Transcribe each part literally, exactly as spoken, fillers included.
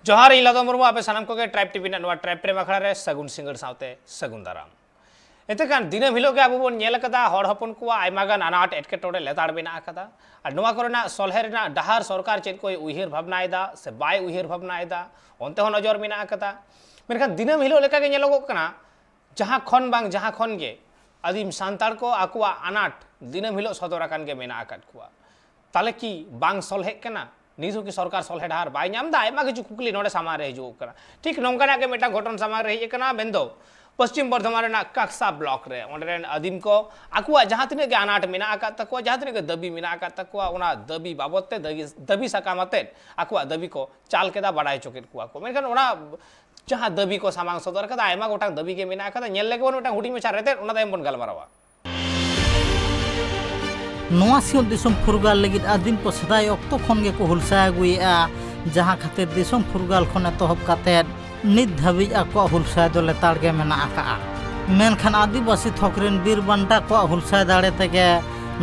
ᱡᱚᱦᱟᱨ, ᱤᱧ ᱞᱟᱫᱚ ᱢᱩᱨᱢᱩ᱾ ᱟᱯᱮ ᱥᱟᱱᱟᱢ ᱠᱚᱜᱮ ᱴᱨᱟᱭᱤᱵᱽ ᱴᱤᱵᱷᱤ ᱨᱮᱱᱟᱜ ᱱᱚᱣᱟ ᱴᱨᱟᱭᱤᱵᱽ ᱯᱨᱮᱢ ᱟᱠᱷᱲᱟ ᱨᱮ ᱥᱟᱹᱜᱩᱱ ᱥᱤᱸᱜᱟᱹᱲ ᱥᱟᱶᱛᱮ ᱥᱟᱹᱜᱩᱱ ᱫᱟᱨᱟᱢ᱾ ᱮᱱᱛᱮ ᱠᱷᱟᱱ ᱫᱤᱱᱟᱹᱢ ᱦᱤᱞᱳᱜ ᱜᱮ ᱟᱵᱚ ᱵᱚᱱ ᱧᱮᱞ ᱟᱠᱟᱫᱟ, ᱦᱚᱲ ᱦᱚᱯᱚᱱ ᱠᱚᱣᱟᱜ ᱟᱭᱢᱟ ᱜᱟᱱ ᱟᱱᱟᱴ ᱮᱴᱠᱮᱴᱚᱬᱮ ᱞᱮᱛᱟᱲ ᱢᱮᱱᱟᱜ ᱟᱠᱟᱫᱟ᱾ ᱟᱨ ᱱᱚᱣᱟ ᱠᱚᱨᱮᱱᱟᱜ ᱥᱚᱞᱦᱮ ᱨᱮᱱᱟᱜ ᱰᱟᱦᱟᱨ ᱥᱚᱨᱠᱟᱨ ᱪᱮᱫ ᱠᱚᱭ ᱩᱭᱦᱟᱹᱨ ᱵᱷᱟᱵᱽᱱᱟᱭᱮᱫᱟ ᱥᱮ ᱵᱟᱭ ᱩᱭᱦᱟᱹᱨ ᱵᱷᱟᱵᱽᱱᱟᱭᱮᱫᱟ, ᱚᱱᱛᱮ ᱦᱚᱸ ᱱᱚᱡᱚᱨ ᱢᱮᱱᱟᱜ ᱟᱠᱟᱫᱟ᱾ ᱢᱮᱱᱠᱷᱟᱱ ᱫᱤᱱᱟᱹᱢ ᱦᱤᱞᱳᱜ ᱞᱮᱠᱟᱜᱮ ᱧᱮᱞᱚᱜᱚᱜ ᱠᱟᱱᱟ, ᱡᱟᱦᱟᱸ ᱠᱷᱚᱱ ᱵᱟᱝ ᱡᱟᱦᱟᱸ ᱠᱷᱚᱱ ᱜᱮ ᱟᱹᱫᱤᱢ ᱥᱟᱱᱛᱟᱲ ᱠᱚ ᱟᱠᱚᱣᱟᱜ ᱟᱱᱟᱴ ᱫᱤᱱᱟᱹᱢ ᱦᱤᱞᱳᱜ ᱥᱚᱫᱚᱨ ᱟᱠᱟᱱ ᱜᱮ ᱢᱮᱱᱟᱜ ᱟᱠᱟᱫ ᱠᱚᱣᱟ᱾ ᱛᱟᱦᱞᱮ ᱠᱤ ᱵᱟᱝ ᱥᱚᱞᱦᱮᱜ ᱠᱟᱱᱟ? ᱱᱤᱛ ᱦᱚᱸ ᱠᱤ ᱥᱚᱨᱠᱟᱨ ᱥᱚᱞᱦᱮ ᱰᱟᱦᱟᱨ ᱵᱟᱭ ᱧᱟᱢ ᱮᱫᱟ? ᱟᱭᱢᱟ ᱠᱤᱪᱷᱩ ᱠᱩᱠᱞᱤ ᱱᱚᱰᱮ ᱥᱟᱢᱟᱝ ᱨᱮ ᱦᱤᱡᱩᱜ ᱠᱟᱱᱟ᱾ ᱴᱷᱤᱠ ᱱᱚᱝᱠᱟᱱᱟᱜ ᱜᱮ ᱢᱤᱫᱴᱟᱝ ᱜᱷᱚᱴᱚᱱ ᱥᱟᱢᱟᱝ ᱨᱮ ᱦᱮᱡ ᱟᱠᱟᱱᱟ, ᱢᱮᱱᱫᱚ ᱯᱚᱥᱪᱤᱢ ᱵᱚᱨᱫᱷᱚᱢᱟᱱ ᱨᱮᱱᱟᱜ ᱠᱟᱠᱥᱟ ᱵᱞᱚᱠ ᱨᱮ ᱚᱸᱰᱮ ᱨᱮᱱ ᱟᱹᱫᱤᱢ ᱠᱚ ᱟᱠᱚᱣᱟᱜ ᱡᱟᱦᱟᱸ ᱛᱤᱱᱟᱹᱜ ᱜᱮ ᱟᱱᱟᱴ ᱢᱮᱱᱟᱜ ᱟᱠᱟᱫ ᱛᱟᱠᱚᱣᱟ, ᱡᱟᱦᱟᱸ ᱛᱤᱱᱟᱹᱜ ᱜᱮ ᱫᱟᱹᱵᱤ ᱢᱮᱱᱟᱜ ᱟᱠᱟᱫ ᱛᱟᱠᱚᱣᱟ, ᱚᱱᱟ ᱫᱟᱹᱵᱤ ᱵᱟᱵᱚᱫ ᱛᱮ ᱫᱟᱹᱵᱤ, ᱫᱟᱹᱵᱤ ᱥᱟᱠᱟᱢ ᱟᱛᱮᱫ ᱟᱠᱚᱣᱟᱜ ᱫᱟᱹᱵᱤ ᱠᱚ ᱪᱟᱞ ᱠᱮᱫᱟ, ᱵᱟᱰᱟᱭ ᱦᱚᱪᱚ ᱠᱮᱫ ᱠᱚᱣᱟ ᱠᱚ᱾ ᱢᱮᱱᱠᱷᱟᱱ ᱚᱱᱟ ᱡᱟᱦᱟᱸ ᱫᱟᱹᱵᱤ ᱠᱚ ᱥᱟᱢᱟᱝ ᱥᱚᱫᱚᱨ ᱠᱟᱫᱟ, ᱟᱭᱢᱟ ᱜᱚᱴᱟᱝ ᱫᱟᱹᱵᱤ ᱜᱮ ᱢᱮᱱᱟᱜ ᱟᱠᱟᱫᱟ᱾ ᱧᱮᱞ ᱞᱮᱜᱮ ᱵᱚᱱ ᱢᱤᱫᱴᱟᱝ ᱦᱩᱰᱤᱧ ᱢᱟᱪᱷᱟ ᱨᱮᱛᱮᱫ, ᱚᱱᱟ ᱛᱟᱭᱚᱢ ᱵᱚᱱ ᱜᱟᱞᱢᱟᱨᱟᱣᱟ᱾ ᱱᱚᱣᱟ ᱥᱤᱧᱚᱛ ᱫᱤᱥᱚᱢ ᱯᱷᱩᱨᱜᱟᱹᱞ ᱞᱟᱹᱜᱤᱫ ᱟᱹᱫᱤᱢ ᱠᱚ ᱥᱮᱫᱟᱭ ᱚᱠᱛᱚ ᱠᱷᱚᱱ ᱜᱮᱠᱚ ᱦᱩᱞᱥᱟᱹᱭ ᱟᱹᱜᱩᱭᱮᱫᱼᱟ, ᱡᱟᱦᱟᱸ ᱠᱷᱟᱹᱛᱤᱨ ᱫᱤᱥᱚᱢ ᱯᱷᱩᱨᱜᱟᱹᱞ ᱠᱷᱚᱱ ᱮᱛᱚᱦᱚᱵ ᱠᱟᱛᱮᱫ ᱱᱤᱛ ᱫᱷᱟᱹᱵᱤᱡ ᱟᱠᱚᱣᱟᱜ ᱦᱩᱞᱥᱟᱹᱭ ᱫᱚ ᱞᱮᱛᱟᱲ ᱜᱮ ᱢᱮᱱᱟᱜ ᱟᱠᱟᱫᱼᱟ᱾ ᱢᱮᱱᱠᱷᱟᱱ ᱟᱹᱫᱤᱵᱟᱹᱥᱤ ᱛᱷᱚᱠ ᱨᱮᱱ ᱵᱤᱨ ᱵᱟᱱᱴᱟ ᱠᱚᱣᱟᱜ ᱦᱩᱞᱥᱟᱹᱭ ᱫᱟᱲᱮ ᱛᱮᱜᱮ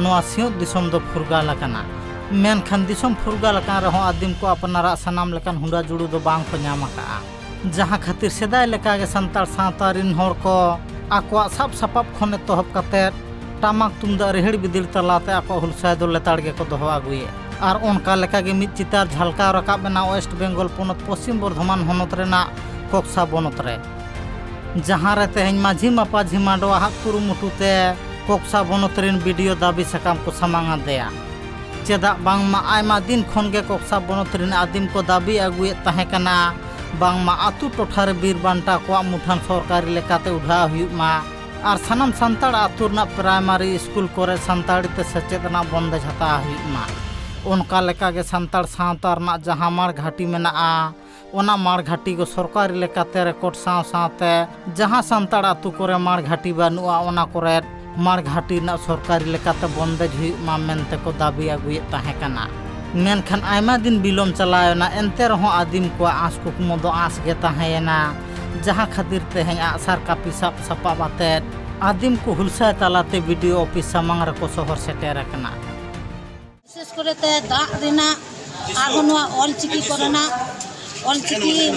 ᱱᱚᱣᱟ ᱥᱤᱧᱚᱛ ᱫᱤᱥᱚᱢ ᱫᱚ ᱯᱷᱩᱨᱜᱟᱹᱞ ᱟᱠᱟᱱᱟ᱾ ᱢᱮᱱᱠᱷᱟᱱ ᱫᱤᱥᱚᱢ ᱯᱷᱩᱨᱜᱟᱹᱞ ᱟᱠᱟᱱ ᱨᱮᱦᱚᱸ ᱟᱹᱫᱤᱢ ᱠᱚ ᱟᱯᱱᱟᱨᱟᱜ ᱥᱟᱱᱟᱢ ᱞᱮᱠᱟᱱ ᱦᱩᱸᱰᱟᱹ ᱡᱩᱲᱩ ᱫᱚ ᱵᱟᱝ ᱠᱚ ᱧᱟᱢ ᱟᱠᱟᱫᱼᱟ᱾ ᱡᱟᱦᱟᱸ ᱠᱷᱟᱹᱛᱤᱨ ᱥᱮᱫᱟᱭ ᱞᱮᱠᱟᱜᱮ ᱥᱟᱱᱛᱟᱲ ᱥᱟᱶᱛᱟ ᱨᱤᱱ ᱦᱚᱲ ᱠᱚ ᱟᱠᱚᱣᱟᱜ ᱥᱟᱵ ᱥᱟᱯᱟᱵ ᱠᱷᱚᱱ ᱮᱛᱚᱦᱚᱵ ᱠᱟᱛᱮᱫ ᱴᱟᱢᱟᱠ ᱛᱩᱢᱫᱟᱜ ᱨᱤᱦᱤᱲ ᱵᱤᱫᱤᱲ ᱛᱟᱞᱟᱛᱮ ᱟᱠᱚᱣᱟᱜ ᱦᱩᱞᱥᱟᱹᱭ ᱫᱚ ᱞᱮᱛᱟᱲ ᱜᱮᱠᱚ ᱫᱚᱦᱚ ᱟᱹᱜᱩᱭᱮᱫ᱾ ᱟᱨ ᱚᱱᱠᱟ ᱞᱮᱠᱟᱜᱮ ᱢᱤᱫ ᱪᱤᱛᱟᱹᱨ ᱡᱷᱟᱞᱠᱟᱣ ᱨᱟᱠᱟᱵ ᱮᱱᱟ ᱳᱭᱮᱥᱴ ᱵᱮᱝᱜᱚᱞ ᱯᱚᱱᱚᱛ ᱯᱚᱥᱪᱤᱢ ᱵᱚᱨᱫᱷᱚᱢᱟᱱ ᱦᱚᱱᱚᱛ ᱨᱮᱱᱟᱜ ᱠᱚᱠᱥᱟ ᱵᱚᱱᱚᱛ ᱨᱮ, ᱡᱟᱦᱟᱸ ᱨᱮ ᱛᱮᱦᱮᱧ ᱢᱟᱹᱡᱷᱤ ᱢᱟᱯᱟᱡᱷᱤ ᱢᱟᱰᱣᱟ ᱦᱟᱜ ᱠᱩᱨᱩᱢᱩᱴᱩ ᱛᱮ ᱠᱚᱠᱥᱟ ᱵᱚᱱᱚᱛ ᱨᱮᱱ ᱵᱤ ᱰᱤ ᱳ ᱫᱟᱹᱵᱤ ᱥᱟᱠᱟᱢ ᱠᱚ ᱥᱟᱢᱟᱝ ᱟᱫᱮᱭᱟ᱾ ᱪᱮᱫᱟᱜ ᱵᱟᱝᱢᱟ ᱟᱭᱢᱟ ᱫᱤᱱ ᱠᱷᱚᱱ ᱜᱮ ᱠᱚᱠᱥᱟ ᱵᱚᱱᱚᱛ ᱨᱮᱱ ᱟᱹᱫᱤᱢ ᱠᱚ ᱫᱟᱹᱵᱤ ᱟᱹᱜᱩᱭᱮᱫ ᱛᱟᱦᱮᱸ ᱠᱟᱱᱟ, ᱵᱟᱝᱢᱟ ᱟᱹᱛᱩ ᱴᱚᱴᱷᱟ ᱨᱮ ᱵᱤᱨ ᱵᱟᱱᱴᱟ ᱠᱚᱣᱟᱜ ᱢᱩᱴᱷᱟᱹᱱ ᱥᱚᱨᱠᱟᱨᱤ ᱞᱮᱠᱟᱛᱮ ᱩᱰᱷᱟᱹᱣ ᱦᱩᱭᱩᱜ ᱢᱟ ᱟᱨ ᱥᱟᱱᱟᱢ ᱥᱟᱱᱛᱟᱲ ᱟᱹᱛᱩ ᱨᱮᱱᱟᱜ ᱯᱨᱟᱭᱢᱟᱨᱤ ᱥᱠᱩᱞ ᱠᱚᱨᱮ ᱥᱟᱱᱛᱟᱲᱤ ᱛᱮ ᱥᱮᱪᱮᱫ ᱨᱮᱱᱟᱜ ᱵᱚᱱᱫᱮᱡᱽ ᱦᱟᱛᱟᱣ ᱦᱩᱭᱩᱜ ᱢᱟ᱾ ᱚᱱᱠᱟ ᱞᱮᱠᱟᱜᱮ ᱥᱟᱱᱛᱟᱲ ᱥᱟᱶᱛᱟ ᱨᱮᱱᱟᱜ ᱡᱟᱦᱟᱸ ᱢᱟᱲ ᱜᱷᱟᱹᱴᱤ ᱢᱮᱱᱟᱜᱼᱟ, ᱚᱱᱟ ᱢᱟᱲ ᱜᱷᱟᱹᱴᱤ ᱠᱚ ᱥᱚᱨᱠᱟᱨᱤ ᱞᱮᱠᱟᱛᱮ ᱨᱮᱠᱚᱨᱰ ᱥᱟᱶ ᱥᱟᱶᱛᱮ ᱡᱟᱦᱟᱸ ᱥᱟᱱᱛᱟᱲ ᱟᱹᱛᱩ ᱠᱚᱨᱮ ᱢᱟᱲ ᱜᱷᱟᱹᱴᱤ ᱵᱟᱹᱱᱩᱜᱼᱟ, ᱚᱱᱟ ᱠᱚᱨᱮ ᱢᱟᱲ ᱜᱷᱟᱹᱴᱤ ᱨᱮᱱᱟᱜ ᱥᱚᱨᱠᱟᱨᱤ ᱞᱮᱠᱟᱛᱮ ᱵᱚᱱᱫᱮᱡᱽ ᱦᱩᱭᱩᱜ ᱢᱟ ᱢᱮᱱᱛᱮ ᱠᱚ ᱫᱟᱹᱵᱤ ᱟᱹᱜᱩᱭᱮᱫ ᱛᱟᱦᱮᱸ ᱠᱟᱱᱟ᱾ ᱢᱮᱱᱠᱷᱟᱱ ᱟᱭᱢᱟ ᱫᱤᱱ ᱵᱤᱞᱚᱢ ᱪᱟᱞᱟᱣᱮᱱᱟ, ᱮᱱᱛᱮ ᱨᱮᱦᱚᱸ ᱟᱹᱫᱤᱢ ᱠᱚᱣᱟᱜ ᱟᱸᱥ ᱠᱩᱠᱢᱩ ᱫᱚ ᱟᱸᱥ ᱜᱮ ᱛᱟᱦᱮᱸᱭᱮᱱᱟ, ᱡᱟᱦᱟᱸ ᱠᱷᱟᱹᱛᱤᱨ ᱛᱮᱦᱮᱧ ᱟᱜᱼᱥᱟᱨ ᱠᱟᱹᱯᱤ ᱥᱟᱵ ᱥᱟᱯᱟᱵ ᱟᱛᱮᱫ ᱟᱹᱫᱤᱢ ᱠᱚ ᱦᱩᱞᱥᱟᱹᱭ ᱛᱟᱞᱟᱛᱮ ᱵᱤ ᱰᱤ ᱳ ᱚᱯᱷᱤᱥ ᱥᱟᱢᱟᱝ ᱨᱮᱠᱚ ᱥᱚᱦᱚᱨ ᱥᱮᱴᱮᱨ ᱟᱠᱟᱱᱟ᱾ ᱵᱤᱥᱮᱥ ᱠᱚᱨᱮ ᱛᱮ ᱫᱟᱜ ᱨᱮᱱᱟᱜ, ᱟᱨᱦᱚᱸ ᱱᱚᱣᱟ ᱚᱞ ᱪᱤᱠᱤ ᱠᱚᱨᱮᱱᱟᱜ ᱚᱞᱪᱤᱠᱤ,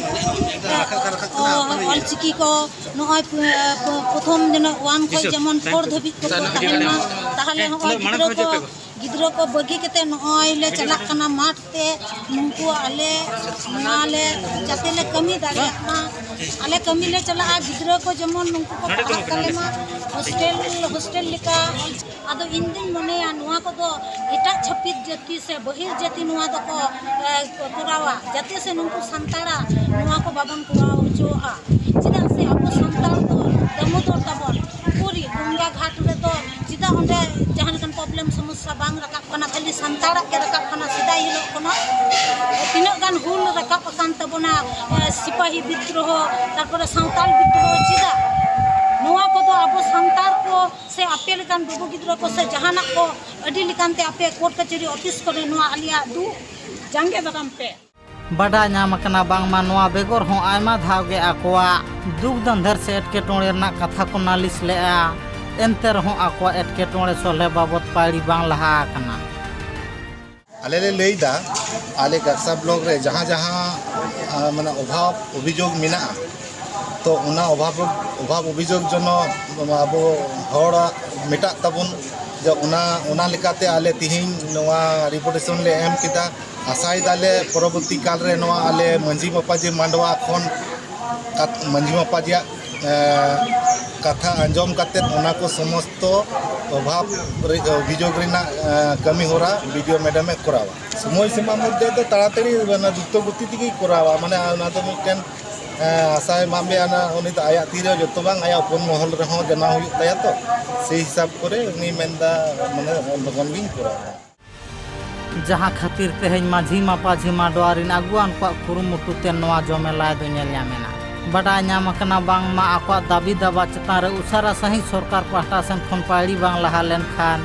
ᱚᱞᱪᱤᱠᱤ ᱠᱚ ᱱᱚᱜᱼᱚᱭ ᱯᱨᱚᱛᱷᱚᱢ ᱡᱮᱱᱚ ᱳᱣᱟᱱ ᱠᱷᱚᱱ ᱡᱮᱢᱚᱱ ᱯᱷᱳᱨ ᱫᱷᱟᱹᱵᱤᱡ ᱠᱚ ᱛᱟᱦᱮᱱ ᱢᱟ, ᱛᱟᱦᱚᱞᱮ ᱦᱚᱸᱜᱼᱚᱭ ᱜᱤᱫᱽᱨᱟᱹ ᱠᱚ, ᱜᱤᱫᱽᱨᱟᱹ ᱠᱚ ᱵᱟᱹᱜᱤ ᱠᱟᱛᱮ ᱱᱚᱜᱼᱚᱭ ᱞᱮ ᱪᱟᱞᱟᱜ ᱠᱟᱱᱟ ᱢᱟᱴᱷ ᱛᱮ, ᱱᱩᱠᱩ ᱟᱞᱮ ᱱᱚᱣᱟ ᱞᱮ ᱡᱟᱛᱮ ᱞᱮ ᱠᱟᱹᱢᱤ ᱫᱟᱲᱮᱭᱟᱜ ᱢᱟ, ᱟᱞᱮ ᱠᱟᱹᱢᱤ ᱞᱮ ᱪᱟᱞᱟᱜᱼᱟ, ᱜᱤᱫᱽᱨᱟᱹ ᱠᱚ ᱡᱮᱢᱚᱱ ᱱᱩᱠᱩ ᱠᱚ ᱯᱟᱲᱦᱟᱜ ᱛᱟᱞᱮ ᱢᱟ ᱦᱳᱥᱴᱮᱞ, ᱦᱳᱥᱴᱮᱞ ᱞᱮᱠᱟ᱾ ᱟᱫᱚ ᱤᱧ ᱫᱩᱧ ᱢᱚᱱᱮᱭᱟ ᱱᱚᱣᱟ ᱠᱚᱫᱚ ᱮᱴᱟᱜ ᱪᱷᱟᱹᱛᱤᱠ ᱡᱟᱹᱛᱤ ᱥᱮ ᱵᱟᱹᱦᱤᱨ ᱡᱟᱹᱛᱤ ᱱᱚᱣᱟ ᱫᱚᱠᱚ, ᱮ, ᱠᱚᱨᱟᱣᱟ, ᱡᱟᱛᱮ ᱥᱮ ᱱᱩᱠᱩ ᱥᱟᱱᱛᱟᱲᱟᱜ ᱱᱚᱣᱟ ᱠᱚ ᱵᱟᱵᱚᱱ ᱠᱚᱨᱟᱣ ᱦᱚᱪᱚᱣᱟᱜᱼᱟ᱾ ᱪᱮᱫᱟᱜ ᱥᱮ ᱟᱵᱚ ᱥᱟᱱᱛᱟᱲ ᱫᱚ ᱫᱟᱢᱳᱫᱚᱨ ᱛᱟᱵᱚᱱ, ᱯᱩᱨᱤ ᱜᱚᱝᱜᱟ ᱜᱷᱟᱴ ᱨᱮᱫᱚ ᱪᱮᱫᱟᱜ ᱚᱸᱰᱮ ᱡᱟᱦᱟᱸ ᱞᱮᱠᱟᱱ problem ᱥᱚᱢᱚᱥᱥᱟ ᱵᱟᱝ ᱨᱟᱠᱟᱵ ᱠᱟᱱᱟ, ᱠᱷᱟᱹᱞᱤ ᱥᱟᱱᱛᱟᱲᱟᱜ ᱜᱮ ᱨᱟᱠᱟᱵ ᱠᱟᱱᱟ? ᱥᱮᱫᱟᱭ ᱦᱤᱞᱳᱜ ᱠᱷᱚᱱᱟᱜ ᱛᱤᱱᱟᱹᱜ ᱜᱟᱱ ᱦᱩᱞ ᱨᱟᱠᱟᱵ ᱟᱠᱟᱱ ᱛᱟᱵᱚᱱᱟ, ᱮ, ᱥᱤᱯᱟᱦᱤ ᱵᱤᱫᱽᱨᱳᱦᱚ, ᱛᱟᱨᱯᱚᱨᱮ ᱥᱟᱶᱛᱟᱞ ᱵᱤᱫᱽᱨᱳᱦᱚ, ᱪᱮᱫᱟᱜ ᱱᱚᱣᱟ ᱠᱚᱫᱚ ᱟᱵᱚ ᱥᱟᱱᱛᱟᱲ ᱠᱚ ᱥᱮ ᱟᱯᱮ ᱞᱮᱠᱟᱱ ᱵᱟᱹᱵᱩ ᱜᱤᱫᱽᱨᱟᱹ ᱠᱚ ᱥᱮ ᱡᱟᱦᱟᱱᱟᱜ ᱠᱚ ᱟᱹᱰᱤ ᱞᱮᱠᱟᱱ ᱛᱮ ᱟᱯᱮ ᱠᱳᱨᱴ ᱠᱟᱹᱪᱷᱟᱹᱨᱤ ᱚᱯᱷᱤᱥ ᱠᱚᱨᱮ ᱱᱚᱣᱟ ᱟᱞᱮᱭᱟᱜ ᱫᱩᱠ ᱡᱟᱸᱜᱮ ᱫᱟᱨᱟᱢ ᱯᱮ᱾ ᱵᱟᱰᱟᱭ ᱧᱟᱢ ᱟᱠᱟᱱᱟ ᱵᱟᱝᱢᱟ ᱱᱚᱣᱟ ᱵᱮᱜᱚᱨ ᱦᱚᱸ ᱟᱭᱢᱟ ᱫᱷᱟᱣ ᱜᱮ ᱟᱠᱚᱣᱟᱜ ᱫᱩᱠ ᱫᱟᱱᱫᱷᱮᱨ ᱥᱮ ᱮᱴᱠᱮᱴᱚᱬᱮ ᱨᱮᱱᱟᱜ ᱠᱟᱛᱷᱟ ᱠᱚ ᱱᱟᱞᱤᱥ ᱞᱮᱫᱼᱟ᱾ ᱮᱱᱛᱮ ᱨᱮᱦᱚᱸ ᱟᱠᱚᱣᱟᱜ ᱮᱴᱠᱮᱴᱚᱬᱮ ᱥᱚᱞᱦᱮ ᱵᱟᱵᱚᱛ ᱯᱟᱹᱭᱲᱤ ᱵᱟᱝ ᱞᱟᱦᱟ ᱟᱠᱟᱱᱟ᱾ ᱟᱞᱮ ᱞᱮ ᱞᱟᱹᱭᱫᱟ, ᱟᱞᱮ ᱜᱟᱠᱥᱟ ᱵᱞᱚᱠ ᱨᱮ ᱡᱟᱦᱟᱸ ᱡᱟᱦᱟᱸ, ᱟ, ᱢᱟᱱᱮ ᱚᱵᱷᱟᱵᱽ ᱚᱵᱷᱤᱡᱳᱜᱽ ᱢᱮᱱᱟᱜᱼᱟ, ᱛᱚ ᱚᱱᱟ ᱚᱵᱷᱟᱵᱽ, ᱚᱵᱷᱟᱵᱽ ᱚᱵᱷᱤᱡᱳᱜᱽ ᱡᱮᱱᱚ ᱟᱵᱚ ᱦᱚᱲᱟᱜ ᱢᱮᱴᱟᱜ ᱛᱟᱵᱚᱱ, ᱡᱮ ᱚᱱᱟ, ᱚᱱᱟ ᱞᱮᱠᱟᱛᱮ ᱟᱞᱮ ᱛᱤᱦᱤᱧ ᱱᱚᱣᱟ ᱰᱮᱯᱩᱴᱮᱥᱚᱱ ᱞᱮ ᱮᱢ ᱠᱮᱫᱟ᱾ ᱟᱥᱟᱭ ᱫᱟᱞᱮ ᱯᱚᱨᱚᱵᱚᱨᱛᱤ ᱠᱟᱞ ᱨᱮ ᱱᱚᱣᱟ ᱟᱞᱮ ᱢᱟᱹᱡᱷᱤ ᱢᱟᱯᱟᱡᱷᱤ ᱢᱟᱰᱣᱟ ᱠᱷᱚᱱ ᱠᱟᱛ-, ᱢᱟᱹᱡᱷᱤ ᱢᱟᱯᱟᱡᱷᱤᱭᱟᱜ, ᱮ, ᱠᱟᱛᱷᱟ ᱟᱸᱡᱚᱢ ᱠᱟᱛᱮᱫ ᱚᱱᱟ ᱠᱚ ᱥᱚᱢᱚᱥᱛᱚ ᱚᱵᱷᱟᱵᱽ ᱨᱮ, ᱚᱵᱷᱤᱡᱳᱜᱽ ᱨᱮᱱᱟᱜ, ᱮ, ᱠᱟᱹᱢᱤ ᱦᱚᱨᱟ ᱵᱤ ᱰᱤ ᱳ ᱢᱮᱰᱟᱢᱮ ᱠᱚᱨᱟᱣᱟ᱾ ᱥᱚᱢᱚᱭ ᱥᱤᱢᱟ ᱢᱚᱫᱽᱫᱷᱮ ᱫᱚ ᱛᱟᱲᱟᱛᱟᱲᱤ, ᱢᱟᱱᱮ ᱫᱨᱩᱛᱚ ᱜᱚᱛᱤ ᱛᱮᱜᱮᱭ ᱠᱚᱨᱟᱣᱟ, ᱢᱟᱱᱮ ᱚᱱᱟ ᱫᱚ ᱢᱤᱫᱴᱮᱱ, ᱮ, ᱟᱥᱟᱭ ᱮᱢᱟᱜ ᱢᱮᱭᱟ, ᱚᱱᱟ ᱩᱱᱤ ᱫᱚ ᱟᱭᱟᱜ ᱛᱤᱨᱮ ᱡᱚᱛᱚ ᱵᱟᱝ, ᱟᱭᱟᱜ ᱦᱚᱯᱚᱱ ᱢᱚᱦᱚᱞ ᱨᱮᱦᱚᱸ ᱡᱟᱱᱟᱣ ᱦᱩᱭᱩᱜ ᱛᱟᱭᱟ ᱛᱚ, ᱥᱮᱭ ᱦᱤᱥᱟᱹᱵ ᱠᱚᱨᱮ ᱩᱱᱤ ᱢᱮᱱᱫᱟ, ᱢᱟᱱᱮ ᱞᱚᱜᱚᱱ ᱜᱤᱧ ᱠᱚᱨᱟᱣᱟ᱾ ᱡᱟᱦᱟᱸ ᱠᱷᱟᱹᱛᱤᱨ ᱛᱮᱦᱮᱧ ᱢᱟᱹᱡᱷᱤ ᱢᱟᱯᱟᱡᱷᱤ ᱢᱟᱰᱣᱟ ᱨᱤᱱ ᱟᱹᱜᱩᱣᱟᱱ ᱠᱚᱣᱟᱜ ᱠᱩᱨᱩᱢᱩᱴᱩ ᱛᱮ ᱱᱚᱣᱟ ᱡᱚᱢᱮᱞᱟᱭ ᱫᱚ ᱧᱮᱞ ᱧᱟᱢ ᱮᱱᱟ᱾ ᱵᱟᱰᱟᱭ ᱧᱟᱢ ᱟᱠᱟᱱᱟ ᱵᱟᱝᱢᱟ ᱟᱠᱚᱣᱟᱜ ᱫᱟᱹᱵᱤ ᱫᱟᱵᱟ ᱪᱮᱛᱟᱱ ᱨᱮ ᱩᱥᱟᱹᱨᱟ ᱥᱟᱺᱦᱤᱡ ᱥᱚᱨᱠᱟᱨ ᱯᱟᱦᱴᱟ ᱥᱮᱱ ᱠᱷᱚᱱ ᱯᱟᱹᱭᱲᱤ ᱵᱟᱝ ᱞᱟᱦᱟ ᱞᱮᱱᱠᱷᱟᱱ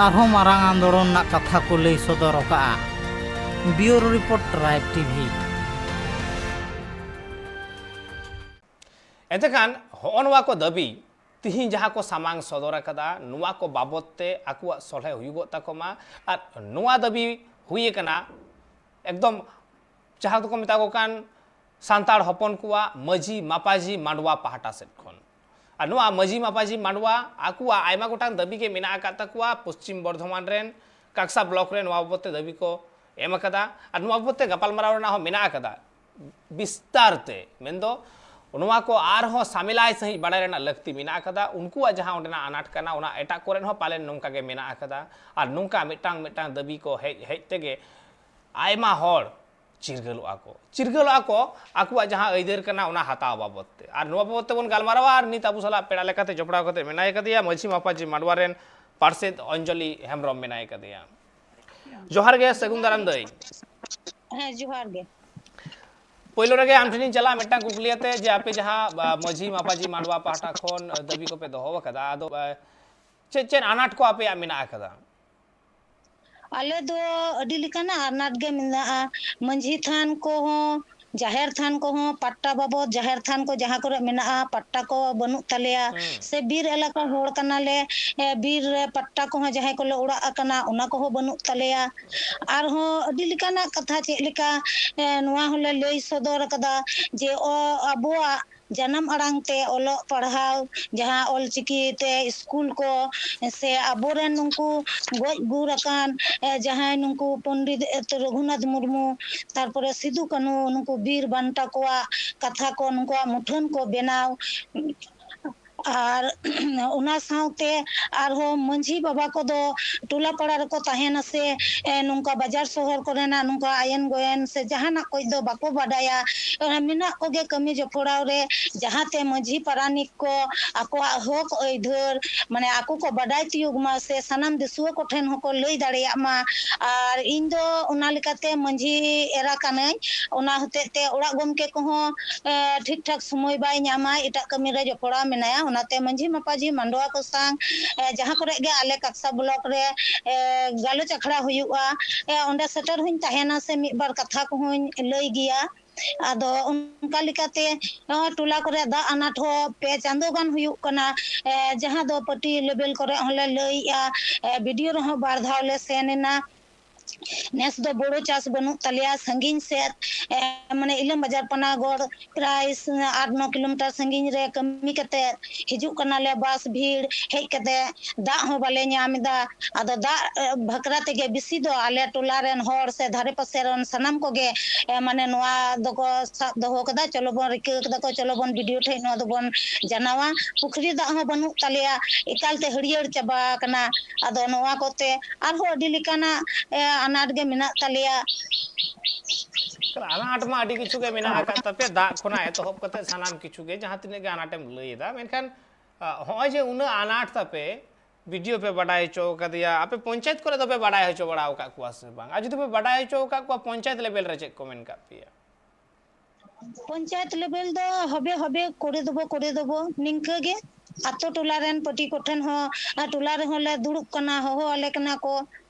ᱟᱨᱦᱚᱸ ᱢᱟᱨᱟᱝ ᱟᱱᱫᱳᱲᱚᱱ ᱨᱮᱱᱟᱜ ᱠᱟᱛᱷᱟ ᱠᱚ ᱞᱟᱹᱭ ᱥᱚᱫᱚᱨ ᱟᱠᱟᱫᱼᱟ᱾ ᱵᱤᱭᱩᱨᱳ ᱨᱤᱯᱳᱨᱴ, ᱴᱨᱟᱭᱤᱵᱽ ᱴᱤᱵᱷᱤ᱾ ᱮᱱᱛᱮ ᱠᱷᱟᱱ ᱦᱚᱸᱜᱼᱚ ᱱᱚᱣᱟ ᱠᱚ ᱫᱟᱹᱵᱤ ᱛᱤᱦᱤᱧ ᱡᱟᱦᱟᱸ ᱠᱚ ᱥᱟᱢᱟᱝ ᱥᱚᱫᱚᱨ ᱟᱠᱟᱫᱟ, ᱱᱚᱣᱟ ᱠᱚ ᱵᱟᱵᱚᱛ ᱛᱮ ᱟᱠᱚᱣᱟᱜ ᱥᱚᱞᱦᱮ ᱦᱩᱭᱩᱜᱚᱜ ᱛᱟᱠᱚ ᱢᱟ᱾ ᱟᱨ ᱱᱚᱣᱟ ᱫᱟᱹᱵᱤ ᱦᱩᱭ ᱟᱠᱟᱱᱟ ᱮᱠᱫᱚᱢ ᱡᱟᱦᱟᱸ ᱫᱚᱠᱚ ᱢᱮᱛᱟ ᱠᱚ ᱠᱟᱱ ᱥᱟᱱᱛᱟᱲ ᱦᱚᱯᱚᱱ ᱠᱚᱣᱟᱜ ᱢᱟᱹᱡᱷᱤ ᱢᱟᱯᱟᱡᱷᱤ ᱢᱟᱰᱣᱟ ᱯᱟᱦᱴᱟ ᱥᱮᱫ ᱠᱷᱚᱱ᱾ ᱟᱨ ᱱᱚᱣᱟ ᱢᱟᱹᱡᱷᱤ ᱢᱟᱯᱟᱡᱷᱤ ᱢᱟᱰᱣᱟ ᱟᱠᱚᱣᱟᱜ ᱟᱭᱢᱟ ᱜᱚᱴᱟᱝ ᱫᱟᱹᱵᱤ ᱜᱮ ᱢᱮᱱᱟᱜ ᱟᱠᱟᱫ ᱛᱟᱠᱚᱣᱟ ᱯᱚᱥᱪᱤᱢ ᱵᱚᱨᱫᱷᱚᱢᱟᱱ ᱨᱮᱱ ᱠᱟᱠᱥᱟ ᱵᱞᱚᱠ ᱨᱮ ᱱᱚᱣᱟ ᱵᱟᱵᱚᱫ ᱛᱮ ᱫᱟᱹᱵᱤ ᱠᱚ ᱮᱢ ᱟᱠᱟᱫᱟ᱾ ᱟᱨ ᱱᱚᱣᱟ ᱵᱟᱵᱚᱫ ᱛᱮ ᱜᱟᱯᱟᱞᱢᱟᱨᱟᱣ ᱨᱮᱱᱟᱜ ᱦᱚᱸ ᱢᱮᱱᱟᱜ ᱟᱠᱟᱫᱟ ᱵᱤᱥᱛᱟᱨ ᱛᱮ, ᱢᱮᱱᱫᱚ ᱱᱚᱣᱟ ᱠᱚ ᱟᱨᱦᱚᱸ ᱥᱟᱢᱮᱞᱟᱭ ᱥᱟᱺᱦᱤᱡ ᱵᱟᱲᱟᱭ ᱨᱮᱱᱟᱜ ᱞᱟᱹᱠᱛᱤ ᱢᱮᱱᱟᱜ ᱟᱠᱟᱫᱟ᱾ ᱩᱱᱠᱩᱣᱟᱜ ᱡᱟᱦᱟᱸ ᱚᱸᱰᱮᱱᱟᱜ ᱟᱱᱟᱴ ᱠᱟᱱᱟ, ᱚᱱᱟ ᱮᱴᱟᱜ ᱠᱚᱨᱮᱱ ᱦᱚᱸ ᱯᱟᱞᱮᱱ ᱱᱚᱝᱠᱟ ᱜᱮ ᱢᱮᱱᱟᱜ ᱟᱠᱟᱫᱟ᱾ ᱟᱨ ᱱᱚᱝᱠᱟ ᱢᱤᱫᱴᱟᱝ ᱢᱤᱫᱴᱟᱝ ᱫᱟᱹᱵᱤ ᱠᱚ ᱦᱮᱡ ᱦᱮᱡ ᱛᱮᱜᱮ ᱟᱭᱢᱟ ᱦᱚᱲ ᱪᱤᱨᱜᱟᱹᱞᱚᱜᱼᱟ ᱠᱚ, ᱪᱤᱨᱜᱟᱹᱞᱚᱜᱼᱟ ᱠᱚ ᱟᱠᱚᱣᱟᱜ ᱡᱟᱦᱟᱸ ᱟᱹᱭᱫᱟᱹᱨ ᱠᱟᱱᱟ ᱚᱱᱟ ᱦᱟᱛᱟᱣ ᱵᱟᱵᱚᱫ ᱛᱮ᱾ ᱟᱨ ᱱᱚᱣᱟ ᱵᱟᱵᱚᱫ ᱛᱮᱵᱚᱱ ᱜᱟᱞᱢᱟᱨᱟᱣᱟ᱾ ᱟᱨ ᱱᱤᱛ ᱟᱵᱚ ᱥᱟᱞᱟᱜ ᱯᱮᱲᱟ ᱞᱮᱠᱟᱛᱮ ᱡᱚᱯᱲᱟᱣ ᱠᱟᱛᱮ ᱢᱮᱱᱟᱭ ᱠᱟᱫᱮᱭᱟ ᱢᱟᱹᱡᱷᱤ ᱢᱟᱯᱟᱡᱷᱤ ᱢᱟᱰᱣᱟ ᱨᱮᱱ ᱯᱟᱨᱥᱮᱛ ᱚᱧᱡᱚᱞᱤ ᱦᱮᱢᱵᱨᱚᱢ ᱢᱮᱱᱟᱭ ᱠᱟᱫᱮᱭᱟ᱾ ᱡᱚᱦᱟᱨ ᱜᱮ, ᱥᱟᱹᱜᱩᱱ ᱫᱟᱨᱟᱢ ᱫᱟᱹᱭ᱾ ᱦᱮᱸ, ᱡᱚᱦᱟᱨ ᱜᱮ᱾ ᱯᱳᱭᱞᱳ ᱨᱮᱜᱮ ᱟᱢ ᱴᱷᱮᱱᱤᱧ ᱪᱟᱞᱟᱜᱼᱟ ᱢᱤᱫᱴᱟᱝ ᱠᱩᱠᱞᱤ ᱟᱛᱮ, ᱡᱮ ᱟᱯᱮ ᱡᱟᱦᱟᱸ, ᱟ, ᱢᱟᱹᱡᱷᱤ ᱢᱟᱯᱟᱡᱷᱤ ᱢᱟᱰᱣᱟ ᱯᱟᱦᱴᱟ ᱠᱷᱚᱱ, ᱟ, ᱫᱟᱹᱵᱤ ᱠᱚᱯᱮ ᱫᱚᱦᱚ ᱟᱠᱟᱫᱟ, ᱟᱫᱚ, ᱟ, ᱪᱮᱫ ᱪᱮᱫ ᱟᱱᱟᱴ ᱠᱚ ᱟᱯᱮᱭᱟᱜ ᱢᱮᱱᱟᱜ ᱟᱠᱟᱫᱟ? ᱟᱞᱮ ᱫᱚ ᱟᱹᱰᱤ ᱞᱮᱠᱟᱱᱟᱜ ᱟᱱᱟᱴ ᱜᱮ ᱢᱮᱱᱟᱜᱼᱟ᱾ ᱢᱟᱹᱡᱷᱤ ᱛᱷᱟᱱ ᱠᱚᱦᱚᱸ, ᱡᱟᱦᱮᱨ ᱛᱷᱟᱱ ᱠᱚᱦᱚᱸ, ᱯᱟᱴᱟ ᱵᱟᱵᱚᱫ ᱡᱟᱦᱮᱨ ᱛᱷᱟᱱ ᱠᱚ ᱡᱟᱦᱟᱸ ᱠᱚᱨᱮ ᱢᱮᱱᱟᱜᱼᱟ, ᱯᱟᱴᱟ ᱠᱚ ᱵᱟᱹᱱᱩᱜ ᱛᱟᱞᱮᱭᱟ᱾ ᱦᱩᱸ᱾ ᱥᱮ ᱵᱤᱨ ᱮᱞᱟᱠᱟ ᱦᱚᱲ ᱠᱟᱱᱟᱞᱮ, ᱮ, ᱵᱤᱨ ᱨᱮ ᱯᱟᱴᱟ ᱠᱚᱦᱚᱸ ᱡᱟᱦᱟᱸᱭ ᱠᱚᱞᱮ ᱚᱲᱟᱜ ᱟᱠᱟᱱᱟ, ᱚᱱᱟ ᱠᱚᱦᱚᱸ ᱵᱟᱹᱱᱩᱜ ᱛᱟᱞᱮᱭᱟ᱾ ᱟᱨᱦᱚᱸ ᱟᱹᱰᱤ ᱞᱮᱠᱟᱱᱟᱜ ᱠᱟᱛᱷᱟ, ᱪᱮᱫ ᱞᱮᱠᱟ, ᱮ, ᱱᱚᱣᱟ ᱦᱚᱸᱞᱮ ᱞᱟᱹᱭ ᱥᱚᱫᱚᱨ ᱟᱠᱟᱫᱟ ᱡᱮ ᱚ-, ᱟᱵᱚᱣᱟᱜ ᱡᱟᱱᱟᱢ ᱟᱲᱟᱝ ᱛᱮ ᱚᱞᱚᱜ ᱯᱟᱲᱦᱟᱣ, ᱡᱟᱦᱟᱸ ᱚᱞᱪᱤᱠᱤ ᱛᱮ ᱥᱠᱩᱞ ᱠᱚ, ᱥᱮ ᱟᱵᱚᱨᱮᱱ ᱱᱩᱠᱩ ᱜᱚᱡ ᱜᱩᱨ ᱟᱠᱟᱱ, ᱮ, ᱡᱟᱦᱟᱸᱭ ᱱᱩᱠᱩ ᱯᱚᱱᱰᱤᱛ ᱨᱚᱜᱷᱩᱱᱟᱛᱷ ᱢᱩᱨᱢᱩ, ᱛᱟᱨᱯᱚᱨᱮ ᱥᱤᱫᱩ ᱠᱟᱹᱱᱦᱩ, ᱱᱩᱠᱩ ᱵᱤᱨ ᱵᱟᱱᱴᱟ ᱠᱚᱣᱟᱜ ᱠᱟᱛᱷᱟ ᱠᱚ, ᱱᱩᱠᱩᱣᱟᱜ ᱢᱩᱴᱷᱟᱹᱱ ᱠᱚ ᱵᱮᱱᱟᱣ, ᱟᱨ ᱚᱱᱟ ᱥᱟᱶᱛᱮ ᱟᱨᱦᱚᱸ ᱢᱟᱹᱡᱷᱤ ᱵᱟᱵᱟ ᱠᱚᱫᱚ ᱴᱚᱞᱟ ᱯᱟᱲᱟ ᱨᱮᱠᱚ ᱛᱟᱦᱮᱱᱟ ᱥᱮ, ᱮ, ᱱᱚᱝᱠᱟ ᱵᱟᱡᱟᱨ ᱥᱚᱦᱚᱨ ᱠᱚᱨᱮᱱᱟᱜ ᱱᱚᱝᱠᱟ ᱟᱭᱮᱱ ᱜᱚᱭᱮᱱ ᱥᱮ ᱡᱟᱦᱟᱱᱟᱜ ᱠᱚ ᱫᱚ ᱵᱟᱠᱚ ᱵᱟᱰᱟᱭᱟ᱾ ᱚᱱᱟ ᱢᱮᱱᱟᱜ ᱠᱚᱜᱮ ᱠᱟᱹᱢᱤ ᱡᱚᱯᱲᱟᱣ ᱨᱮ, ᱡᱟᱦᱟᱸᱛᱮ ᱢᱟᱹᱡᱷᱤ ᱯᱟᱨᱟᱱᱤᱠ ᱠᱚ ᱟᱠᱚᱣᱟᱜ ᱦᱚᱠ ᱟᱹᱭᱫᱟᱹᱨ, ᱢᱟᱱᱮ, ᱟᱠᱚ ᱠᱚ ᱵᱟᱰᱟᱭ ᱛᱤᱭᱳᱜ ᱢᱟ ᱥᱮ ᱥᱟᱱᱟᱢ ᱫᱤᱥᱩᱣᱟᱹ ᱠᱚᱴᱷᱮᱱ ᱦᱚᱸᱠᱚ ᱞᱟᱹᱭ ᱫᱟᱲᱮᱭᱟᱜ ᱢᱟ᱾ ᱟᱨ ᱤᱧ ᱫᱚ ᱚᱱᱟ ᱞᱮᱠᱟᱛᱮ ᱢᱟᱹᱡᱷᱤ ᱮᱨᱟ ᱠᱟᱹᱱᱟᱹᱧ, ᱚᱱᱟ ᱦᱚᱛᱮᱡ ᱛᱮ ᱚᱲᱟᱜ ᱜᱚᱢᱠᱮ ᱠᱚᱦᱚᱸ, ᱮ, ᱴᱷᱤᱠ ᱴᱷᱟᱠ ᱥᱚᱢᱚᱭ ᱵᱟᱭ ᱧᱟᱢᱟ, ᱮᱴᱟᱜ ᱠᱟᱹᱢᱤ ᱨᱮ ᱡᱚᱯᱲᱟᱣ ᱢᱮᱱᱟᱭᱟ᱾ ᱚᱱᱟᱛᱮ ᱢᱟᱹᱡᱷᱤ ᱢᱟᱯᱟᱡᱷᱤ ᱢᱟᱰᱣᱟ ᱠᱚ ᱥᱟᱶ, ᱮ, ᱡᱟᱦᱟᱸ ᱠᱚᱨᱮ ᱜᱮ ᱟᱞᱮ ᱠᱟᱠᱥᱟ ᱵᱞᱚᱠ ᱨᱮ, ᱮ, ᱜᱟᱞᱚᱪ ᱟᱠᱷᱲᱟ ᱦᱩᱭᱩᱜᱼᱟ, ᱮ, ᱚᱸᱰᱮ ᱥᱮᱴᱮᱨ ᱦᱚᱸᱧ ᱛᱟᱦᱮᱱᱟ ᱥᱮ ᱢᱤᱫ ᱵᱟᱨ ᱠᱟᱛᱷᱟ ᱠᱚᱦᱚᱸᱧ ᱞᱟᱹᱭ ᱜᱮᱭᱟ᱾ ᱟᱫᱚ ᱚᱱᱠᱟ ᱞᱮᱠᱟᱛᱮ ᱱᱚᱣᱟ ᱴᱚᱞᱟ ᱠᱚᱨᱮ ᱫᱟᱜ ᱟᱱᱟᱴ ᱦᱚᱸ ᱯᱮ ᱪᱟᱸᱫᱳ ᱜᱟᱱ ᱦᱩᱭᱩᱜ ᱠᱟᱱᱟ, ᱮ, ᱡᱟᱦᱟᱸ ᱫᱚ ᱯᱟᱹᱴᱤ ᱞᱮᱵᱮᱞ ᱠᱚᱨᱮ ᱦᱚᱸᱞᱮ ᱞᱟᱹᱭᱮᱜᱼᱟ, ᱮ, ᱵᱤ ᱰᱤ ᱳ ᱨᱮᱦᱚᱸ ᱵᱟᱨ ᱫᱷᱟᱣ ᱞᱮ ᱥᱮᱱ ᱮᱱᱟ᱾ ᱱᱮᱥ ᱫᱚ ᱵᱚᱲᱚ ᱪᱟᱥ ᱵᱟᱹᱱᱩᱜ ᱛᱟᱞᱮᱭᱟ, ᱥᱟᱺᱜᱤᱧ ᱥᱮᱫ, ᱮ, ᱢᱟᱱᱮ ᱤᱞᱟᱢ ᱵᱟᱡᱟᱨ ᱯᱟᱱᱟᱜᱚᱲ ᱯᱨᱟᱭ ᱟᱴ ᱱᱚ ᱠᱤᱞᱳᱢᱤᱴᱟᱨ ᱥᱟᱺᱜᱤᱧ ᱨᱮ ᱠᱟᱹᱢᱤ ᱠᱟᱛᱮ ᱦᱤᱡᱩᱜ ᱠᱟᱱᱟᱞᱮ, ᱵᱟᱥ ᱵᱷᱤᱲ ᱦᱮᱡ ᱠᱟᱛᱮ ᱫᱟᱜ ᱦᱚᱸ ᱵᱟᱞᱮ ᱧᱟᱢ ᱮᱫᱟ᱾ ᱟᱫᱚ ᱫᱟᱜ, ᱮ, ᱵᱷᱟᱠᱨᱟ ᱛᱮᱜᱮ ᱵᱮᱥᱤ ᱫᱚ ᱟᱞᱮ ᱴᱚᱞᱟ ᱨᱮᱱ ᱦᱚᱲ ᱥᱮ ᱫᱷᱟᱨᱮ ᱯᱟᱥᱮ ᱨᱮᱱ ᱥᱟᱱᱟᱢ ᱠᱚᱜᱮ, ᱮ, ᱢᱟᱱᱮ ᱱᱚᱣᱟ ᱫᱚᱠᱚ ᱥᱟᱵ ᱫᱚᱦᱚ ᱠᱟᱫᱟ, ᱪᱚᱞᱚ ᱵᱚᱱ ᱨᱤᱠᱟᱹ ᱠᱟᱫᱟ ᱠᱚ, ᱪᱚᱞᱚ ᱵᱚᱱ ᱵᱤ ᱰᱤ ᱳ ᱴᱷᱮᱡ ᱱᱚᱣᱟ ᱫᱚᱵᱚᱱ ᱡᱟᱱᱟᱣᱟ᱾ ᱯᱩᱠᱷᱨᱤ ᱫᱟᱜ ᱦᱚᱸ ᱵᱟᱹᱱᱩᱜ ᱛᱟᱞᱮᱭᱟ, ᱮᱠᱟᱞ ᱛᱮ ᱦᱟᱹᱨᱭᱟᱹᱲ ᱪᱟᱵᱟ ᱟᱠᱟᱱᱟ᱾ ᱟᱫᱚ ᱱᱚᱣᱟ ᱠᱚᱛᱮ ᱟᱨᱦᱚᱸ ᱟᱹᱰᱤ ᱞᱮᱠᱟᱱᱟᱜ, ᱮ, ᱟᱱᱟᱴ ᱜᱮ ᱢᱮᱱᱟᱜ ᱛᱟᱞᱮᱭᱟ᱾ ᱟᱱᱟᱴ ᱢᱟ ᱟᱹᱰᱤ ᱠᱤᱪᱷᱩ ᱜᱮ ᱢᱮᱱᱟᱜ ᱟᱠᱟᱫ ᱛᱟᱯᱮ, ᱫᱟᱜ ᱠᱷᱚᱱᱟᱜ ᱮᱛᱚᱦᱚᱵ ᱠᱟᱛᱮ ᱥᱟᱱᱟᱢ ᱠᱤᱪᱷᱩ ᱜᱮ, ᱡᱟᱦᱟᱸ ᱛᱤᱱᱟᱹᱜ ᱜᱮ ᱟᱱᱟᱴᱮᱢ ᱞᱟᱹᱭ ᱮᱫᱟ᱾ ᱢᱮᱱᱠᱷᱟᱱ ᱟ, ᱦᱚᱸᱜᱼᱚᱭ ᱡᱮ ᱩᱱᱟᱹᱜ ᱟᱱᱟᱴ ᱛᱟᱯᱮ, ᱵᱤ ᱰᱤ ᱳ ᱯᱮ ᱵᱟᱰᱟᱭ ᱦᱚᱪᱚ ᱟᱠᱟᱫᱮᱭᱟ, ᱟᱯᱮ ᱯᱚᱧᱪᱟᱭᱮᱛ ᱠᱚᱨᱮ ᱫᱚᱯᱮ ᱵᱟᱰᱟᱭ ᱦᱚᱪᱚ ᱵᱟᱲᱟ ᱟᱠᱟᱫ ᱠᱚᱣᱟ ᱥᱮ ᱵᱟᱝ? ᱟᱨ ᱡᱩᱫᱤ ᱯᱮ ᱵᱟᱰᱟᱭ ᱦᱚᱪᱚ ᱟᱠᱟᱫ ᱠᱚᱣᱟ, ᱯᱚᱧᱪᱟᱭᱮᱛ ᱞᱮᱵᱮᱞ ᱨᱮ ᱪᱮᱫ ᱠᱚ ᱢᱮᱱ ᱟᱠᱟᱫ ᱯᱮᱭᱟ? ᱯᱚᱧᱪᱟᱭᱮᱛ ᱞᱮᱵᱮᱞ ᱫᱚ ᱦᱚᱵᱮ ᱦᱚᱵᱮ ᱠᱚᱨᱮ ᱫᱚᱵᱚ, ᱠᱚᱨᱮ ᱫᱚᱵᱚ, ᱱᱤᱝᱠᱟᱹ ᱜᱮ᱾ ᱟᱛᱳ ᱴᱚᱞᱟ ᱨᱮᱱ ᱯᱟᱹᱴᱤ ᱠᱚᱴᱷᱮᱱ ᱦᱚᱸ, ᱟᱨ ᱴᱚᱞᱟ ᱨᱮᱦᱚᱸ ᱞᱮ ᱫᱩᱲᱩᱵ ᱠᱟᱱᱟ, ᱦᱚᱦᱚ ᱟᱞᱮ ᱠᱟᱱᱟ ᱠᱚ᱾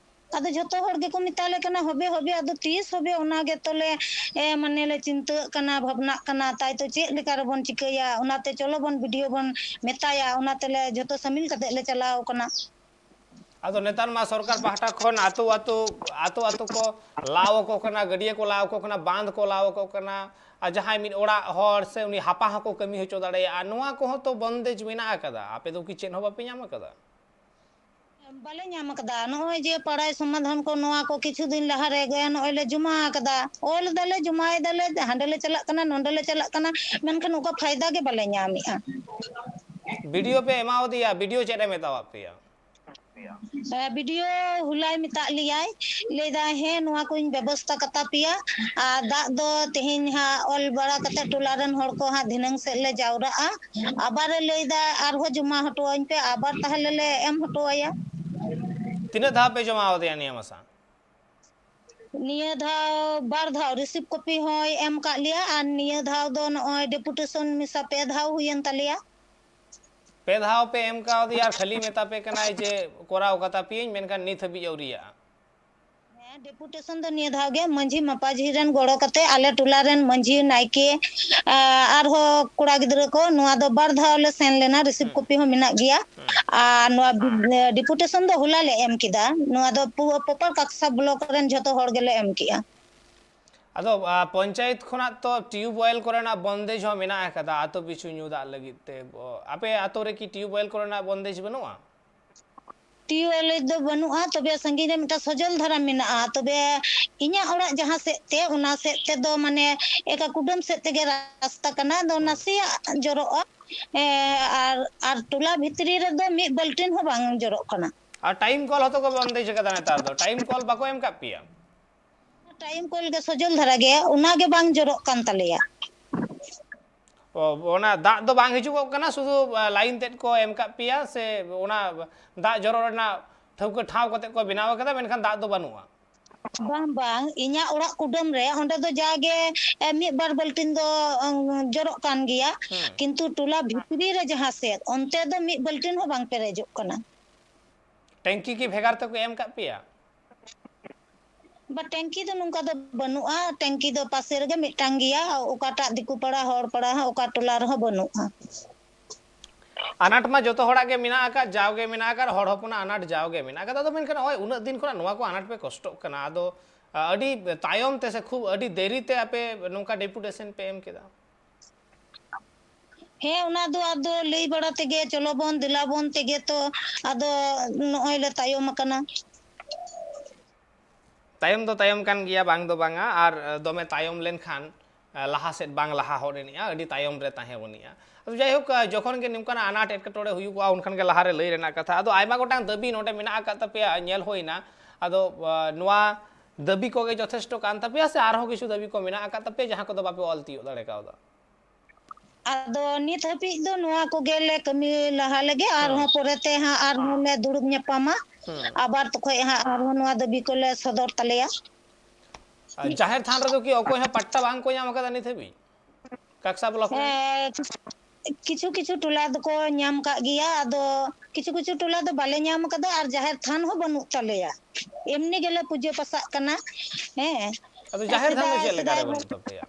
ᱟᱫᱚ ᱡᱷᱚᱛᱚ ᱦᱚᱲ ᱜᱮᱠᱚ ᱢᱮᱛᱟ ᱞᱮ ᱠᱟᱱᱟ, ᱦᱚᱵᱮ ᱦᱚᱵᱮ, ᱟᱫᱚ ᱛᱤᱥ ᱦᱚᱵᱮ, ᱚᱱᱟ ᱜᱮᱛᱚ ᱞᱮ, ᱮ, ᱢᱟᱱᱮ ᱞᱮ ᱪᱤᱱᱛᱟᱹᱜ ᱠᱟᱱᱟ, ᱵᱷᱟᱵᱽᱱᱟᱜ ᱠᱟᱱᱟ, ᱛᱟᱭ ᱛᱚ ᱪᱮᱫ ᱞᱮᱠᱟ ᱨᱮᱵᱚᱱ ᱪᱤᱠᱟᱹᱭᱟ? ᱚᱱᱟᱛᱮ ᱪᱚᱞᱚ ᱵᱚᱱ ᱵᱤ ᱰᱤ ᱳ ᱵᱚᱱ ᱢᱮᱛᱟᱭᱟ, ᱚᱱᱟ ᱛᱮᱞᱮ ᱡᱷᱚᱛᱚ ᱥᱟᱹᱢᱤᱞ ᱠᱟᱛᱮ ᱞᱮ ᱪᱟᱞᱟᱣ ᱠᱟᱱᱟ᱾ ᱟᱫᱚ ᱱᱮᱛᱟᱨ ᱢᱟ ᱥᱚᱨᱠᱟᱨ ᱯᱟᱦᱴᱟ ᱠᱷᱚᱱ ᱟᱛᱳ ᱟᱛᱳ, ᱟᱛᱳ ᱟᱛᱳ ᱠᱚ ᱞᱟᱣ ᱟᱠᱚ ᱠᱟᱱᱟ, ᱜᱟᱹᱰᱭᱟᱹ ᱠᱚ ᱞᱟᱣ ᱟᱠᱚ ᱠᱟᱱᱟ, ᱵᱟᱸᱫᱷ ᱠᱚ ᱞᱟᱣ ᱟᱠᱚ ᱠᱟᱱᱟ᱾ ᱟᱨ ᱡᱟᱦᱟᱸᱭ ᱢᱤᱫ ᱚᱲᱟᱜ ᱦᱚᱲ ᱥᱮ ᱩᱱᱤ ᱦᱟᱯᱟ ᱦᱚᱸᱠᱚ ᱠᱟᱹᱢᱤ ᱦᱚᱪᱚ ᱫᱟᱲᱮᱭᱟᱜᱼᱟ᱾ ᱱᱚᱣᱟ ᱠᱚᱦᱚᱸ ᱛᱚ ᱵᱚᱱᱫᱮᱡᱽ ᱢᱮᱱᱟᱜ ᱟᱠᱟᱫᱟ᱾ ᱟᱯᱮ ᱫᱚ ᱠᱤ ᱪᱮᱫ ᱦᱚᱸ ᱵᱟᱯᱮ ᱧᱟᱢ ᱟᱠᱟᱫᱟ? ᱵᱟᱞᱮ ᱧᱟᱢ ᱟᱠᱟᱫᱟ᱾ ᱱᱚᱜᱼᱚᱭ ᱡᱮ ᱯᱟᱲᱟᱭ ᱥᱚᱢᱟᱫᱷᱟᱱ ᱠᱚ, ᱱᱚᱣᱟ ᱠᱚ ᱠᱤᱪᱷᱩ ᱫᱤᱱ ᱞᱟᱦᱟ ᱨᱮ ᱱᱚᱜᱼᱚᱭ ᱞᱮ ᱡᱚᱢᱟ ᱟᱠᱟᱫᱟ, ᱚᱞ ᱫᱟᱞᱮ, ᱡᱚᱢᱟᱭ ᱫᱟᱞᱮ, ᱦᱟᱸᱰᱮ ᱞᱮ ᱪᱟᱞᱟᱜ ᱠᱟᱱᱟ, ᱱᱚᱸᱰᱮ ᱞᱮ ᱪᱟᱞᱟᱜ ᱠᱟᱱᱟ, ᱢᱮᱱᱠᱷᱟᱱ ᱚᱠᱟ ᱯᱷᱟᱭᱫᱟ ᱜᱮ ᱵᱟᱞᱮ ᱧᱟᱢᱮᱜᱼᱟ᱾ ᱵᱤ ᱰᱤ ᱳ ᱯᱮ ᱮᱢᱟᱣᱟᱫᱮᱭᱟ, ᱵᱤ ᱰᱤ ᱳ ᱪᱮᱫ ᱮ ᱢᱮᱛᱟᱣᱟᱫ ᱯᱮᱭᱟ? ᱦᱮᱸ, ᱵᱤ ᱰᱤ ᱳ ᱦᱚᱞᱟᱭ ᱢᱮᱛᱟᱜ ᱞᱮᱭᱟᱭ, ᱞᱟᱹᱭᱫᱟᱭ, "ᱦᱮᱸ, ᱱᱚᱣᱟ ᱠᱚᱧ ᱵᱮᱵᱚᱥᱛᱟ ᱠᱟᱛᱟ ᱯᱮᱭᱟ, ᱟᱨ ᱫᱟᱜ ᱫᱚ ᱛᱮᱦᱮᱧ ᱦᱟᱸᱜ ᱚᱞ ᱵᱟᱲᱟ ᱠᱟᱛᱮ ᱴᱚᱞᱟ ᱨᱮᱱ ᱦᱚᱲ ᱠᱚ ᱦᱟᱸᱜ ᱫᱷᱤᱱᱟᱹᱝ ᱥᱮᱫ ᱞᱮ ᱡᱟᱣᱨᱟᱜᱼᱟ, ᱟᱵᱟᱨᱮ ᱞᱟᱹᱭᱫᱟ ᱟᱨᱦᱚᱸ ᱡᱚᱢᱟ ᱦᱚᱴᱚ ᱟᱹᱧ ᱯᱮ", ᱟᱵᱟᱨ ᱛᱟᱦᱞᱮ ᱞᱮ ᱮᱢ ᱦᱚᱴᱚ ᱟᱭᱟ᱾ ᱛᱤᱱᱟᱹᱜ ᱫᱷᱟᱣ ᱯᱮ ᱡᱚᱢᱟ ᱟᱫᱮᱭᱟ ᱱᱤᱭᱟᱹ ᱢᱟᱥᱟ? ᱱᱤᱭᱟᱹ ᱫᱷᱟᱣ ᱵᱟᱨ ᱫᱷᱟᱣ ᱨᱤᱥᱤᱵᱷ ᱠᱚᱯᱤ ᱦᱚᱸᱭ ᱮᱢ ᱠᱟᱜ ᱞᱮᱭᱟ, ᱟᱨ ᱱᱤᱭᱟᱹ ᱫᱷᱟᱣ ᱫᱚ ᱱᱚᱜᱼᱚᱭ ᱰᱮᱯᱩᱴᱮᱥᱚᱱ ᱢᱮᱥᱟ ᱯᱮ ᱫᱷᱟᱣ ᱦᱩᱭᱮᱱ ᱛᱟᱞᱮᱭᱟ᱾ ᱯᱮ ᱫᱷᱟᱣ ᱯᱮ ᱮᱢ ᱠᱟᱣᱫᱮᱭᱟ ᱟᱨ ᱠᱷᱟᱹᱞᱤ ᱢᱮᱛᱟ ᱯᱮ ᱠᱟᱱᱟᱭ ᱡᱮ ᱠᱚᱨᱟᱣ ᱠᱟᱛᱟ ᱯᱮᱭᱟᱹᱧ, ᱢᱮᱱᱠᱷᱟᱱ ᱱᱤᱛ ᱦᱟᱹᱵᱤᱡ ᱟᱹᱣᱨᱤᱭᱟᱜᱼᱟ᱾ ᱰᱮᱯᱩᱴᱮᱥᱚᱱ ᱫᱚ ᱱᱤᱭᱟᱹ ᱫᱷᱟᱣ ᱜᱮ ᱢᱟᱹᱡᱷᱤ ᱢᱟᱯᱟᱡᱷᱤ ᱨᱮᱱ ᱜᱚᱲᱚ ᱠᱟᱛᱮ ᱟᱞᱮ ᱴᱚᱞᱟ ᱨᱮᱱ ᱢᱟᱹᱡᱷᱤ, ᱱᱟᱭᱠᱮ, ᱟᱨᱦᱚᱸ ᱠᱚᱲᱟ ᱜᱤᱫᱽᱨᱟᱹ ᱠᱚ, ᱱᱚᱣᱟ ᱫᱚ ᱵᱟᱨ ᱫᱷᱟᱣ ᱞᱮ ᱥᱮᱱ ᱞᱮᱱᱟ, ᱨᱤᱥᱤᱵᱷ ᱠᱚᱯᱤ ᱦᱚᱸ ᱢᱮᱱᱟᱜ ᱜᱮᱭᱟ᱾ ᱟᱨ ᱱᱚᱣᱟ ᱰᱮᱯᱩᱴᱮᱥᱚᱱ ᱫᱚ ᱦᱚᱞᱟ ᱞᱮ ᱮᱢ ᱠᱮᱫᱟ᱾ ᱱᱚᱣᱟ ᱫᱚ ᱯᱚᱯᱟᱨ ᱠᱟᱠᱥᱟ ᱵᱞᱚᱠ ᱨᱮᱱ ᱡᱷᱚᱛᱚ ᱦᱚᱲ ᱜᱮᱞᱮ ᱮᱢ ᱠᱮᱜᱼᱟ᱾ ᱟᱫᱚ ᱯᱚᱧᱪᱟᱭᱮᱛ ᱠᱷᱚᱱᱟᱜ ᱛᱚ ᱴᱤᱭᱩᱵᱽᱣᱮᱞ ᱠᱚᱨᱮᱱᱟᱜ ᱵᱚᱱᱫᱮᱡᱽ ᱦᱚᱸ ᱢᱮᱱᱟᱜ ᱟᱠᱟᱫᱟ ᱟᱛᱳ ᱯᱤᱪᱷᱩ ᱧᱩ ᱫᱟᱜ ᱞᱟᱹᱜᱤᱫ ᱛᱮ᱾ ᱟᱯᱮ ᱟᱛᱳ ᱨᱮᱠᱤ ᱴᱤᱭᱩᱵᱽᱣᱮᱞ ᱠᱚᱨᱮᱱᱟᱜ ᱵᱚᱱᱫᱮᱡᱽ ᱵᱟᱹᱱᱩᱜᱼᱟ? ᱴᱤᱭᱩᱵᱽᱣᱮᱞ ᱫᱚ ᱵᱟᱹᱱᱩᱜᱼᱟ, ᱛᱚᱵᱮ ᱥᱟᱺᱜᱤᱧ ᱨᱮ ᱢᱤᱫᱴᱟᱝ ᱥᱚᱡᱚᱞ ᱫᱷᱟᱨᱟ ᱢᱮᱱᱟᱜᱼᱟ᱾ ᱛᱚᱵᱮ ᱤᱧᱟᱹᱜ ᱚᱲᱟᱜ ᱡᱟᱦᱟᱸ ᱥᱮᱫ ᱛᱮ, ᱚᱱᱟ ᱥᱮᱫ ᱛᱮᱫᱚ ᱢᱟᱱᱮ ᱮᱠᱟ ᱠᱩᱰᱟᱹᱢ ᱥᱮᱫ ᱛᱮᱜᱮ ᱨᱟᱥᱛᱟ ᱠᱟᱱᱟ, ᱟᱫᱚ ᱱᱟᱥᱮᱭᱟᱜ ᱡᱚᱨᱚᱜᱼᱟ᱾ ᱟᱨ ᱟᱨ ᱴᱚᱞᱟ ᱵᱷᱤᱛᱨᱤ ᱨᱮᱫᱚ ᱢᱤᱫ ᱵᱟᱹᱞᱴᱤᱱ ᱦᱚᱸ ᱵᱟᱝ ᱡᱚᱨᱚᱜ ᱠᱟᱱᱟ᱾ ᱟᱨ ᱴᱟᱭᱤᱢ ᱠᱚᱞ ᱦᱚᱸᱛᱚ ᱠᱚ ᱵᱚᱱᱫᱮᱡᱽ ᱟᱠᱟᱫᱟ ᱱᱮᱛᱟᱨ ᱫᱚ᱾ ᱴᱟᱭᱤᱢ ᱠᱚᱞ ᱵᱟᱠᱚ ᱮᱢ ᱠᱟᱜ ᱯᱮᱭᱟ? ᱴᱟᱭᱤᱢ ᱠᱚᱞ ᱜᱮ ᱥᱚᱡᱚᱞ ᱫᱷᱟᱨᱟ ᱜᱮ, ᱚᱱᱟ ᱜᱮ ᱵᱟᱝ ᱡᱚᱨᱚᱜ ᱠᱟᱱ ᱛᱟᱞᱮᱭᱟ᱾ ᱚ, ᱚᱱᱟ ᱫᱟᱜ ᱫᱚ ᱵᱟᱝ ᱦᱤᱡᱩᱜᱚᱜ ᱠᱟᱱᱟ, ᱥᱩᱫᱷᱩ ᱞᱟᱭᱤᱱ ᱛᱮᱫ ᱠᱚ ᱮᱢ ᱠᱟᱜ ᱯᱮᱭᱟ ᱥᱮ ᱚᱱᱟ ᱫᱟᱜ ᱡᱚᱨᱚ ᱨᱮᱱᱟᱜ ᱴᱷᱟᱹᱣᱠᱟᱹ ᱴᱷᱟᱶ ᱠᱟᱛᱮ ᱠᱚ ᱵᱮᱱᱟᱣ ᱟᱠᱟᱫᱟ, ᱢᱮᱱᱠᱷᱟᱱ ᱫᱟᱜ ᱫᱚ ᱵᱟᱹᱱᱩᱜᱼᱟ? ᱵᱟᱝ ᱵᱟᱝ, ᱤᱧᱟᱹᱜ ᱚᱲᱟᱜ ᱠᱩᱰᱟᱹᱢ ᱨᱮ ᱚᱸᱰᱮ ᱫᱚ ᱡᱟᱜᱮ ᱢᱤᱫ ᱵᱟᱨ ᱵᱟᱹᱞᱴᱤᱱ ᱫᱚ ᱡᱚᱨᱚᱜ ᱠᱟᱱ ᱜᱮᱭᱟ, ᱠᱤᱱᱛᱩ ᱴᱚᱞᱟ ᱵᱷᱤᱛᱨᱤ ᱨᱮ ᱡᱟᱦᱟᱸ ᱥᱮᱫ, ᱚᱱᱛᱮ ᱫᱚ ᱢᱤᱫ ᱵᱟᱹᱞᱴᱤᱱ ᱦᱚᱸ ᱵᱟᱝ ᱯᱮᱨᱮᱡᱚᱜ ᱠᱟᱱᱟ᱾ ᱴᱮᱝᱠᱤ ᱠᱤ ᱵᱷᱮᱜᱟᱨ ᱛᱮᱠᱚ ᱮᱢ ᱠᱟᱜ ᱯᱮᱭᱟ? ᱵᱟ, ᱴᱮᱝᱠᱤ ᱫᱚ ᱱᱚᱝᱠᱟ ᱫᱚ ᱵᱟᱹᱱᱩᱜᱼᱟ᱾ ᱴᱮᱝᱠᱤ ᱫᱚ ᱯᱟᱥᱮ ᱨᱮᱜᱮ ᱢᱤᱫᱴᱟᱝ ᱜᱮᱭᱟ, ᱚᱠᱟᱴᱟᱜ ᱫᱤᱠᱩ ᱯᱟᱲᱟ, ᱦᱚᱲ ᱯᱟᱲᱟ ᱦᱚᱸ ᱚᱠᱟ ᱴᱚᱞᱟ ᱨᱮᱦᱚᱸ ᱵᱟᱹᱱᱩᱜᱼᱟ᱾ ᱟᱱᱟᱴ ᱢᱟ ᱡᱚᱛᱚ ᱦᱚᱲᱟᱜ ᱜᱮ ᱢᱮᱱᱟᱜ ᱟᱠᱟᱫ, ᱡᱟᱣᱜᱮ ᱢᱮᱱᱟᱜ ᱟᱠᱟᱫ, ᱦᱚᱲ ᱦᱚᱯᱚᱱᱟᱜ ᱟᱱᱟᱴ ᱡᱟᱣᱜᱮ ᱢᱮᱱᱟᱜ ᱟᱠᱟᱫ᱾ ᱟᱫᱚ ᱢᱮᱱᱠᱷᱟᱱ ᱱᱚᱜᱼᱚᱭ ᱩᱱᱟᱹᱜ ᱫᱤᱱ ᱠᱷᱚᱱᱟᱜ ᱱᱚᱣᱟ ᱠᱚ ᱟᱱᱟᱴ ᱯᱮ ᱠᱚᱥᱴᱚᱜ ᱠᱟᱱᱟ, ᱟᱫᱚ ᱟᱹᱰᱤ ᱛᱟᱭᱚᱢ ᱛᱮ ᱥᱮ ᱠᱷᱩᱵ ᱟᱹᱰᱤ ᱫᱮᱨᱤ ᱛᱮ ᱟᱯᱮ ᱱᱚᱝᱠᱟ ᱰᱮᱯᱩᱴᱮᱥᱚᱱ ᱯᱮ ᱮᱢ ᱠᱮᱫᱟ? ᱦᱮᱸ, ᱚᱱᱟ ᱫᱚ ᱟᱫᱚ ᱞᱟᱹᱭ ᱵᱟᱲᱟ ᱛᱮᱜᱮ, ᱪᱚᱞᱚ ᱵᱚᱱ ᱫᱮᱞᱟ ᱵᱚᱱ ᱛᱮᱜᱮ ᱛᱚ ᱟᱫᱚ ᱱᱚᱜᱼᱚᱭ ᱞᱮ ᱛᱟᱭᱚᱢ ᱟᱠᱟᱱᱟ᱾ ᱛᱟᱭᱚᱢ ᱫᱚ ᱛᱟᱭᱚᱢ ᱠᱟᱱ ᱜᱮᱭᱟ, ᱵᱟᱝ ᱫᱚ ᱵᱟᱝᱟ, ᱟᱨ ᱫᱚᱢᱮ ᱛᱟᱭᱚᱢ ᱞᱮᱱᱠᱷᱟᱱ ᱞᱟᱦᱟ ᱥᱮᱫ ᱵᱟᱝ ᱞᱟᱦᱟ ᱦᱚᱫ ᱮᱱᱮᱜᱼᱟ, ᱟᱹᱰᱤ ᱛᱟᱭᱚᱢ ᱨᱮ ᱛᱟᱦᱮᱸ ᱵᱚᱱᱮᱜᱼᱟ᱾ ᱟᱫᱚ ᱡᱟᱭᱦᱳᱠ, ᱡᱚᱠᱷᱚᱱ ᱜᱮ ᱱᱚᱝᱠᱟᱱᱟᱜ ᱟᱱᱟᱴ ᱮᱴᱠᱮᱴᱚᱬᱮ ᱦᱩᱭᱩᱜᱚᱜᱼᱟ, ᱩᱱᱠᱷᱟᱱ ᱜᱮ ᱞᱟᱦᱟ ᱨᱮ ᱞᱟᱹᱭ ᱨᱮᱱᱟᱜ ᱠᱟᱛᱷᱟ᱾ ᱟᱫᱚ ᱟᱭᱢᱟ ᱜᱚᱴᱟᱝ ᱫᱟᱹᱵᱤ ᱱᱚᱰᱮ ᱢᱮᱱᱟᱜ ᱟᱠᱟᱫ ᱛᱟᱯᱮᱭᱟ, ᱧᱮᱞ ᱦᱩᱭᱱᱟ᱾ ᱟᱫᱚ ᱱᱚᱣᱟ ᱫᱟᱹᱵᱤ ᱠᱚᱜᱮ ᱡᱚᱛᱷᱮᱥᱴᱚ ᱠᱟᱱ ᱛᱟᱯᱮᱭᱟ ᱥᱮ ᱟᱨᱦᱚᱸ ᱠᱤᱪᱷᱩ ᱫᱟᱹᱵᱤ ᱠᱚ ᱢᱮᱱᱟᱜ ᱟᱠᱟᱫ ᱛᱟᱯᱮᱭᱟ, ᱡᱟᱦᱟᱸ ᱠᱚᱫᱚ ᱵᱟᱯᱮ ᱚᱞ ᱛᱤᱭᱳᱜ ᱫᱟᱲᱮ ᱠᱟᱣᱫᱟ? ᱟᱫᱚ ᱱᱤᱛ ᱦᱟᱹᱵᱤᱡ ᱫᱚ ᱱᱚᱣᱟ ᱠᱚᱜᱮ ᱞᱮ ᱠᱟᱹᱢᱤ ᱞᱟᱦᱟ ᱞᱮᱜᱮ, ᱟᱨᱦᱚᱸ ᱯᱚᱨᱮᱛᱮ ᱦᱟᱸᱜ ᱟᱨᱦᱚᱸ ᱞᱮ ᱫᱩᱲᱩᱵ ᱧᱟᱯᱟᱢᱟ᱾ ᱟᱵᱟᱨ ᱛᱚᱠᱷᱚᱡ ᱦᱟᱸᱜ ᱟᱨᱦᱚᱸ ᱱᱚᱣᱟ ᱫᱟᱹᱵᱤ ᱠᱚᱞᱮ ᱥᱚᱫᱚᱨ ᱛᱟᱞᱮᱭᱟ᱾ ᱟᱨ ᱡᱟᱦᱮᱨ ᱛᱷᱟᱱ ᱨᱮᱫᱚ ᱠᱤ ᱚᱠᱚᱭ ᱦᱚᱸ ᱯᱟᱴᱴᱟ ᱵᱟᱝ ᱠᱚ ᱧᱟᱢ ᱟᱠᱟᱫᱟ ᱱᱤᱛ ᱦᱟᱹᱵᱤᱡ? ᱠᱟᱠᱥᱟ ᱵᱞᱚᱠ ᱨᱮ? ᱦᱮᱸ, ᱠᱤᱪᱷᱩ ᱠᱤᱪᱷᱩ ᱴᱚᱞᱟ ᱫᱚᱠᱚ ᱧᱟᱢ ᱠᱟᱜ ᱜᱮᱭᱟ, ᱟᱫᱚ ᱠᱤᱪᱷᱩ ᱠᱤᱪᱷᱩ ᱴᱚᱞᱟ ᱫᱚ ᱵᱟᱞᱮ ᱧᱟᱢ ᱠᱟᱫᱟ, ᱟᱨ ᱡᱟᱦᱮᱨ ᱛᱷᱟᱱ ᱦᱚᱸ ᱵᱟᱹᱱᱩᱜ ᱛᱟᱞᱮᱭᱟ᱾ ᱮᱢᱱᱤ ᱜᱮᱞᱮ ᱯᱩᱡᱟᱹ ᱯᱟᱥᱟᱜ ᱠᱟᱱᱟ᱾ ᱦᱮᱸ᱾ ᱟᱫᱚ ᱡᱟᱦᱮᱨ ᱛᱷᱟᱱ ᱫᱚ ᱥᱮᱫᱟᱭ, ᱪᱮᱫ ᱞᱮᱠᱟ ᱨᱮ ᱥᱮᱫᱟᱭ ᱵᱟᱹᱱᱩᱜ ᱛᱟᱯᱮᱭᱟ?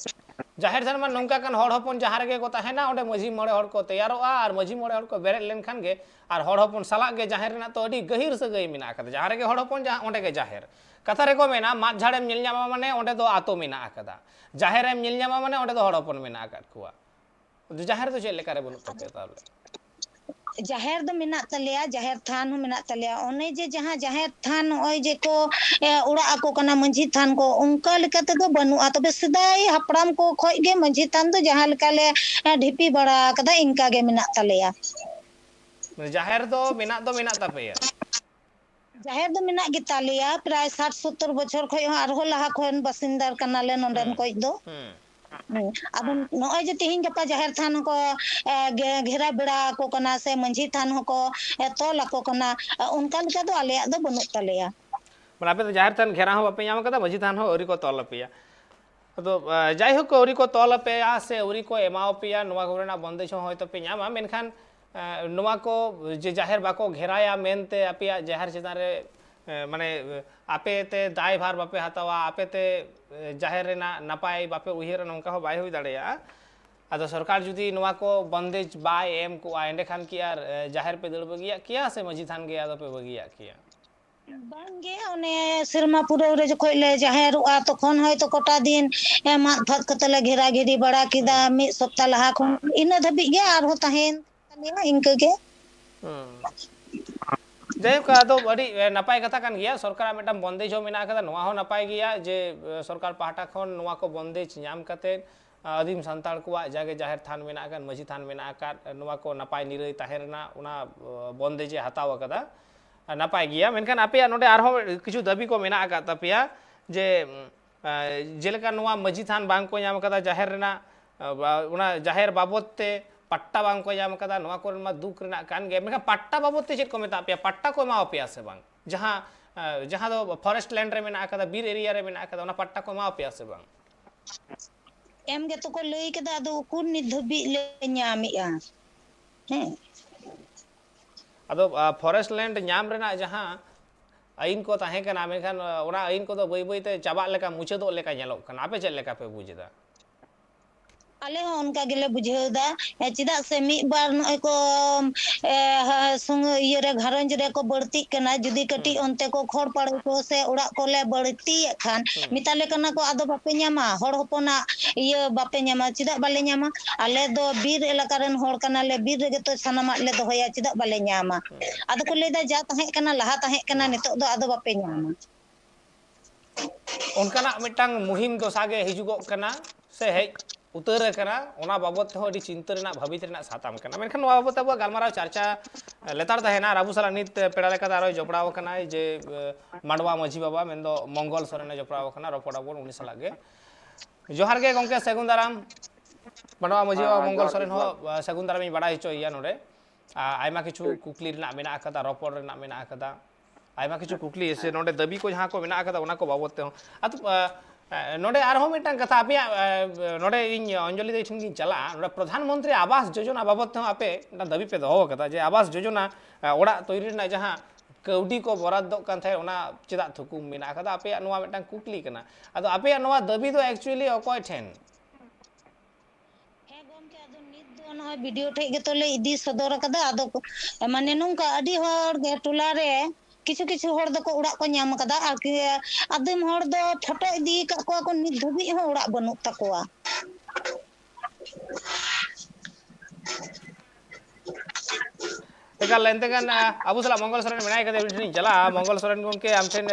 ᱡᱟᱦᱮᱨ ᱛᱷᱟᱱ ᱢᱟ ᱱᱚᱝᱠᱟ ᱠᱟᱱ, ᱦᱚᱲ ᱦᱚᱯᱚᱱ ᱡᱟᱦᱟᱸ ᱨᱮᱜᱮ ᱠᱚ ᱛᱟᱦᱮᱱᱟ, ᱚᱸᱰᱮ ᱢᱟᱹᱡᱷᱤ ᱢᱚᱬᱮ ᱦᱚᱲ ᱠᱚ ᱛᱮᱭᱟᱨᱚᱜᱼᱟ, ᱟᱨ ᱢᱟᱹᱡᱷᱤ ᱢᱚᱬᱮ ᱦᱚᱲ ᱠᱚ ᱵᱮᱨᱮᱫ ᱞᱮᱱᱠᱷᱟᱱ ᱜᱮ, ᱟᱨ ᱦᱚᱲ ᱦᱚᱯᱚᱱ ᱥᱟᱞᱟᱜ ᱜᱮ ᱡᱟᱦᱮᱨ ᱨᱮᱱᱟᱜ ᱛᱚ ᱟᱹᱰᱤ ᱜᱟᱹᱦᱤᱨ ᱥᱟᱹᱜᱟᱹᱭ ᱢᱮᱱᱟᱜ ᱟᱠᱟᱫᱟ᱾ ᱡᱟᱦᱟᱸ ᱨᱮᱜᱮ ᱦᱚᱲ ᱦᱚᱯᱚᱱ, ᱡᱟᱦᱟᱸ, ᱚᱸᱰᱮ ᱜᱮ ᱡᱟᱦᱮᱨ᱾ ᱠᱟᱛᱷᱟ ᱨᱮᱠᱚ ᱢᱮᱱᱟ, ᱢᱟᱫ ᱡᱷᱟᱲᱮᱢ ᱧᱮᱞ ᱧᱟᱢᱟ ᱢᱟᱱᱮ ᱚᱸᱰᱮ ᱫᱚ ᱟᱛᱳ ᱢᱮᱱᱟᱜ ᱟᱠᱟᱫᱟ, ᱡᱟᱦᱮᱨᱮᱢ ᱧᱮᱞ ᱧᱟᱢᱟ ᱢᱟᱱᱮ ᱚᱸᱰᱮ ᱫᱚ ᱦᱚᱲ ᱦᱚᱯᱚᱱ ᱢᱮᱱᱟᱜ ᱟᱠᱟᱫ ᱠᱚᱣᱟ᱾ ᱟᱫᱚ ᱡᱟᱦᱮᱨ ᱫᱚ ᱪᱮᱫ ᱞᱮᱠᱟ ᱨᱮ ᱵᱟᱹᱱᱩᱜ ᱛᱟᱯᱮᱭᱟ ᱛᱟᱦᱚᱞᱮ? ᱡᱟᱦᱮᱨ ᱫᱚ ᱢᱮᱱᱟᱜ ᱛᱟᱞᱮᱭᱟ, ᱡᱟᱦᱮᱨ ᱛᱷᱟᱱ ᱦᱚᱸ ᱢᱮᱱᱟᱜ ᱛᱟᱞᱮᱭᱟ᱾ ᱚᱱᱮ ᱡᱮ ᱡᱟᱦᱟᱸ ᱡᱟᱦᱮᱨ ᱛᱷᱟᱱ ᱱᱚᱜᱼᱚᱭ ᱡᱮ ᱠᱚ, ᱮ, ᱚᱲᱟᱜ ᱟᱠᱚ ᱠᱟᱱᱟ ᱢᱟᱹᱡᱷᱤ ᱛᱷᱟᱱ ᱠᱚ, ᱚᱱᱠᱟ ᱞᱮᱠᱟ ᱛᱮᱫᱚ ᱵᱟᱹᱱᱩᱜᱼᱟ᱾ ᱛᱚᱵᱮ ᱥᱮᱫᱟᱭ ᱦᱟᱯᱲᱟᱢ ᱠᱚ ᱠᱷᱚᱡ ᱜᱮ ᱢᱟᱹᱡᱷᱤ ᱛᱷᱟᱱ ᱫᱚ ᱡᱟᱦᱟᱸ ᱞᱮᱠᱟ ᱞᱮ, ᱮ, ᱰᱷᱤᱯᱤ ᱵᱟᱲᱟ ᱟᱠᱟᱫᱟ, ᱤᱱᱠᱟ ᱜᱮ ᱢᱮᱱᱟᱜ ᱛᱟᱞᱮᱭᱟ᱾ ᱢᱟᱱᱮ ᱡᱟᱦᱮᱨ ᱫᱚ ᱢᱮᱱᱟᱜ ᱫᱚ ᱢᱮᱱᱟᱜ ᱛᱟᱯᱮᱭᱟ? ᱡᱟᱦᱮᱨ ᱫᱚ ᱢᱮᱱᱟᱜ ᱜᱮᱛᱟᱞᱮᱭᱟ, ᱯᱨᱟᱭ ᱥᱟᱴ ᱥᱚᱛᱛᱚᱨ ᱵᱚᱪᱷᱚᱨ ᱠᱷᱚᱡ ᱦᱚᱸ ᱟᱨᱦᱚᱸ ᱞᱟᱦᱟ ᱠᱷᱚᱱ ᱵᱟᱥᱤᱱᱫᱟᱨ ᱠᱟᱱᱟᱞᱮ ᱱᱚᱸᱰᱮᱱ ᱦᱩᱸ, ᱠᱚᱡ ᱫᱚ᱾ ᱦᱩᱸ᱾ ᱦᱮᱸ, ᱟᱫᱚ ᱱᱚᱜᱼᱚᱭ ᱡᱮ ᱛᱤᱦᱤᱧ ᱜᱟᱯᱟ ᱡᱟᱦᱮᱨ ᱛᱷᱟᱱ ᱦᱚᱸᱠᱚ, ᱮ, ᱜᱷᱮ-, ᱜᱷᱮᱨᱟ ᱵᱮᱲᱟ ᱟᱠᱚ ᱠᱟᱱᱟ ᱥᱮ ᱢᱟᱹᱡᱷᱤ ᱛᱷᱟᱱ ᱦᱚᱸᱠᱚ, ᱮ, ᱛᱚᱞ ᱟᱠᱚ ᱠᱟᱱᱟ, ᱮ, ᱚᱱᱠᱟ ᱞᱮᱠᱟ ᱫᱚ ᱟᱞᱮᱭᱟᱜ ᱫᱚ ᱵᱟᱹᱱᱩᱜ ᱛᱟᱞᱮᱭᱟ᱾ ᱢᱟᱱᱮ ᱟᱯᱮ ᱫᱚ ᱡᱟᱦᱮᱨ ᱛᱷᱟᱱ ᱜᱷᱮᱨᱟ ᱦᱚᱸ ᱵᱟᱯᱮ ᱧᱟᱢ ᱟᱠᱟᱫᱟ, ᱢᱟᱹᱡᱷᱤ ᱛᱷᱟᱱ ᱦᱚᱸ ᱟᱹᱣᱨᱤ ᱠᱚ ᱛᱚᱞ ᱟᱯᱮᱭᱟ᱾ ᱟᱫᱚ, ᱮ, ᱡᱟᱭᱦᱳᱠ, ᱟᱹᱣᱨᱤ ᱠᱚ ᱛᱚᱞ ᱟᱯᱮᱭᱟ ᱥᱮ ᱟᱹᱣᱨᱤ ᱠᱚ ᱮᱢᱟᱣ ᱯᱮᱭᱟ, ᱱᱚᱣᱟ ᱠᱚᱨᱮᱱᱟᱜ ᱵᱚᱱᱫᱮᱡᱽ ᱦᱚᱸ ᱦᱚᱭᱛᱳ ᱯᱮ ᱧᱟᱢᱟ, ᱢᱮᱱᱠᱷᱟᱱ, ᱮ, ᱱᱚᱣᱟ ᱠᱚ ᱡᱮ ᱡᱟᱦᱮᱨ ᱵᱟᱠᱚ ᱜᱷᱮᱨᱟᱭᱟ ᱢᱮᱱᱛᱮ ᱟᱯᱮᱭᱟᱜ ᱡᱟᱦᱮᱨ ᱪᱮᱛᱟᱱ ᱨᱮ, ᱮ, ᱢᱟᱱᱮ, ᱟᱯᱮ ᱛᱮ ᱫᱟᱭᱵᱷᱟᱨ ᱵᱟᱯᱮ ᱦᱟᱛᱟᱣᱟ, ᱟᱯᱮ ᱛᱮ, ᱮ, ᱡᱟᱦᱮᱨ ᱨᱮᱱᱟᱜ ᱱᱟᱯᱟᱭ ᱵᱟᱯᱮ ᱩᱭᱦᱟᱹᱨᱟ, ᱱᱚᱝᱠᱟ ᱦᱚᱸ ᱵᱟᱭ ᱦᱩᱭ ᱫᱟᱲᱮᱭᱟᱜᱼᱟ᱾ ᱟᱫᱚ ᱥᱚᱨᱠᱟᱨ ᱡᱩᱫᱤ ᱱᱚᱣᱟ ᱠᱚ ᱵᱚᱱᱫᱮᱡᱽ ᱵᱟᱭ ᱮᱢ ᱠᱚᱜᱼᱟ, ᱮᱸᱰᱮᱠᱷᱟᱱ ᱠᱤ ᱟᱨ, ᱮ, ᱡᱟᱦᱮᱨ ᱯᱮ ᱫᱟᱹᱲ ᱵᱟᱹᱜᱤᱭᱟᱜ ᱠᱮᱭᱟ ᱥᱮ ᱢᱟᱹᱡᱷᱤ ᱛᱷᱟᱱ ᱜᱮ ᱟᱫᱚ ᱯᱮ ᱵᱟᱹᱜᱤᱭᱟᱜ ᱠᱮᱭᱟ? ᱵᱟᱝᱜᱮ, ᱚᱱᱮ ᱥᱮᱨᱢᱟ ᱯᱩᱨᱟᱹᱣ ᱨᱮ ᱡᱚᱠᱷᱚᱡ ᱞᱮ ᱡᱟᱦᱮᱨᱚᱜᱼᱟ, ᱛᱚᱠᱷᱚᱱ ᱦᱚᱭᱛᱚ ᱠᱚᱴᱟ ᱫᱤᱱ, ᱮ, ᱢᱟᱫ ᱯᱷᱟᱫ ᱠᱟᱛᱮ ᱞᱮ ᱜᱷᱮᱨᱟ ᱜᱷᱮᱨᱤ ᱵᱟᱲᱟ ᱠᱮᱫᱟ, ᱦᱩᱸ᱾ ᱢᱤᱫ ᱥᱚᱯᱛᱟ ᱞᱟᱦᱟ ᱠᱷᱚᱱ ᱤᱱᱟᱹ ᱫᱷᱟᱹᱵᱤᱡ ᱜᱮ ᱟᱨᱦᱚᱸ ᱛᱟᱦᱮᱸᱭᱮᱱ ᱛᱟᱞᱮᱭᱟ ᱤᱱᱠᱟᱹ ᱜᱮ᱾ ᱦᱩᱸ᱾ ᱡᱟᱭᱦᱳᱠ, ᱟᱫᱚ ᱟᱹᱰᱤ, ᱮ, ᱱᱟᱯᱟᱭ ᱠᱟᱛᱷᱟ ᱠᱟᱱ ᱜᱮᱭᱟ, ᱥᱚᱨᱠᱟᱨᱟᱜ ᱢᱤᱫᱴᱟᱝ ᱵᱚᱱᱫᱮᱡᱽ ᱦᱚᱸ ᱢᱮᱱᱟᱜ ᱟᱠᱟᱫᱟ, ᱱᱚᱣᱟ ᱦᱚᱸ ᱱᱟᱯᱟᱭ ᱜᱮᱭᱟ ᱡᱮ, ᱮ, ᱥᱚᱨᱠᱟᱨ ᱯᱟᱦᱴᱟ ᱠᱷᱚᱱ ᱱᱚᱣᱟ ᱠᱚ ᱵᱚᱱᱫᱮᱡᱽ ᱧᱟᱢ ᱠᱟᱛᱮ, ᱟ, ᱟᱹᱫᱤᱢ ᱥᱟᱱᱛᱟᱲ ᱠᱚᱣᱟᱜ ᱡᱟᱜᱮ ᱡᱟᱦᱮᱨ ᱛᱷᱟᱱ ᱢᱮᱱᱟᱜ ᱟᱠᱟᱫ, ᱢᱟᱹᱡᱷᱤ ᱛᱷᱟᱱ ᱢᱮᱱᱟᱜ ᱟᱠᱟᱫ, ᱱᱚᱣᱟ ᱠᱚ ᱱᱟᱯᱟᱭ ᱱᱤᱨᱟᱹᱭ ᱛᱟᱦᱮᱸ ᱨᱮᱱᱟᱜ ᱚᱱᱟ, ᱚ, ᱵᱚᱱᱫᱮᱡᱽ ᱮ ᱦᱟᱛᱟᱣ ᱟᱠᱟᱫᱟ᱾ ᱟ, ᱱᱟᱯᱟᱭ ᱜᱮᱭᱟ, ᱢᱮᱱᱠᱷᱟᱱ ᱟᱯᱮᱭᱟᱜ ᱱᱚᱰᱮ ᱟᱨᱦᱚᱸ ᱠᱤᱪᱷᱩ ᱫᱟᱹᱵᱤ ᱠᱚ ᱢᱮᱱᱟᱜ ᱟᱠᱟᱫ ᱛᱟᱯᱮᱭᱟ ᱡᱮ, ᱩᱢ, ᱟ, ᱡᱮᱞᱮᱠᱟ ᱱᱚᱣᱟ ᱢᱟᱹᱡᱷᱤ ᱛᱷᱟᱱ ᱵᱟᱝ ᱠᱚ ᱧᱟᱢ ᱟᱠᱟᱫᱟ, ᱡᱟᱦᱮᱨ ᱨᱮᱱᱟᱜ, ᱟ, ᱵᱟ-, ᱚᱱᱟ ᱡᱟᱦᱮᱨ ᱵᱟᱵᱚᱫ ᱛᱮ ᱯᱟᱴᱴᱟ ᱵᱟᱝ ᱠᱚ ᱧᱟᱢ ᱟᱠᱟᱫᱟ, ᱱᱚᱣᱟ ᱠᱚᱨᱮ ᱢᱟ ᱫᱩᱠ ᱨᱮᱱᱟᱜ ᱠᱟᱱ ᱜᱮ, ᱢᱮᱱᱠᱷᱟᱱ ᱯᱟᱴᱴᱟ ᱵᱟᱵᱚᱫ ᱛᱮ ᱪᱮᱫ ᱠᱚ ᱢᱮᱛᱟᱜ ᱯᱮᱭᱟ? ᱯᱟᱴᱴᱟ ᱠᱚ ᱮᱢᱟ ᱯᱮᱭᱟ ᱥᱮ ᱵᱟᱝ? ᱡᱟᱦᱟᱸ, ᱟ, ᱡᱟᱦᱟᱸ ᱫᱚ forest land ᱨᱮ ᱢᱮᱱᱟᱜ ᱟᱠᱟᱫᱟ, ᱵᱤᱨ area ᱨᱮ ᱢᱮᱱᱟᱜ ᱟᱠᱟᱫᱟ, ᱚᱱᱟ ᱯᱟᱴᱴᱟ ᱠᱚ ᱮᱢᱟ ᱯᱮᱭᱟ ᱥᱮ ᱵᱟᱝ? ᱮᱢ ᱜᱮᱛᱚ ᱠᱚ ᱞᱟᱹᱭ ᱠᱮᱫᱟ, ᱟᱫᱚ ᱩᱠᱩᱨ ᱱᱤᱛ ᱫᱷᱟᱹᱵᱤᱡ ᱞᱮ ᱧᱟᱢᱮᱜᱼᱟ? ᱦᱮᱸ᱾ ᱟᱫᱚ ᱯᱷᱚᱨᱮᱥᱴ ᱞᱮᱱᱰ ᱧᱟᱢ ᱨᱮᱱᱟᱜ ᱡᱟᱦᱟᱸ ᱟᱹᱭᱤᱱ ᱠᱚ ᱛᱟᱦᱮᱸ ᱠᱟᱱᱟ, ᱢᱮᱱᱠᱷᱟᱱ ᱚᱱᱟ ᱟᱹᱭᱤᱱ ᱠᱚᱫᱚ ᱵᱟᱹᱭ ᱵᱟᱹᱭᱛᱮ ᱪᱟᱵᱟᱜ ᱞᱮᱠᱟ, ᱢᱩᱪᱟᱹᱫᱚᱜ ᱞᱮᱠᱟ ᱧᱮᱞᱚᱜ ᱠᱟᱱᱟ᱾ ᱟᱯᱮ ᱪᱮᱫ ᱞᱮᱠᱟ ᱯᱮ ᱵᱩᱡᱽ ᱮᱫᱟ? ᱟᱞᱮ ᱦᱚᱸ ᱚᱱᱠᱟ ᱜᱮᱞᱮ ᱵᱩᱡᱷᱟᱹᱣ ᱮᱫᱟ᱾ ᱪᱮᱫᱟᱜ ᱥᱮ ᱢᱤᱫ ᱵᱟᱨ ᱱᱚᱜᱼᱚᱭ ᱠᱚ ᱤᱭᱟᱹᱨᱮ ᱜᱷᱟᱨᱚᱸᱡᱽ ᱨᱮᱠᱚ ᱵᱟᱹᱲᱛᱤᱜ ᱠᱟᱱᱟ, ᱡᱩᱫᱤ ᱠᱟᱹᱴᱤᱡ ᱚᱱᱛᱮ ᱠᱚ ᱠᱷᱚᱲ ᱯᱟᱲᱚ ᱠᱚ ᱥᱮ ᱚᱲᱟᱜ ᱠᱚᱞᱮ ᱵᱟᱹᱲᱛᱤᱭᱮᱫ ᱠᱷᱟᱱ ᱢᱮᱛᱟᱞᱮ ᱠᱟᱱᱟ ᱠᱚ, ᱟᱫᱚ ᱵᱟᱯᱮ ᱧᱟᱢᱟ, ᱦᱚᱲ ᱦᱚᱯᱚᱱᱟᱜ ᱤᱭᱟᱹ ᱵᱟᱯᱮ ᱧᱟᱢᱟ᱾ ᱪᱮᱫᱟᱜ ᱵᱟᱞᱮ ᱧᱟᱢᱟ? ᱟᱞᱮ ᱫᱚ ᱵᱤᱨ ᱮᱞᱟᱠᱟ ᱨᱮᱱ ᱦᱚᱲ ᱠᱟᱱᱟᱞᱮ, ᱵᱤᱨ ᱨᱮᱜᱮ ᱛᱚ ᱥᱟᱱᱟᱢᱟᱜ ᱞᱮ ᱫᱚᱦᱚᱭᱟ, ᱪᱮᱫᱟᱜ ᱵᱟᱞᱮ ᱧᱟᱢᱟ? ᱟᱫᱚ ᱠᱚ ᱞᱟᱹᱭᱫᱟ, ᱡᱟ ᱛᱟᱦᱮᱸ ᱠᱟᱱᱟ ᱞᱟᱦᱟ ᱛᱟᱦᱮᱸ ᱠᱟᱱᱟ, ᱱᱤᱛᱚᱜ ᱫᱚ ᱟᱫᱚ ᱵᱟᱯᱮ ᱧᱟᱢᱟ᱾ ᱚᱱᱠᱟᱱᱟᱜ ᱢᱤᱫᱴᱟᱝ ᱢᱩᱦᱤᱢ ᱫᱚᱥᱟ ᱜᱮ ᱦᱤᱡᱩᱜᱚᱜ ᱠᱟᱱᱟ ᱥᱮ ᱦᱮᱡ ᱩᱛᱟᱹᱨ ᱟᱠᱟᱱᱟ, ᱚᱱᱟ ᱵᱟᱵᱚᱫ ᱛᱮᱦᱚᱸ ᱟᱹᱰᱤ ᱪᱤᱱᱛᱟᱹ ᱨᱮᱱᱟᱜ, ᱵᱷᱟᱹᱵᱤᱛ ᱨᱮᱱᱟᱜ ᱥᱟᱛᱟᱢ ᱠᱟᱱᱟ᱾ ᱢᱮᱱᱠᱷᱟᱱ ᱱᱚᱣᱟ ᱵᱟᱵᱚᱫ ᱛᱮ ᱟᱵᱚᱣᱟᱜ ᱜᱟᱞᱢᱟᱨᱟᱣ ᱪᱟᱨᱪᱟ ᱞᱮᱛᱟᱲ ᱛᱟᱦᱮᱱᱟ᱾ ᱟᱨ ᱟᱵᱚ ᱥᱟᱞᱟᱜ ᱱᱤᱛ ᱯᱮᱲᱟ ᱞᱮᱠᱟᱛᱮ ᱟᱨᱚᱭ ᱡᱚᱯᱲᱟᱣ ᱟᱠᱟᱱᱟᱭ ᱡᱮ ᱢᱟᱰᱣᱟ ᱢᱟᱹᱡᱷᱤ ᱵᱟᱵᱟ, ᱢᱮᱱᱫᱚ ᱢᱚᱝᱜᱚᱞ ᱥᱚᱨᱮᱱᱮ ᱡᱚᱯᱲᱟᱣ ᱟᱠᱟᱱᱟ᱾ ᱨᱚᱯᱚᱲ ᱟᱵᱚᱱ ᱩᱱᱤ ᱥᱟᱞᱟᱜ ᱜᱮ᱾ ᱡᱚᱦᱟᱨ ᱜᱮ ᱜᱚᱢᱠᱮ, ᱥᱟᱹᱜᱩᱱ ᱫᱟᱨᱟᱢ᱾ ᱢᱟᱰᱣᱟ ᱢᱟᱹᱡᱷᱤ ᱵᱟᱵᱟ ᱢᱚᱝᱜᱚᱞ ᱥᱚᱨᱮᱱ ᱦᱚᱸ ᱥᱟᱹᱜᱩᱱ ᱫᱟᱨᱟᱢ ᱤᱧ ᱵᱟᱲᱟᱭ ᱦᱚᱪᱚᱭᱮᱭᱟ ᱱᱚᱰᱮ᱾ ᱟᱨ ᱟᱭᱢᱟ ᱠᱤᱪᱷᱩ ᱠᱩᱠᱞᱤ ᱨᱮᱱᱟᱜ ᱢᱮᱱᱟᱜ ᱟᱠᱟᱫᱟ, ᱨᱚᱯᱚᱲ ᱨᱮᱱᱟᱜ ᱢᱮᱱᱟᱜ ᱟᱠᱟᱫᱟ, ᱟᱭᱢᱟ ᱠᱤᱪᱷᱩ ᱠᱩᱠᱞᱤ ᱥᱮ ᱱᱚᱰᱮ ᱫᱟᱹᱵᱤ ᱠᱚ ᱡᱟᱦᱟᱸ ᱠᱚ ᱢᱮᱱᱟᱜ ᱟᱠᱟᱫᱟ, ᱚᱱᱟ ᱠᱚ ᱵᱟᱵᱚᱫ ᱛᱮᱦᱚᱸ᱾ ᱟᱫᱚ ᱱᱚᱰᱮ ᱟᱨᱦᱚᱸ ᱢᱤᱫᱴᱟᱝ ᱠᱟᱛᱷᱟ, ᱟᱯᱮᱭᱟᱜ ᱱᱚᱰᱮ ᱤᱧ ᱚᱧᱡᱚᱞᱤ ᱫᱟᱹᱭ ᱴᱷᱮᱱ ᱜᱤᱧ ᱪᱟᱞᱟᱜᱼᱟ᱾ ᱱᱚᱰᱮ ᱯᱨᱚᱫᱷᱟᱱ ᱢᱚᱱᱛᱨᱤ ᱟᱵᱟᱥ ᱡᱳᱡᱚᱱᱟ ᱵᱟᱵᱚᱫ ᱛᱮᱦᱚᱸ ᱟᱯᱮ ᱢᱤᱫᱴᱟᱝ ᱫᱟᱹᱵᱤ ᱯᱮ ᱫᱚᱦᱚ ᱟᱠᱟᱫᱟ ᱡᱮ ᱟᱵᱟᱥ ᱡᱳᱡᱚᱱᱟ ᱚᱲᱟᱜ ᱛᱳᱭᱨᱤ ᱨᱮᱱᱟᱜ ᱡᱟᱦᱟᱸ ᱠᱟᱹᱣᱰᱤ ᱠᱚ ᱵᱚᱨᱟᱫᱚᱜ ᱠᱟᱱ ᱛᱟᱦᱮᱸᱫ, ᱚᱱᱟ ᱪᱮᱫᱟᱜ ᱛᱷᱩᱠᱩᱢ ᱢᱮᱱᱟᱜ ᱟᱠᱟᱫᱟ? ᱟᱯᱮᱭᱟᱜ ᱱᱚᱣᱟ ᱢᱤᱫᱴᱟᱝ ᱠᱩᱠᱞᱤ ᱠᱟᱱᱟ᱾ ᱟᱫᱚ ᱟᱯᱮᱭᱟᱜ ᱱᱚᱣᱟ ᱫᱟᱹᱵᱤ ᱫᱚ actually ᱚᱠᱚᱭ ᱴᱷᱮᱱ? ᱦᱮᱸ ᱜᱚᱢᱠᱮ, ᱟᱫᱚ ᱱᱤᱛ ᱫᱚ ᱱᱚᱜᱼᱚᱭ ᱵᱤ ᱰᱤ ᱳ ᱴᱷᱮᱡ ᱜᱮᱛᱚ ᱞᱮ ᱤᱫᱤ ᱥᱚᱫᱚᱨ ᱟᱠᱟᱫᱟ᱾ ᱟᱫᱚ ᱢᱟᱱᱮ ᱱᱚᱝᱠᱟ ᱟᱹᱰᱤ ᱦᱚᱲ ᱜᱮ ᱴᱚᱞᱟ ᱨᱮ ᱠᱤᱪᱷᱩ ᱠᱤᱪᱷᱩ ᱦᱚᱲ ᱫᱚᱠᱚ ᱚᱲᱟᱜ ᱠᱚ ᱧᱟᱢ ᱟᱠᱟᱫᱟ, ᱟᱨ ᱠᱤ ᱟᱫᱚᱢ ᱦᱚᱲ ᱫᱚ ᱯᱷᱳᱴᱳ ᱤᱫᱤ ᱟᱠᱟᱫ ᱠᱚᱣᱟ ᱠᱚ, ᱱᱤᱛ ᱫᱷᱟᱹᱵᱤᱡ ᱦᱚᱸ ᱚᱲᱟᱜ ᱵᱟᱹᱱᱩᱜ ᱛᱟᱠᱚᱣᱟ᱾ ᱮᱠᱟᱞ, ᱮᱱᱛᱮ ᱠᱷᱟᱱ ᱟᱵᱚ ᱥᱟᱞᱟᱜ ᱢᱚᱝᱜᱚᱞ ᱥᱚᱨᱮᱱ ᱢᱮᱱᱟᱭ ᱠᱟᱫᱮᱭᱟ, ᱩᱱᱤ ᱴᱷᱮᱱᱤᱧ ᱪᱟᱞᱟᱜᱼᱟ᱾ ᱢᱚᱝᱜᱚᱞ ᱥᱚᱨᱮᱱ ᱜᱚᱢᱠᱮ, ᱟᱢ ᱴᱷᱮᱱ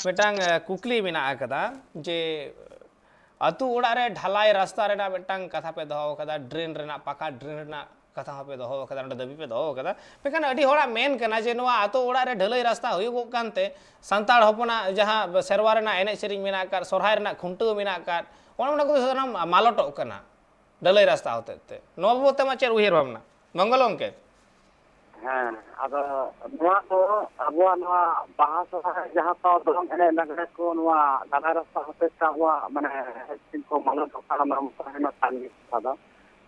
ᱢᱤᱫᱴᱟᱝ ᱠᱩᱠᱞᱤ ᱢᱮᱱᱟᱜ ᱟᱠᱟᱫᱟ ᱡᱮ ᱟᱹᱛᱩ ᱚᱲᱟᱜ ᱨᱮ ᱰᱷᱟᱞᱟᱭ ᱨᱟᱥᱛᱟ ᱨᱮᱱᱟᱜ ᱢᱤᱫᱴᱟᱝ ᱠᱟᱛᱷᱟ ᱯᱮ ᱫᱚᱦᱚ ᱟᱠᱟᱫᱟ, ᱰᱨᱮᱱ ᱨᱮᱱᱟᱜ, ᱯᱟᱠᱟ ᱰᱨᱮᱱ ᱨᱮᱱᱟᱜ ᱠᱟᱛᱷᱟ ᱦᱚᱸᱯᱮ ᱫᱚᱦᱚ ᱟᱠᱟᱫᱟ, ᱱᱚᱰᱮ ᱫᱟᱹᱵᱤ ᱯᱮ ᱫᱚᱦᱚ ᱟᱠᱟᱫᱟ᱾ ᱢᱮᱱᱠᱷᱟᱱ ᱟᱹᱰᱤ ᱦᱚᱲᱟᱜ ᱢᱮᱱ ᱠᱟᱱᱟ ᱡᱮ ᱱᱚᱣᱟ ᱟᱹᱛᱩ ᱚᱲᱟᱜ ᱨᱮ ᱰᱷᱟᱹᱞᱟᱹᱭ ᱨᱟᱥᱛᱟ ᱦᱩᱭᱩᱜᱚᱜ ᱠᱟᱱᱛᱮ ᱥᱟᱱᱛᱟᱲ ᱦᱚᱯᱚᱱᱟᱜ ᱡᱟᱦᱟᱸ ᱥᱮᱨᱣᱟ ᱨᱮᱱᱟᱜ ᱮᱱᱮᱡ ᱥᱮᱨᱮᱧ ᱢᱮᱱᱟᱜ ᱟᱠᱟᱫ, ᱥᱚᱨᱦᱟᱭ ᱨᱮᱱᱟᱜ ᱠᱷᱩᱱᱴᱟᱹᱣ ᱢᱮᱱᱟᱜ ᱟᱠᱟᱫ, ᱚᱱᱮ ᱚᱱᱟ ᱠᱚᱫᱚ ᱥᱟᱱᱟᱢ ᱢᱟᱞᱚᱴᱚᱜ ᱠᱟᱱᱟ ᱰᱷᱟᱹᱞᱟᱹᱭ ᱨᱟᱥᱛᱟ ᱦᱚᱛᱮᱡ ᱛᱮ᱾ ᱱᱚᱣᱟ ᱵᱟᱵᱚᱫ ᱛᱮ ᱟᱢᱟᱜ ᱪᱮᱫ ᱩᱭᱦᱟᱹᱨ ᱵᱷᱟᱵᱽᱱᱟ, ᱢᱚᱝᱜᱚᱞ ᱜᱚᱢᱠᱮ? ᱦᱮᱸ, ᱟᱫᱚ ᱱᱚᱣᱟ ᱫᱚ ᱟᱵᱚᱣᱟᱜ ᱱᱚᱣᱟ ᱵᱟᱦᱟ ᱥᱚᱦᱨᱟᱭ ᱡᱟᱦᱟᱸ ᱠᱚ ᱫᱚᱝ ᱮᱱᱮᱡ ᱞᱟᱜᱽᱲᱮ ᱠᱚ, ᱱᱚᱣᱟ ᱰᱟᱸᱰᱟ ᱨᱟᱥᱛᱟ ᱦᱚᱛᱮᱡ ᱛᱮ ᱟᱵᱚᱣᱟᱜ ᱢᱟᱱᱮ ᱮᱱᱮᱡ ᱥᱮᱨᱮᱧ ᱠᱚ ᱢᱟᱞᱚᱴᱚᱜ ᱠᱟᱱᱟ, ᱢᱟᱨᱟᱝ ᱠᱟᱛᱷᱟ ᱫᱚ᱾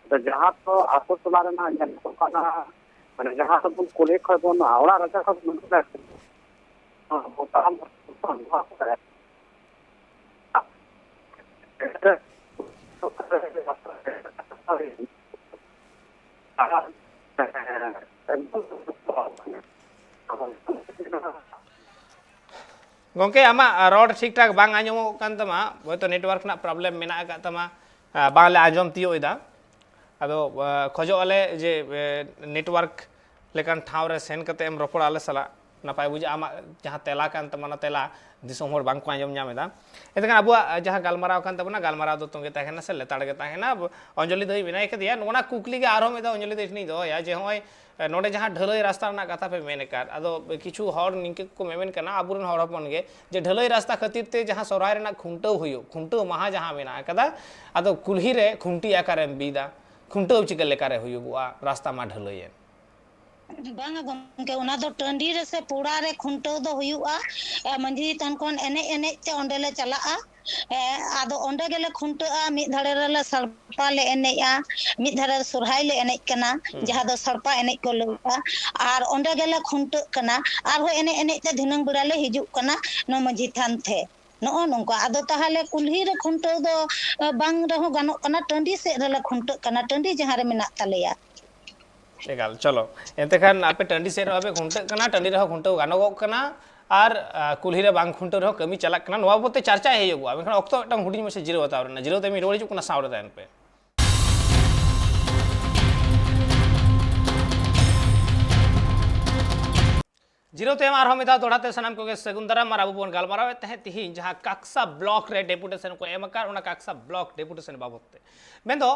ᱟᱫᱚ ᱡᱟᱦᱟᱸ ᱫᱚ ᱟᱛᱳ ᱴᱚᱞᱟ ᱨᱮᱱᱟᱜ ᱧᱮᱞᱚᱜ ᱠᱟᱱᱟ, ᱢᱟᱱᱮ ᱡᱟᱦᱟᱸ ᱫᱚᱵᱚᱱ ᱠᱩᱞᱦᱤ ᱠᱷᱚᱱ ᱵᱚᱱ ᱚᱲᱟᱜ ᱨᱟᱪᱟ ᱠᱷᱚᱱ ᱵᱚᱱ ᱩᱰᱩᱠ ᱞᱮᱱᱠᱷᱟᱱ, ᱱᱚᱣᱟ ᱵᱚ ᱛᱟᱲᱟᱢ ᱱᱚᱣᱟ ᱠᱚᱨᱮ ᱜᱚᱢᱠᱮ, ᱟᱢᱟᱜ ᱨᱚᱲ ᱴᱷᱤᱠ ᱴᱷᱟᱠ ᱵᱟᱝ ᱟᱸᱡᱚᱢᱚᱜ ᱠᱟᱱ ᱛᱟᱢᱟ, ᱦᱚᱭᱛᱳ network ᱨᱮᱱᱟᱜ problem ᱢᱮᱱᱟᱜ ᱟᱠᱟᱫ ᱛᱟᱢᱟ᱾ ᱟᱸ, ᱵᱟᱝᱞᱮ ᱟᱸᱡᱚᱢ ᱛᱤᱭᱳᱜ ᱮᱫᱟ᱾ ᱟᱫᱚ ᱟᱸ, ᱠᱷᱚᱡᱚᱜ ᱟᱞᱮ ᱡᱮ ᱮ, network ᱞᱮᱠᱟᱱ ᱴᱷᱟᱶ ᱨᱮ ᱥᱮᱱ ᱠᱟᱛᱮ ᱮᱢ ᱨᱚᱯᱚᱲᱟ ᱟᱞᱮ ᱥᱟᱞᱟᱜ, ᱱᱟᱯᱟᱭ ᱵᱩᱡᱷᱟᱹᱜᱼᱟ᱾ ᱟᱢᱟᱜ ᱡᱟᱦᱟᱸ ᱛᱮᱞᱟ ᱠᱟᱱ ᱛᱟᱢᱟ, ᱚᱱᱟ ᱛᱮᱞᱟ ᱫᱤᱥᱚᱢ ᱦᱚᱲ ᱵᱟᱝ ᱠᱚ ᱟᱸᱡᱚᱢ ᱧᱟᱢ ᱮᱫᱟ᱾ ᱮᱱᱛᱮᱠᱷᱟᱱ ᱟᱵᱚᱣᱟᱜ ᱡᱟᱦᱟᱸ ᱜᱟᱞᱢᱟᱨᱟᱣ ᱠᱟᱱ ᱛᱟᱵᱚᱱᱟ, ᱜᱟᱞᱢᱟᱨᱟᱣ ᱫᱚ ᱛᱚᱸᱜᱮ ᱛᱟᱦᱮᱱᱟ ᱥᱮ ᱞᱮᱛᱟᱲ ᱜᱮ ᱛᱟᱦᱮᱱᱟ᱾ ᱚᱧᱡᱚᱞᱤ ᱫᱟᱹᱭ ᱢᱮᱱᱟᱭ ᱠᱟᱫᱮᱭᱟ, ᱱᱚᱜᱼᱚ ᱱᱟ ᱠᱩᱠᱞᱤ ᱜᱮ ᱟᱨᱦᱚᱸ ᱢᱤᱫ ᱫᱷᱟᱣ ᱚᱧᱡᱚᱞᱤ ᱫᱟᱹᱭ ᱴᱷᱮᱱᱤᱧ ᱫᱚᱦᱚᱭᱟ ᱡᱮ ᱱᱚᱜᱼᱚᱭ ᱮ, ᱱᱚᱰᱮ ᱡᱟᱦᱟᱸ ᱰᱷᱟᱹᱞᱟᱹᱭ ᱨᱟᱥᱛᱟ ᱨᱮᱱᱟᱜ ᱠᱟᱛᱷᱟ ᱯᱮ ᱢᱮᱱ ᱟᱠᱟᱫ, ᱟᱫᱚ ᱠᱤᱪᱷᱩ ᱦᱚᱲ ᱱᱤᱝᱠᱟᱹ ᱠᱚ ᱢᱮᱢᱮᱱ ᱠᱟᱱᱟ, ᱟᱵᱚᱨᱮᱱ ᱦᱚᱲ ᱦᱚᱯᱚᱱ ᱜᱮ, ᱡᱮ ᱰᱷᱟᱹᱞᱟᱹᱭ ᱨᱟᱥᱛᱟ ᱠᱷᱟᱹᱛᱤᱨ ᱛᱮ ᱡᱟᱦᱟᱸ ᱥᱚᱦᱨᱟᱭ ᱨᱮᱱᱟᱜ ᱠᱷᱩᱱᱴᱟᱹᱣ ᱦᱩᱭᱩᱜ, ᱠᱷᱩᱱᱴᱟᱹᱣ ᱢᱟᱦᱟ ᱡᱟᱦᱟᱸ ᱢᱮᱱᱟᱜ ᱟᱠᱟᱫᱟ, ᱟᱫᱚ ᱠᱩᱞᱦᱤ ᱨᱮ ᱠᱷᱩᱱᱴᱤ ᱟᱠᱟᱨᱮᱢ ᱵᱤᱫᱟ, ᱠᱷᱩᱱᱴᱟᱹᱣ ᱪᱤᱠᱟᱹ ᱞᱮᱠᱟᱨᱮ ᱦᱩᱭᱩᱜᱚᱜᱼᱟ, ᱨᱟᱥᱛᱟ ᱢᱟ ᱰᱷᱟᱹᱞᱟᱹᱭᱮᱱ? ᱵᱟᱝᱟ ᱜᱚᱢᱠᱮ, ᱚᱱᱟ ᱫᱚ ᱴᱟᱺᱰᱤ ᱨᱮᱥᱮ ᱯᱚᱲᱟ ᱨᱮ ᱠᱷᱩᱱᱴᱟᱹᱣ ᱫᱚ ᱦᱩᱭᱩᱜᱼᱟ᱾ ᱮ, ᱢᱟᱺᱡᱷᱤ ᱛᱷᱟᱱ ᱠᱷᱚᱱ ᱮᱱᱮᱡ ᱮᱱᱮᱡ ᱛᱮ ᱚᱸᱰᱮ ᱞᱮ ᱪᱟᱞᱟᱜᱼᱟ᱾ ᱮ, ᱟᱫᱚ ᱚᱸᱰᱮ ᱜᱮᱞᱮ ᱠᱷᱩᱱᱴᱟᱹᱜᱼᱟ᱾ ᱢᱤᱫ ᱫᱷᱟᱨᱮ ᱨᱮᱞᱮ ᱥᱟᱲᱯᱟ ᱞᱮ ᱮᱱᱮᱡᱼᱟ, ᱢᱤᱫ ᱫᱷᱟᱨᱮ ᱨᱮ ᱥᱚᱨᱦᱟᱭ ᱞᱮ ᱮᱱᱮᱡ ᱠᱟᱱᱟ, ᱡᱟᱦᱟᱸ ᱫᱚ ᱥᱟᱲᱯᱟ ᱮᱱᱮᱡ ᱠᱚ ᱞᱟᱹᱭᱮᱜᱼᱟ᱾ ᱟᱨ ᱚᱸᱰᱮ ᱜᱮᱞᱮ ᱠᱷᱩᱱᱴᱟᱹᱜ ᱠᱟᱱᱟ᱾ ᱟᱨᱦᱚᱸ ᱮᱱᱮᱡ ᱮᱱᱮᱡ ᱛᱮ ᱫᱷᱤᱱᱟᱹᱝ ᱵᱮᱲᱟ ᱞᱮ ᱦᱤᱡᱩᱜ ᱠᱟᱱᱟ ᱱᱚᱣᱟ ᱢᱟᱺᱡᱷᱤ ᱛᱷᱟᱱ ᱛᱮ᱾ ᱱᱚᱜᱼᱚ ᱱᱚᱝᱠᱟ᱾ ᱟᱫᱚ ᱛᱟᱦᱚᱞᱮ ᱠᱩᱞᱦᱤ ᱨᱮ ᱠᱷᱩᱱᱴᱟᱹᱣ ᱫᱚ ᱮ, ᱵᱟᱝ ᱨᱮᱦᱚᱸ ᱜᱟᱱᱚᱜ ᱠᱟᱱᱟ, ᱴᱟᱺᱰᱤ ᱥᱮᱫ ᱨᱮᱞᱮ ᱠᱷᱩᱱᱴᱟᱹᱜ ᱠᱟᱱᱟ, ᱴᱟᱺᱰᱤ ᱡᱟᱦᱟᱸ ᱨᱮ ᱢᱮᱱᱟᱜ ᱛᱟᱞᱮᱭᱟ᱾ ᱮᱠᱟᱞ, ᱪᱚᱞᱚ᱾ ᱮᱱᱛᱮ ᱠᱷᱟᱱ ᱟᱯᱮ ᱴᱟᱺᱰᱤ ᱥᱮᱫ ᱨᱮᱦᱚᱸ ᱯᱮ ᱠᱷᱩᱱᱴᱟᱹᱜ ᱠᱟᱱᱟ, ᱴᱟᱺᱰᱤ ᱨᱮᱦᱚᱸ ᱠᱷᱩᱱᱴᱟᱹᱣ ᱜᱟᱱᱚᱜᱚᱜ ᱠᱟᱱᱟ, ᱟᱨ ᱟ, ᱠᱩᱞᱦᱤ ᱨᱮ ᱵᱟᱝ ᱠᱷᱩᱱᱴᱟᱹᱣ ᱨᱮᱦᱚᱸ ᱠᱟᱹᱢᱤ ᱪᱟᱞᱟᱜ ᱠᱟᱱᱟ᱾ ᱱᱚᱣᱟ ᱵᱟᱵᱚᱫ ᱛᱮ ᱪᱟᱨᱪᱟ ᱦᱩᱭᱩᱜᱼᱟ, ᱢᱮᱱᱠᱷᱟᱱ ᱚᱠᱛᱚ ᱢᱤᱫᱴᱟᱝ ᱦᱩᱰᱤᱧ ᱢᱟᱪᱷᱟ ᱡᱤᱨᱟᱹᱣ ᱦᱟᱛᱟᱣ ᱨᱮᱱᱟᱜ᱾ ᱡᱤᱨᱟᱹᱣ ᱛᱟᱭᱚᱢ ᱨᱩᱣᱟᱹᱲ ᱦᱤᱡᱩᱜ ᱠᱟᱱᱟ, ᱥᱟᱶ ᱨᱮ ᱛᱟᱦᱮᱱ ᱯᱮ᱾ ᱡᱤᱨᱟᱹᱣ ᱛᱟᱭᱚᱢ ᱟᱨᱦᱚᱸ ᱢᱤᱫ ᱫᱷᱟᱣ ᱫᱚᱦᱲᱟ ᱛᱮ ᱥᱟᱱᱟᱢ ᱠᱚᱜᱮ ᱥᱟᱹᱜᱩᱱ ᱫᱟᱨᱟᱢ᱾ ᱟᱨ ᱟᱵᱚ ᱵᱚᱱ ᱜᱟᱞᱢᱟᱨᱟᱣᱮᱫ ᱛᱟᱦᱮᱸᱫ ᱛᱤᱦᱤᱧ ᱡᱟᱦᱟᱸ ᱠᱟᱠᱥᱟ ᱵᱞᱚᱠ ᱨᱮ ᱰᱮᱯᱩᱴᱮᱥᱚᱱ ᱠᱚ ᱮᱢ ᱟᱠᱟᱫ, ᱚᱱᱟ ᱠᱟᱠᱥᱟ ᱵᱞᱚᱠ ᱰᱮᱯᱩᱴᱮᱥᱚᱱ ᱵᱟᱵᱚᱫ ᱛᱮ᱾ ᱢᱮᱱᱫᱚ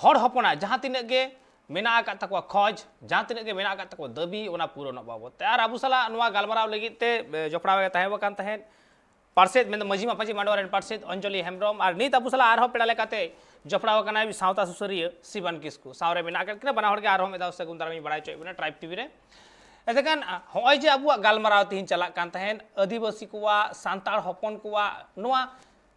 ᱦᱚᱲ ᱦᱚᱯᱚᱱᱟᱜ ᱡᱟᱦᱟᱸ ᱛᱤᱱᱟᱹᱜ ᱜᱮ ᱢᱮᱱᱟᱜ ᱟᱠᱟᱫ ᱛᱟᱠᱚᱣᱟ ᱠᱷᱚᱡᱽ, ᱡᱟᱦᱟᱸ ᱛᱤᱱᱟᱹᱜ ᱜᱮ ᱢᱮᱱᱟᱜ ᱟᱠᱟᱫ ᱛᱟᱠᱚᱣᱟ ᱫᱟᱹᱵᱤ, ᱚᱱᱟ ᱯᱩᱨᱚᱱᱚᱜ ᱵᱟᱵᱚᱫ ᱛᱮ᱾ ᱟᱨ ᱟᱵᱚ ᱥᱟᱞᱟᱜ ᱱᱚᱣᱟ ᱜᱟᱞᱢᱟᱨᱟᱣ ᱞᱟᱹᱜᱤᱫ ᱛᱮ ᱮ, ᱡᱚᱯᱲᱟᱣ ᱮ ᱛᱟᱦᱮᱸ ᱟᱠᱟᱱ ᱛᱟᱦᱮᱸᱫ ᱯᱟᱨᱥᱮᱛ, ᱢᱮᱱᱫᱚ ᱢᱟᱹᱡᱷᱤ ᱢᱟᱯᱟᱡᱷᱤ ᱢᱟᱰᱣᱟ ᱨᱮᱱ ᱯᱟᱨᱥᱮᱛ ᱚᱧᱡᱚᱞᱤ ᱦᱮᱢᱵᱨᱚᱢ, ᱟᱨ ᱱᱤᱛ ᱟᱵᱚ ᱥᱟᱞᱟᱜ ᱟᱨᱦᱚᱸ ᱯᱮᱲᱟ ᱞᱮᱠᱟᱛᱮ ᱡᱚᱯᱲᱟᱣ ᱟᱠᱟᱱᱟᱭ ᱥᱟᱶᱛᱟ ᱥᱩᱥᱟᱹᱨᱤᱭᱟᱹ ᱥᱤᱵᱟᱱ ᱠᱤᱥᱠᱩ᱾ ᱥᱟᱶᱨᱮ ᱢᱮᱱᱟᱜ ᱟᱠᱟᱫ ᱠᱤᱱᱟ, ᱵᱟᱱᱟ ᱦᱚᱲ ᱜᱮ ᱟᱨᱦᱚᱸ ᱢᱤᱫ ᱫᱷᱟᱣ ᱥᱟᱹᱜᱩᱱ ᱫᱟᱨᱟᱢ ᱤᱧ ᱵᱟᱲᱟᱭ ᱦᱚᱪᱚᱭᱮᱫ ᱵᱚᱱᱟ ᱴᱨᱟᱭᱤᱵᱽ ᱴᱤᱵᱷᱤ ᱨᱮ᱾ ᱮᱱᱛᱮᱠᱷᱟᱱ, ᱦᱚᱸᱜᱼᱚᱭ ᱡᱮ ᱟᱵᱚᱣᱟᱜ ᱜᱟᱞᱢᱟᱨᱟᱣ ᱛᱮᱦᱮᱧ ᱪᱟᱞᱟᱜ ᱠᱟᱱ ᱛᱟᱦᱮᱸᱫ, ᱟᱹᱫᱤᱵᱟᱹᱥᱤ ᱠᱚᱣᱟᱜ, ᱥᱟᱱᱛᱟᱲ ᱦᱚᱯᱚᱱ ᱠᱚᱣᱟᱜ ᱱᱚᱣᱟ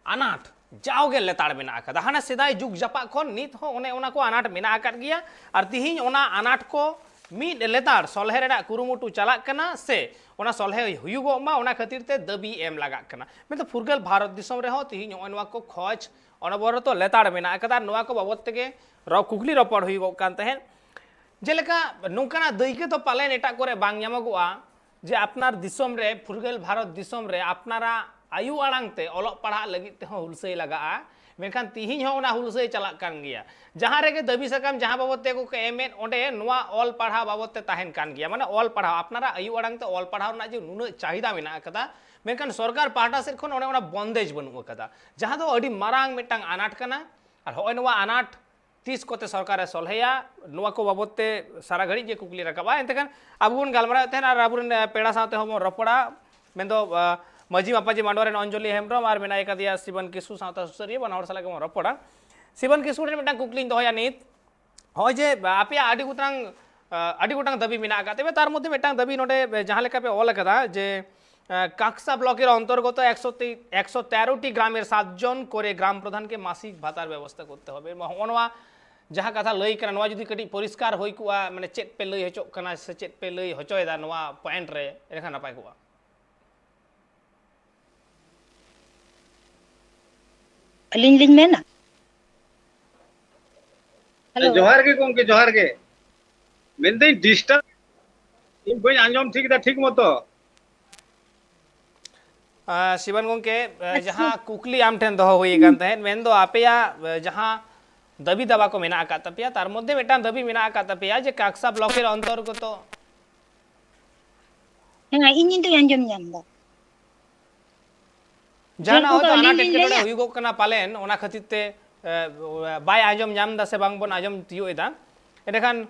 ᱟᱱᱟᱴ ᱡᱟᱣᱜᱮ ᱞᱮᱛᱟᱲ ᱢᱮᱱᱟᱜ ᱟᱠᱟᱫᱟ᱾ ᱦᱟᱱᱟ ᱥᱮᱫᱟᱭ ᱡᱩᱜᱽ ᱡᱟᱯᱟᱜ ᱠᱷᱚᱱ ᱱᱤᱛ ᱦᱚᱸ ᱚᱱᱮ ᱚᱱᱟ ᱠᱚ ᱟᱱᱟᱴ ᱢᱮᱱᱟᱜ ᱟᱠᱟᱫ ᱜᱮᱭᱟ᱾ ᱟᱨ ᱛᱤᱦᱤᱧ ᱚᱱᱟ ᱟᱱᱟᱴ ᱠᱚ ᱢᱤᱫ ᱞᱮᱛᱟᱲ ᱥᱚᱞᱦᱮ ᱨᱮᱱᱟᱜ ᱠᱩᱨᱩᱢᱩᱴᱩ ᱪᱟᱞᱟᱜ ᱠᱟᱱᱟ ᱥᱮ ᱚᱱᱟ ᱥᱚᱞᱦᱮ ᱦᱩᱭᱩᱜᱚᱜ ᱢᱟ, ᱚᱱᱟ ᱠᱷᱟᱹᱛᱤᱨ ᱛᱮ ᱫᱟᱹᱵᱤ ᱮᱢ ᱞᱟᱜᱟᱜ ᱠᱟᱱᱟ᱾ ᱢᱮᱱᱫᱚ ᱯᱷᱩᱨᱜᱟᱹᱞ ᱵᱷᱟᱨᱚᱛ ᱫᱤᱥᱚᱢ ᱨᱮᱦᱚᱸ ᱛᱤᱦᱤᱧ ᱱᱚᱜᱼᱚᱭ ᱱᱚᱣᱟ ᱠᱚ ᱠᱷᱚᱡᱽ ᱚᱱᱚᱵᱚᱨᱚᱛᱚ ᱞᱮᱛᱟᱲ ᱢᱮᱱᱟᱜ ᱟᱠᱟᱫᱟ᱾ ᱟᱨ ᱱᱚᱣᱟ ᱠᱚ ᱵᱟᱵᱚᱫ ᱛᱮᱜᱮ ᱨᱚ-, ᱠᱩᱠᱞᱤ ᱨᱚᱯᱚᱲ ᱦᱩᱭᱩᱜᱚᱜ ᱠᱟᱱ ᱛᱟᱦᱮᱸᱫ᱾ ᱡᱮᱞᱮᱠᱟ ᱱᱚᱝᱠᱟᱱᱟᱜ ᱫᱟᱹᱭᱠᱟᱹ ᱫᱚ ᱯᱟᱞᱮᱱ ᱮᱴᱟᱜ ᱠᱚᱨᱮ ᱵᱟᱝ ᱧᱟᱢᱚᱜᱚᱜᱼᱟ, ᱡᱮ ᱟᱯᱱᱟᱨ ᱫᱤᱥᱚᱢ ᱨᱮ, ᱯᱷᱩᱨᱜᱟᱹᱞ ᱵᱷᱟᱨᱚᱛ ᱫᱤᱥᱚᱢ ᱨᱮ ᱟᱯᱱᱟᱨᱟᱜ ᱟᱭᱳ ᱟᱲᱟᱝ ᱛᱮ ᱚᱞᱚᱜ ᱯᱟᱲᱦᱟᱜ ᱞᱟᱹᱜᱤᱫ ᱛᱮᱦᱚᱸ ᱦᱩᱞᱥᱟᱹᱭ ᱞᱟᱜᱟᱜᱼᱟ᱾ ᱢᱮᱱᱠᱷᱟᱱ ᱛᱤᱦᱤᱧ ᱦᱚᱸ ᱚᱱᱟ ᱦᱩᱞᱥᱟᱹᱭ ᱪᱟᱞᱟᱜ ᱠᱟᱱ ᱜᱮᱭᱟ᱾ ᱡᱟᱦᱟᱸ ᱨᱮᱜᱮ ᱫᱟᱹᱵᱤ ᱥᱟᱠᱟᱢ ᱡᱟᱦᱟᱸ ᱵᱟᱵᱚᱫ ᱛᱮ ᱠᱚ ᱮᱢᱮᱫ, ᱚᱸᱰᱮ ᱱᱚᱣᱟ ᱚᱞ ᱯᱟᱲᱦᱟᱣ ᱵᱟᱵᱚᱫ ᱛᱮ ᱛᱟᱦᱮᱱ ᱠᱟᱱ ᱜᱮᱭᱟ᱾ ᱢᱟᱱᱮ ᱚᱞ ᱯᱟᱲᱦᱟᱣ, ᱟᱯᱱᱟᱨᱟᱜ ᱟᱭᱳ ᱟᱲᱟᱝ ᱛᱮ ᱚᱞ ᱯᱟᱲᱦᱟᱣ ᱨᱮᱱᱟᱜ ᱡᱮ ᱱᱩᱱᱟᱹᱜ ᱪᱟᱦᱤᱫᱟ ᱢᱮᱱᱟᱜ ᱟᱠᱟᱫᱟ, ᱢᱮᱱᱠᱷᱟᱱ ᱥᱚᱨᱠᱟᱨ ᱯᱟᱦᱴᱟ ᱥᱮᱫ ᱠᱷᱚᱱ ᱚᱱᱮ ᱚᱱᱟ ᱵᱚᱱᱫᱮᱡᱽ ᱵᱟᱹᱱᱩᱜ ᱟᱠᱟᱫᱟ, ᱡᱟᱦᱟᱸ ᱫᱚ ᱟᱹᱰᱤ ᱢᱟᱨᱟᱝ ᱢᱤᱫᱴᱟᱝ ᱟᱱᱟᱴ ᱠᱟᱱᱟ᱾ ᱟᱨ ᱦᱚᱸᱜᱼᱚᱭ ᱱᱚᱣᱟ ᱟᱱᱟᱴ ᱛᱤᱥ ᱠᱚᱛᱮ ᱥᱚᱨᱠᱟᱨᱮ ᱥᱚᱞᱦᱮᱭᱟ, ᱱᱚᱣᱟ ᱠᱚ ᱵᱟᱵᱚᱫ ᱛᱮ ᱥᱟᱨᱟ ᱜᱷᱟᱹᱲᱤᱡ ᱜᱮ ᱠᱩᱠᱞᱤ ᱨᱟᱠᱟᱵᱼᱟ᱾ ᱮᱱᱛᱮᱠᱷᱟᱱ ᱟᱵᱚ ᱵᱚᱱ ᱜᱟᱞᱢᱟᱨᱟᱣᱮᱫ ᱛᱟᱦᱮᱱ ᱟᱨ ᱟᱵᱚᱨᱮᱱ, ᱮ, ᱯᱮᱲᱟ ᱥᱟᱶᱛᱮ ᱦᱚᱸᱵᱚᱱ ᱨᱚᱯᱚᱲᱟ, ᱢᱮᱱᱫᱚ, ᱟ, ᱢᱟᱹᱡᱷᱤ ᱢᱟᱯᱟᱡᱷᱤ ᱢᱟᱰᱣᱟ ᱨᱮᱱ ᱚᱧᱡᱚᱞᱤ ᱦᱮᱢᱵᱨᱚᱢ ᱟᱨ ᱢᱮᱱᱟᱭ ᱠᱟᱫᱮᱭᱟ ᱥᱤᱵᱟᱱ ᱠᱤᱥᱠᱩ, ᱥᱟᱶᱛᱟ ᱥᱩᱥᱟᱹᱨᱤᱭᱟᱹ, ᱵᱟᱱᱟ ᱦᱚᱲ ᱥᱟᱞᱟᱜ ᱜᱮᱵᱚᱱ ᱨᱚᱯᱚᱲᱟ᱾ ᱥᱤᱵᱟᱱ ᱠᱤᱥᱠᱩ ᱴᱷᱮᱱ ᱢᱤᱫᱴᱟᱝ ᱠᱩᱠᱞᱤᱧ ᱫᱚᱦᱚᱭᱟ ᱱᱤᱛ, ᱱᱚᱜᱼᱚᱭ ᱡᱮ ᱟᱯᱮᱭᱟᱜ ᱟᱹᱰᱤ ᱜᱚᱴᱟᱝ, ᱟ, ᱟᱹᱰᱤ ᱜᱚᱴᱟᱝ ᱫᱟᱹᱵᱤ ᱢᱮᱱᱟᱜ ᱟᱠᱟᱫ ᱛᱟᱯᱮᱭᱟ, ᱛᱟᱨ ᱢᱚᱫᱽᱫᱷᱮ ᱢᱤᱫᱴᱟᱝ ᱫᱟᱹᱵᱤ ᱱᱚᱰᱮ ᱡᱟᱦᱟᱸ ᱞᱮᱠᱟ ᱯᱮ ᱚᱞ ᱟᱠᱟᱫᱟ ᱡᱮ, ᱟ, ᱠᱟᱠᱥᱟ ᱵᱞᱚᱠ ᱮᱨ ᱚᱱᱛᱚᱨᱜᱚᱛ ᱮᱠᱥᱚ ᱛᱮ, ᱮᱠᱥᱚ ᱛᱮᱨᱚ ᱴᱤ ᱜᱨᱟᱢᱮᱨ ᱥᱟᱛ ᱡᱚᱱ ᱠᱚᱨᱮ ᱜᱨᱟᱢ ᱯᱨᱚᱫᱷᱟᱱ ᱠᱮ ᱢᱟᱥᱤᱠ ᱵᱷᱟᱛᱟᱨ ᱵᱮᱵᱚᱥᱛᱷᱟ ᱠᱚᱨᱛᱮ ᱦᱚᱵᱮ᱾ ᱱᱚᱜᱼᱚ ᱱᱚᱣᱟ ᱡᱟᱦᱟᱸ ᱠᱟᱛᱷᱟ ᱞᱟᱹᱭ ᱠᱟᱱᱟ, ᱱᱚᱣᱟ ᱡᱩᱫᱤ ᱠᱟᱹᱴᱤᱡ ᱯᱚᱨᱤᱥᱠᱟᱨ ᱦᱩᱭ ᱠᱚᱜᱼᱟ, ᱢᱟᱱᱮ ᱪᱮᱫ ᱯᱮ ᱞᱟᱹᱭ ᱦᱚᱪᱚᱜ ᱠᱟᱱᱟ ᱥᱮ ᱪᱮᱫ ᱯᱮ ᱞᱟᱹᱭ ᱦᱚᱪᱚᱭᱮᱫᱟ ᱱᱚᱣᱟ ᱯᱚᱭᱮᱱᱴ ᱨᱮ, ᱮᱱᱠᱷᱟᱱ ᱱᱟᱯᱟᱭ ᱠᱚᱜᱼᱟ᱾ ᱟᱹᱞᱤᱧ ᱞᱤᱧ ᱢᱮᱱᱟ? ᱦᱮᱞᱳ᱾ ᱡᱚᱦᱟᱨ ᱜᱮ ᱜᱚᱢᱠᱮ, ᱡᱚᱦᱟᱨ ᱜᱮ᱾ ᱢᱮᱱᱫᱟᱹᱧ ᱰᱤᱥᱴᱟᱨᱵ, ᱤᱧ ᱵᱟᱹᱧ ᱟᱸᱡᱚᱢ ᱴᱷᱤᱠ ᱮᱫᱟ ᱴᱷᱤᱠ ᱢᱚᱛᱚ᱾ ᱟᱸ, ᱥᱤᱵᱟᱱ ᱜᱚᱢᱠᱮ, ᱟᱸ, ᱟᱪᱪᱷᱟ᱾ ᱡᱟᱦᱟᱸ ᱠᱩᱠᱞᱤ ᱟᱢ ᱴᱷᱮᱱ ᱫᱚᱦᱚ ᱦᱩᱭ ᱟᱠᱟᱱ ᱛᱟᱦᱮᱸᱫ, ᱢᱮᱱᱫᱚ ᱟᱯᱮᱭᱟᱜ, ᱟᱸ, ᱡᱟᱦᱟᱸ ᱫᱟᱹᱵᱤ ᱫᱟᱵᱟ ᱠᱚ ᱢᱮᱱᱟᱜ ᱟᱠᱟᱫ ᱛᱟᱯᱮᱭᱟ, ᱛᱟᱨ ᱢᱚᱫᱽᱫᱷᱮ ᱢᱤᱫᱴᱟᱝ ᱫᱟᱹᱵᱤ ᱢᱮᱱᱟᱜ ᱟᱠᱟᱫ ᱛᱟᱯᱮᱭᱟ ᱡᱮ ᱠᱟᱠᱥᱟ ᱵᱞᱚᱠ ᱮᱨ ᱚᱱᱛᱚᱨᱜᱚᱛᱚ᱾ ᱦᱮᱸ, ᱤᱧ ᱫᱚᱧ ᱟᱸᱡᱚᱢ ᱧᱟᱢ ᱮᱫᱟ᱾ ᱡᱟᱦᱟᱱᱟᱜ ᱡᱟᱦᱟᱸ ᱦᱚᱭᱛᱳ ᱠᱚᱫᱚ ᱟᱱᱟᱴ ᱟᱹᱞᱤᱧ ᱞᱤᱧ ᱮᱴᱠᱮᱴᱚᱬᱮ ᱞᱟᱹᱭᱟ᱾ ᱦᱩᱭᱩᱜᱚᱜ ᱠᱟᱱᱟ ᱯᱟᱞᱮᱱ, ᱚᱱᱟ ᱠᱷᱟᱹᱛᱤᱨ ᱛᱮ, ᱮ, ᱵᱟᱭ ᱟᱸᱡᱚᱢ ᱧᱟᱢ ᱮᱫᱟ ᱥᱮ ᱵᱟᱝ ᱵᱚᱱ ᱟᱸᱡᱚᱢ ᱛᱤᱭᱳᱜ ᱮᱫᱟ᱾ ᱮᱸᱰᱮᱠᱷᱟᱱ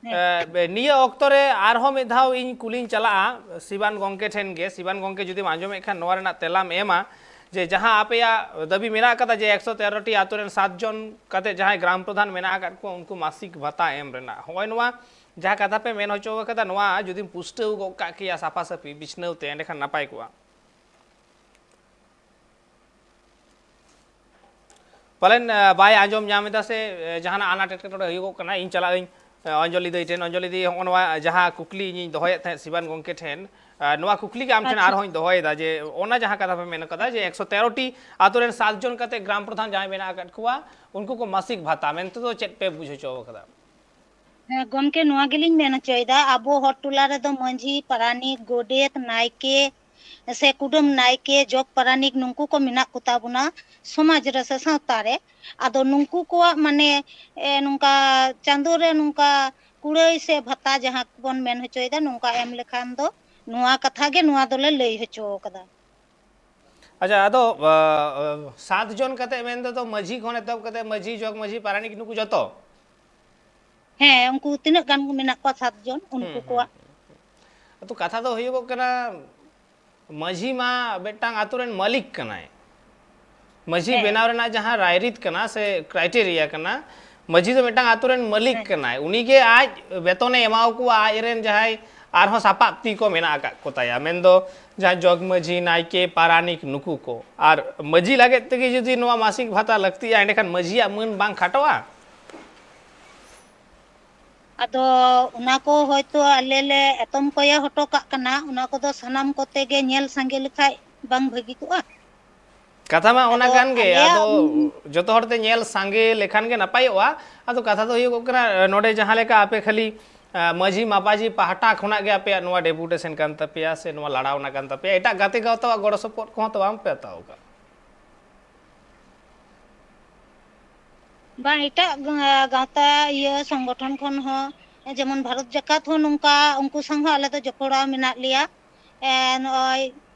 ᱮ, ᱱᱤᱭᱟᱹ ᱚᱠᱛᱚ ᱨᱮ ᱟᱨᱦᱚᱸ ᱢᱤᱫ ᱫᱷᱟᱣ ᱤᱧ ᱠᱩᱞᱤᱧ ᱪᱟᱞᱟᱜᱼᱟ ᱥᱤᱵᱟᱱ ᱜᱚᱢᱠᱮ ᱴᱷᱮᱱ ᱜᱮ᱾ ᱥᱤᱵᱟᱱ ᱜᱚᱢᱠᱮ, ᱡᱩᱫᱤᱢ ᱟᱸᱡᱚᱢᱮᱫ ᱠᱷᱟᱱ, ᱱᱚᱣᱟ ᱨᱮᱱᱟᱜ ᱛᱮᱞᱟᱢ ᱮᱢᱟ ᱡᱮ ᱡᱟᱦᱟᱸ ᱟᱯᱮᱭᱟᱜ ᱫᱟᱹᱵᱤ ᱢᱮᱱᱟᱜ ᱟᱠᱟᱫᱟ ᱡᱮ ᱮᱠᱥᱚ ᱛᱮᱨᱚ ᱴᱤ ᱟᱛᱳ ᱨᱮᱱ ᱥᱟᱛ ᱡᱚᱱ ᱠᱟᱛᱮ ᱡᱟᱦᱟᱸᱭ ᱜᱨᱟᱢ ᱯᱨᱚᱫᱷᱟᱱ ᱢᱮᱱᱟᱜ ᱟᱠᱟᱫ ᱠᱚᱣᱟ, ᱩᱱᱠᱩ ᱢᱟᱥᱤᱠ ᱵᱷᱟᱛᱟ ᱮᱢ ᱨᱮᱱᱟᱜ, ᱦᱚᱸᱜᱼᱚᱭ ᱱᱚᱣᱟ ᱡᱟᱦᱟᱸ ᱠᱟᱛᱷᱟ ᱯᱮ ᱢᱮᱱ ᱦᱚᱪᱚ ᱟᱠᱟᱫᱟ, ᱱᱚᱣᱟ ᱡᱩᱫᱤᱢ ᱯᱩᱥᱴᱟᱹᱣ ᱜᱚᱫ ᱠᱟᱜ ᱠᱮᱭᱟ ᱥᱟᱯᱷᱟ ᱥᱟᱹᱯᱷᱤ ᱵᱤᱪᱷᱱᱟᱹᱣ ᱛᱮ, ᱮᱸᱰᱮᱠᱷᱟᱱ ᱱᱟᱯᱟᱭ ᱠᱚᱜᱼᱟ᱾ ᱯᱟᱞᱮᱱ, ᱮ, ᱵᱟᱭ ᱟᱸᱡᱚᱢ ᱧᱟᱢ ᱮᱫᱟ ᱥᱮ, ᱮ, ᱡᱟᱦᱟᱱᱟᱜ ᱟᱱᱟᱴ ᱮᱴᱠᱮᱴᱚᱬᱮ ᱦᱩᱭᱩᱜᱚᱜ ᱠᱟᱱᱟ᱾ ᱤᱧ ᱪᱟᱞᱟᱜ ᱟᱹᱧ, ᱮ, ᱚᱧᱡᱚᱞᱤ ᱫᱟᱹᱭ ᱴᱷᱮᱱ᱾ ᱚᱧᱡᱚᱞᱤ ᱫᱤ, ᱦᱚᱸᱜᱼᱚ ᱱᱚᱣᱟ ᱡᱟᱦᱟᱸ ᱠᱩᱠᱞᱤ ᱤᱧᱤᱧ ᱫᱚᱦᱚᱭᱮᱫ ᱛᱟᱦᱮᱸᱫ ᱥᱤᱵᱟᱱ ᱜᱚᱢᱠᱮ ᱴᱷᱮᱱ, ᱮ, ᱱᱚᱣᱟ ᱠᱩᱠᱞᱤ ᱜᱮ ᱟᱢ ᱴᱷᱮᱱ ᱟᱪᱪᱷᱟ᱾ ᱟᱨᱦᱚᱸᱧ ᱫᱚᱦᱚᱭᱮᱫᱟ ᱡᱮ ᱚᱱᱟ ᱡᱟᱦᱟᱸ ᱠᱟᱛᱷᱟ ᱯᱮ ᱢᱮᱱ ᱠᱟᱫᱟ ᱡᱮ ᱮᱠᱥᱚ ᱛᱮᱨᱚ ᱴᱤ ᱟᱛᱳ ᱨᱮᱱ ᱥᱟᱛ ᱡᱚᱱ ᱠᱟᱛᱮ ᱜᱨᱟᱢ ᱯᱨᱚᱫᱷᱟᱱ ᱡᱟᱦᱟᱸᱭ ᱢᱮᱱᱟᱜ ᱟᱠᱟᱫ ᱠᱚᱣᱟ, ᱩᱱᱠᱩ ᱠᱚ ᱢᱟᱥᱤᱠ ᱵᱷᱟᱛᱟ ᱢᱮᱱᱛᱮ ᱫᱚ ᱪᱮᱫ ᱯᱮ ᱵᱩᱡᱽ ᱦᱚᱪᱚ ᱟᱠᱟᱫᱟ? ᱦᱮᱸ ᱜᱚᱢᱠᱮ, ᱱᱚᱣᱟ ᱜᱮᱞᱤᱧ ᱢᱮᱱ ᱦᱚᱪᱚᱭᱮᱫᱟ, ᱟᱵᱚ ᱦᱚᱲ ᱴᱚᱞᱟ ᱨᱮᱫᱚ ᱢᱟᱹᱡᱷᱤ, ᱯᱟᱨᱟᱱᱤᱠ, ᱜᱚᱰᱮᱛ, ᱱᱟᱭᱠᱮ, ᱥᱮ ᱠᱩᱰᱟᱹᱢ ᱱᱟᱭᱠᱮ, ᱡᱚᱜᱽ ᱯᱟᱨᱟᱱᱤᱠ, ᱱᱩᱠᱩ ᱠᱚ ᱢᱮᱱᱟᱜ ᱠᱚᱛᱟ ᱵᱚᱱᱟ ᱥᱚᱢᱟᱡᱽ ᱨᱮ ᱥᱮ ᱥᱟᱶᱛᱟ ᱨᱮ᱾ ᱟᱫᱚ ᱱᱩᱠᱩ ᱠᱚᱣᱟᱜ ᱢᱟᱱᱮ, ᱮ, ᱱᱚᱝᱠᱟ ᱪᱟᱸᱫᱳ ᱨᱮ ᱱᱚᱝᱠᱟ ᱠᱩᱲᱟᱹᱭ ᱥᱮ ᱵᱷᱟᱛᱟ ᱡᱟᱦᱟᱸ ᱵᱚᱱ ᱢᱮᱱ ᱦᱚᱪᱚᱭᱮᱫᱟ, ᱱᱚᱝᱠᱟ ᱮᱢ ᱞᱮᱠᱷᱟᱱ ᱫᱚ ᱱᱚᱣᱟ ᱠᱟᱛᱷᱟ ᱜᱮ ᱱᱚᱣᱟ ᱫᱚᱞᱮ ᱞᱟᱹᱭ ᱦᱚᱪᱚ ᱠᱟᱫᱟ᱾ ᱟᱪᱪᱷᱟ, ᱟᱫᱚ, ᱟ, ᱟ, ᱥᱟᱛ ᱡᱚᱱ ᱠᱟᱛᱮ ᱢᱮᱱ ᱛᱮᱫᱚ ᱢᱟᱹᱡᱷᱤ ᱠᱷᱚᱱ ᱮᱛᱚᱦᱚᱵ ᱠᱟᱛᱮ ᱢᱟᱹᱡᱷᱤ, ᱡᱚᱜᱽ ᱢᱟᱹᱡᱷᱤ, ᱯᱟᱨᱟᱱᱤᱠ, ᱱᱩᱠᱩ ᱡᱚᱛᱚ? ᱦᱮᱸ, ᱩᱱᱠᱩ ᱛᱤᱱᱟᱹᱜ ᱜᱟᱱ ᱠᱚ ᱢᱮᱱᱟᱜ ᱠᱚᱣᱟ, ᱥᱟᱛ ᱡᱚᱱ, ᱩᱱᱠᱩ ᱦᱩᱸ, ᱦᱩᱸ, ᱠᱚᱣᱟᱜ᱾ ᱦᱩᱸ᱾ ᱟᱫᱚ ᱠᱟᱛᱷᱟ ᱫᱚ ᱦᱩᱭᱩᱜᱚᱜ ᱠᱟᱱᱟ, ᱢᱟᱹᱡᱷᱤ ᱢᱟ ᱢᱤᱫᱴᱟᱝ ᱟᱛᱳ ᱨᱮᱱ ᱢᱟᱹᱞᱤᱠ ᱠᱟᱱᱟᱭ᱾ ᱢᱟᱹᱡᱷᱤ ᱦᱮᱸ᱾ ᱵᱮᱱᱟᱣ ᱨᱮᱱᱟᱜ ᱡᱟᱦᱟᱸ ᱨᱟᱭᱨᱤᱛ ᱠᱟᱱᱟ ᱥᱮ criteria ᱠᱟᱱᱟ, ᱢᱟᱹᱡᱷᱤ ᱫᱚ ᱢᱤᱫᱴᱟᱝ ᱟᱛᱳ ᱨᱮᱱ ᱢᱟᱹᱞᱤᱠ ᱦᱮᱸ᱾ ᱠᱟᱱᱟᱭ᱾ ᱩᱱᱤᱜᱮ ᱟᱡ ᱵᱮᱛᱚᱱᱮ ᱮᱢᱟ ᱠᱚᱣᱟ, ᱟᱡ ᱨᱮᱱ ᱡᱟᱦᱟᱸᱭ ᱟᱨᱦᱚᱸ ᱥᱟᱯᱟᱵ ᱛᱤ ᱠᱚ ᱢᱮᱱᱟᱜ ᱟᱠᱟᱫ ᱠᱚ ᱛᱟᱭᱟ, ᱢᱮᱱᱫᱚ ᱡᱟᱦᱟᱸ ᱡᱚᱜᱽ ᱢᱟᱹᱡᱷᱤ, ᱱᱟᱭᱠᱮ, ᱯᱟᱨᱟᱱᱤᱠ, ᱱᱩᱠᱩ ᱠᱚ᱾ ᱟᱨ ᱢᱟᱹᱡᱷᱤ ᱞᱟᱹᱜᱤᱫ ᱛᱮᱜᱮ ᱡᱩᱫᱤ ᱱᱚᱣᱟ ᱢᱟᱥᱤᱠ ᱵᱷᱟᱛᱟ ᱞᱟᱹᱠᱛᱤᱜᱼᱟ, ᱮᱸᱰᱮᱠᱷᱟᱱ ᱢᱟᱹᱡᱷᱤᱭᱟᱜ ᱢᱟᱹᱱ ᱵᱟᱝ ᱠᱷᱟᱴᱚᱜᱼᱟ? ᱟᱫᱚ ᱚᱱᱟ ᱠᱚ ᱦᱚᱭᱛᱳ ᱟᱞᱮ ᱞᱮ ᱮᱛᱚᱢ ᱠᱚᱭᱮ ᱦᱚᱴᱚ ᱠᱟᱜ ᱠᱟᱱᱟ, ᱚᱱᱟ ᱠᱚᱫᱚ ᱥᱟᱱᱟᱢ ᱠᱚᱛᱮ ᱜᱮ ᱧᱮᱞ ᱥᱟᱸᱜᱮ ᱞᱮᱠᱷᱟᱡ ᱵᱟᱝ ᱵᱷᱟᱹᱜᱤ ᱠᱚᱜᱼᱟ? ᱠᱟᱛᱷᱟ ᱢᱟ ᱚᱱᱟ ᱟᱫᱚ ᱠᱟᱱ ᱜᱮ, ᱟᱞᱮᱭᱟᱜ ᱟᱫᱚ ᱩᱱ- ᱡᱚᱛᱚ ᱦᱚᱲ ᱛᱮ ᱧᱮᱞ ᱥᱟᱸᱜᱮ ᱞᱮᱠᱷᱟᱱ ᱜᱮ ᱱᱟᱯᱟᱭᱚᱜᱼᱟ᱾ ᱟᱫᱚ ᱠᱟᱛᱷᱟ ᱫᱚ ᱦᱩᱭᱩᱜᱚᱜ ᱠᱟᱱᱟ, ᱱᱚᱰᱮ ᱡᱟᱦᱟᱸ ᱞᱮᱠᱟ ᱟᱯᱮ ᱠᱷᱟᱹᱞᱤ, ᱟ, ᱢᱟᱹᱡᱷᱤ ᱢᱟᱯᱟᱡᱷᱤ ᱯᱟᱦᱴᱟ ᱠᱷᱚᱱᱟᱜ ᱜᱮ ᱟᱯᱮᱭᱟᱜ ᱱᱚᱣᱟ deputation ᱠᱟᱱ ᱛᱟᱯᱮᱭᱟ ᱥᱮ ᱱᱚᱣᱟ ᱞᱟᱲᱟᱣᱱᱟ ᱠᱟᱱ ᱛᱟᱯᱮᱭᱟ, ᱮᱴᱟᱜ ᱜᱟᱛᱮ ᱜᱟᱶᱛᱟᱣᱟᱜ ᱜᱚᱲᱚ ᱥᱚᱯᱚᱦᱚᱫ ᱠᱚᱦᱚᱸ ᱛᱚ ᱵᱟᱝ ᱯᱮ ᱦᱟᱛᱟᱣ ᱟᱠᱟᱫ? ᱵᱟᱝ, ᱮᱴᱟᱜ ᱜᱟ-, ᱜᱟᱶᱛᱟ, ᱤᱭᱟᱹ, ᱥᱚᱝᱜᱚᱴᱷᱚᱱ ᱠᱷᱚᱱ ᱦᱚᱸ, ᱡᱮᱢᱚᱱ ᱵᱷᱟᱨᱚᱛ ᱡᱟᱠᱟᱛ ᱦᱚᱸ ᱱᱚᱝᱠᱟ, ᱩᱱᱠᱩ ᱥᱟᱶ ᱦᱚᱸ ᱟᱞᱮ ᱫᱚ ᱡᱚᱯᱲᱟᱣ ᱢᱮᱱᱟᱜ ᱞᱮᱭᱟ᱾ ᱮ, ᱱᱚᱜᱼᱚᱭ,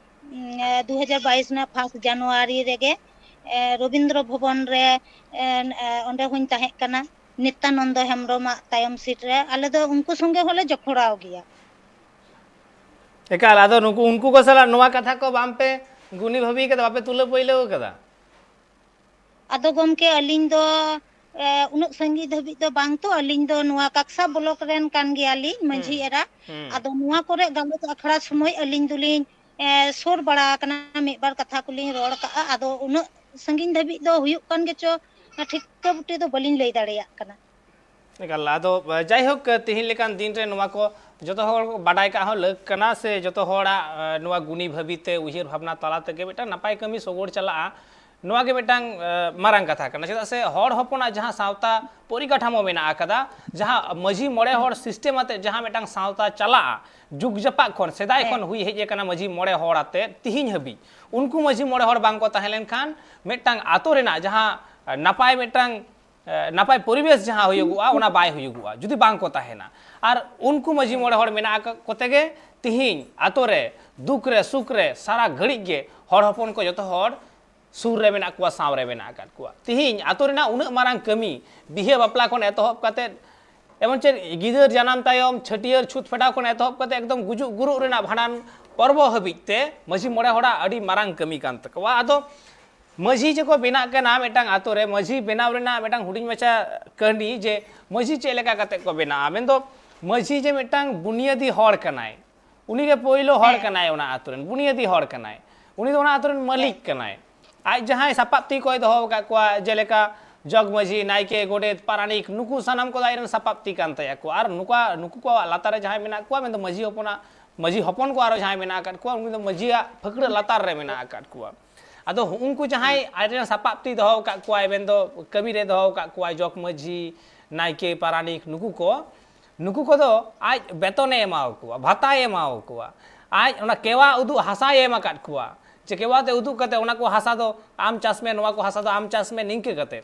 ᱩᱢ, ᱮ, ᱫᱩ ᱦᱟᱡᱟᱨ ᱵᱟᱭᱤᱥ ᱨᱮᱱᱟᱜ first January ᱨᱮᱜᱮ, ᱮ, ᱨᱚᱵᱤᱱᱫᱨᱚ ᱵᱷᱚᱵᱚᱱ ᱨᱮ, ᱮ, ᱮ, ᱚᱸᱰᱮ ᱦᱚᱸᱧ ᱛᱟᱦᱮᱸ ᱠᱟᱱᱟ᱾ ᱱᱤᱛᱭᱟᱱᱚᱱᱫᱚ ᱦᱮᱢᱵᱨᱚᱢᱟᱜ ᱛᱟᱭᱚᱢ ᱥᱤᱴ ᱨᱮ᱾ ᱟᱞᱮ ᱫᱚ ᱩᱱᱠᱩ ᱥᱚᱸᱜᱮ ᱦᱚᱸᱞᱮ ᱡᱚᱯᱲᱟᱣ ᱜᱮᱭᱟ᱾ ᱮᱠᱟᱞ, ᱟᱫᱚ ᱱᱩᱠᱩ, ᱩᱱᱠᱩ ᱠᱚ ᱥᱟᱞᱟᱜ ᱱᱚᱣᱟ ᱠᱟᱛᱷᱟ ᱠᱚ ᱵᱟᱝ ᱯᱮ ᱜᱩᱱᱤ ᱵᱷᱟᱹᱵᱤ ᱠᱟᱫᱟ, ᱵᱟᱯᱮ ᱛᱩᱞᱟᱹ ᱯᱟᱹᱭᱞᱟᱹᱣ ᱠᱟᱫᱟ? ᱟᱫᱚ ᱜᱚᱢᱠᱮ, ᱟᱹᱞᱤᱧ ᱫᱚ ᱮ, ᱩᱱᱟᱹᱜ ᱥᱟᱺᱜᱤᱧ ᱫᱷᱟᱹᱵᱤᱡ ᱫᱚ ᱵᱟᱝ ᱛᱚ, ᱟᱹᱞᱤᱧ ᱫᱚ ᱱᱚᱣᱟ ᱠᱟᱠᱥᱟ ᱵᱞᱚᱠ ᱨᱮᱱ ᱠᱟᱱ ᱜᱮᱭᱟᱞᱤᱧ, ᱢᱟᱹᱡᱷᱤ ᱦᱩᱸ, ᱮᱨᱟ᱾ ᱦᱩᱸ᱾ ᱟᱫᱚ ᱱᱚᱣᱟ ᱠᱚᱨᱮ ᱜᱟᱞᱚᱪ ᱟᱠᱷᱲᱟ ᱥᱚᱢᱚᱭ ᱟᱹᱞᱤᱧ ᱫᱚᱞᱤᱧ ᱮ, ᱥᱩᱨ ᱵᱟᱲᱟ ᱟᱠᱟᱱᱟ, ᱢᱤᱫ ᱵᱟᱨ ᱠᱟᱛᱷᱟ ᱠᱚᱞᱤᱧ ᱨᱚᱲ ᱠᱟᱜᱼᱟ᱾ ᱟᱫᱚ ᱩᱱᱟᱹᱜ ᱥᱟᱺᱜᱤᱧ ᱫᱷᱟᱹᱵᱤᱡ ᱫᱚ ᱦᱩᱭᱩᱜ ᱠᱟᱱ ᱜᱮᱪᱚ, ᱚᱱᱟ ᱴᱷᱤᱠᱟᱹ ᱵᱩᱴᱟᱹ ᱫᱚ ᱵᱟᱹᱞᱤᱧ ᱞᱟᱹᱭ ᱫᱟᱲᱮᱭᱟᱜ ᱠᱟᱱᱟ᱾ ᱮᱠᱟᱞ, ᱟᱫᱚ, ᱮ, ᱡᱟᱭᱦᱳᱠ, ᱛᱮᱦᱮᱧ ᱞᱮᱠᱟᱱ ᱫᱤᱱ ᱨᱮ ᱱᱚᱣᱟ ᱠᱚ ᱡᱚᱛᱚ ᱦᱚᱲ ᱵᱟᱰᱟᱭ ᱠᱟᱜ ᱦᱚᱸ ᱞᱟᱹᱠ ᱠᱟᱱᱟ, ᱥᱮ ᱡᱚᱛᱚ ᱦᱚᱲᱟᱜ, ᱮ, ᱱᱚᱣᱟ ᱜᱩᱱᱤ ᱵᱷᱟᱹᱵᱤ ᱛᱮ, ᱩᱭᱦᱟᱹᱨ ᱵᱷᱟᱵᱽᱱᱟ ᱛᱟᱞᱟ ᱛᱮᱜᱮ ᱢᱤᱫᱴᱟᱝ ᱱᱟᱯᱟᱭ ᱠᱟᱹᱢᱤ ᱥᱚᱜᱚᱲ ᱪᱟᱞᱟᱜᱼᱟ, ᱱᱚᱣᱟ ᱜᱮ ᱢᱤᱫᱴᱟᱝ, ᱮ, ᱢᱟᱨᱟᱝ ᱠᱟᱛᱷᱟ ᱠᱟᱱᱟ᱾ ᱪᱮᱫᱟᱜ ᱥᱮ ᱦᱚᱲ ᱦᱚᱯᱚᱱᱟᱜ ᱡᱟᱦᱟᱸ ᱥᱟᱶᱛᱟ ᱯᱚᱨᱤᱠᱟᱴᱷᱟᱢᱳ ᱢᱮᱱᱟᱜ ᱟᱠᱟᱫᱟ, ᱡᱟᱦᱟᱸ ᱢᱟᱹᱡᱷᱤ ᱢᱚᱬᱮ ᱦᱚᱲ ᱥᱤᱥᱴᱮᱢ ᱟᱛᱮ ᱡᱟᱦᱟᱸ ᱢᱤᱫᱴᱟᱝ ᱥᱟᱶᱛᱟ ᱪᱟᱞᱟᱜᱼᱟ, ᱡᱩᱜᱽ ᱡᱟᱯᱟᱜ ᱠᱷᱚᱱ, ᱥᱮᱫᱟᱭ ᱦᱮᱸ᱾ ᱠᱷᱚᱱ ᱦᱩᱭ ᱦᱮᱡ ᱟᱠᱟᱱᱟ ᱢᱟᱹᱡᱷᱤ ᱢᱚᱬᱮ ᱦᱚᱲ ᱟᱛᱮ ᱛᱤᱦᱤᱧ ᱦᱟᱹᱵᱤᱡ, ᱩᱱᱠᱩ ᱢᱟᱹᱡᱷᱤ ᱢᱚᱬᱮ ᱦᱚᱲ ᱵᱟᱝ ᱠᱚ ᱛᱟᱦᱮᱸ ᱞᱮᱱᱠᱷᱟᱱ ᱢᱤᱫᱴᱟᱝ ᱟᱛᱳ ᱨᱮᱱᱟᱜ ᱡᱟᱦᱟᱸ, ᱮ, ᱱᱟᱯᱟᱭ ᱢᱤᱫᱴᱟᱝ ᱮ, ᱱᱟᱯᱟᱭ ᱯᱚᱨᱤᱵᱮᱥ ᱡᱟᱦᱟᱸ ᱦᱩᱭᱩᱜᱚᱜᱼᱟ, ᱚᱱᱟ ᱵᱟᱭ ᱦᱩᱭᱩᱜᱚᱜᱼᱟ ᱡᱩᱫᱤ ᱵᱟᱝ ᱠᱚ ᱛᱟᱦᱮᱱᱟ᱾ ᱟᱨ ᱩᱱᱠᱩ ᱢᱟᱹᱡᱷᱤ ᱢᱚᱬᱮ ᱦᱚᱲ ᱢᱮᱱᱟᱜ ᱟᱠᱟᱫ ᱠᱚᱛᱮ ᱜᱮ ᱛᱤᱦᱤᱧ ᱟᱛᱳ ᱨᱮ ᱫᱩᱠ ᱨᱮ ᱥᱩᱠ ᱨᱮ ᱥᱟᱨᱟ ᱜᱷᱟᱹᱲᱤᱡ ᱜᱮ ᱦᱚᱲ ᱦᱚᱯᱚᱱ ᱠᱚ ᱡᱚᱛᱚ ᱦᱚᱲ ᱥᱩᱨ ᱨᱮ ᱢᱮᱱᱟᱜ ᱠᱚᱣᱟ, ᱥᱟᱶ ᱨᱮ ᱢᱮᱱᱟᱜ ᱟᱠᱟᱫ ᱠᱚᱣᱟ᱾ ᱛᱤᱦᱤᱧ ᱟᱛᱳ ᱨᱮᱱᱟᱜ ᱩᱱᱟᱹᱜ ᱢᱟᱨᱟᱝ ᱠᱟᱹᱢᱤ, ᱵᱤᱦᱟᱹ ᱵᱟᱯᱞᱟ ᱠᱷᱚᱱ ᱮᱛᱚᱦᱚᱵ ᱠᱟᱛᱮᱫ, ᱮᱢᱚᱱ ᱪᱮᱫ ᱜᱤᱫᱟᱹᱨ ᱡᱟᱱᱟᱢ ᱛᱟᱭᱚᱢ ᱪᱷᱟᱹᱴᱭᱟᱹᱨ ᱪᱷᱩᱛ ᱯᱷᱮᱰᱟᱣ ᱠᱷᱚᱱ ᱮᱛᱚᱦᱚᱵ ᱠᱟᱛᱮᱫ ᱮᱠᱫᱚᱢ ᱜᱩᱡᱩᱜ ᱜᱩᱨᱩᱜ ᱨᱮᱱᱟᱜ ᱵᱷᱟᱸᱰᱟᱱ ᱯᱚᱨᱵᱚ ᱦᱟᱹᱵᱤᱡ ᱛᱮ ᱢᱟᱹᱡᱷᱤ ᱢᱚᱬᱮ ᱦᱚᱲᱟᱜ ᱟᱹᱰᱤ ᱢᱟᱨᱟᱝ ᱠᱟᱹᱢᱤ ᱠᱟᱱ ᱛᱟᱠᱚᱣᱟ᱾ ᱟᱫᱚ ᱢᱟᱹᱡᱷᱤ ᱡᱮᱠᱚ ᱵᱮᱱᱟᱜ ᱠᱟᱱᱟ ᱢᱤᱫᱴᱟᱝ ᱟᱛᱳ ᱨᱮ, ᱢᱟᱹᱡᱷᱤ ᱵᱮᱱᱟᱣ ᱨᱮᱱᱟᱜ ᱢᱤᱫᱴᱟᱝ ᱦᱩᱰᱤᱧ ᱢᱟᱪᱷᱟ ᱠᱟᱹᱦᱱᱤ ᱡᱮ ᱢᱟᱹᱡᱷᱤ ᱪᱮᱫ ᱞᱮᱠᱟ ᱠᱟᱛᱮ ᱠᱚ ᱵᱮᱱᱟᱜᱼᱟ᱾ ᱢᱮᱱᱫᱚ ᱢᱟᱹᱡᱷᱤ ᱡᱮ ᱢᱤᱫᱴᱟᱝ ᱵᱩᱱᱤᱭᱟᱹᱫᱤ ᱦᱚᱲ ᱠᱟᱱᱟᱭ, ᱩᱱᱤ ᱜᱮ ᱯᱳᱭᱞᱳ ᱦᱚᱲ ᱦᱮᱸ᱾ ᱠᱟᱱᱟᱭ ᱚᱱᱟ ᱟᱛᱳ ᱨᱮᱱ, ᱵᱩᱱᱤᱭᱟᱹᱫᱤ ᱦᱚᱲ ᱠᱟᱱᱟᱭ, ᱩᱱᱤ ᱫᱚ ᱚᱱᱟ ᱟᱛᱳ ᱨᱮᱱ ᱢᱟᱹᱞᱤᱠ ᱦᱮᱸ᱾ ᱠᱟᱱᱟᱭ᱾ ᱟᱡ ᱡᱟᱦᱟᱸᱭ ᱥᱟᱯᱟᱵ ᱛᱤ ᱠᱚᱭ ᱫᱚᱦᱚ ᱟᱠᱟᱫ ᱠᱚᱣᱟ, ᱡᱮᱞᱮᱠᱟ ᱡᱚᱜᱽ ᱢᱟᱹᱡᱷᱤ, ᱱᱟᱭᱠᱮ, ᱜᱚᱰᱮᱛ, ᱯᱟᱨᱟᱱᱤᱠ, ᱱᱩᱠᱩ ᱥᱟᱱᱟᱢ ᱠᱚᱫᱚ ᱟᱡ ᱨᱮᱱ ᱥᱟᱯᱟᱵ ᱛᱤ ᱠᱟᱱ ᱛᱟᱭᱟ ᱠᱚ᱾ ᱟᱨ ᱱᱩᱠᱩ, ᱱᱩᱠᱩ ᱠᱚᱣᱟᱜ ᱞᱟᱛᱟᱨ ᱨᱮ ᱡᱟᱦᱟᱸᱭ ᱢᱮᱱᱟᱜ ᱠᱚᱣᱟ, ᱢᱮᱱᱫᱚ ᱢᱟᱹᱡᱷᱤ ᱦᱚᱯᱚᱱᱟᱜ, ᱢᱟᱹᱡᱷᱤ ᱦᱚᱯᱚᱱ ᱠᱚ ᱟᱨᱚ ᱡᱟᱦᱟᱸᱭ ᱢᱮᱱᱟᱜ ᱟᱠᱟᱫ ᱠᱚᱣᱟ, ᱩᱱᱠᱩ ᱫᱚ ᱢᱟᱹᱡᱷᱤᱭᱟᱜ ᱯᱷᱟᱹᱠᱲᱟᱹᱜ ᱞᱟᱛᱟᱨ ᱨᱮ ᱢᱮᱱᱟᱜ ᱟᱠᱟᱫ ᱠᱚᱣᱟ᱾ ᱟᱫᱚ ᱩᱱᱠᱩ ᱡᱟᱦᱟᱸᱭ ᱟᱡ ᱨᱮᱱ ᱥᱟᱯᱟᱵ ᱛᱤ ᱫᱚᱦᱚ ᱟᱠᱟᱫ ᱠᱚᱣᱟᱭ, ᱢᱮᱱᱫᱚ ᱠᱟᱹᱢᱤ ᱨᱮ ᱫᱚᱦᱚ ᱟᱠᱟᱫ ᱠᱚᱣᱟᱭ, ᱡᱚᱜᱽ ᱢᱟᱹᱡᱷᱤ, ᱱᱟᱭᱠᱮ, ᱯᱟᱨᱟᱱᱤᱠ, ᱱᱩᱠᱩ ᱠᱚ, ᱱᱩᱠᱩ ᱠᱚᱫᱚ ᱟᱡ ᱵᱮᱛᱚᱱᱮ ᱮᱢᱟᱣ ᱠᱚᱣᱟ, ᱵᱷᱟᱛᱟᱭ ᱮᱢᱟᱣ ᱠᱚᱣᱟ, ᱟᱡ ᱚᱱᱟ ᱠᱮᱣᱟ ᱩᱫᱩᱜ ᱦᱟᱥᱟᱭ ᱮᱢ ᱟᱠᱟᱫ ᱠᱚᱣᱟ, ᱡᱮ ᱠᱮᱣᱟ ᱛᱮ ᱩᱫᱩᱜ ᱠᱟᱛᱮ ᱚᱱᱟ ᱠᱚ ᱦᱟᱥᱟ ᱫᱚ ᱟᱢ ᱪᱟᱥ ᱢᱮ, ᱱᱚᱣᱟ ᱠᱚ ᱦᱟᱥᱟ ᱫᱚ ᱟᱢ ᱪᱟᱥ ᱢᱮ, ᱱᱤᱝᱠᱟᱹ ᱠᱟᱛᱮ᱾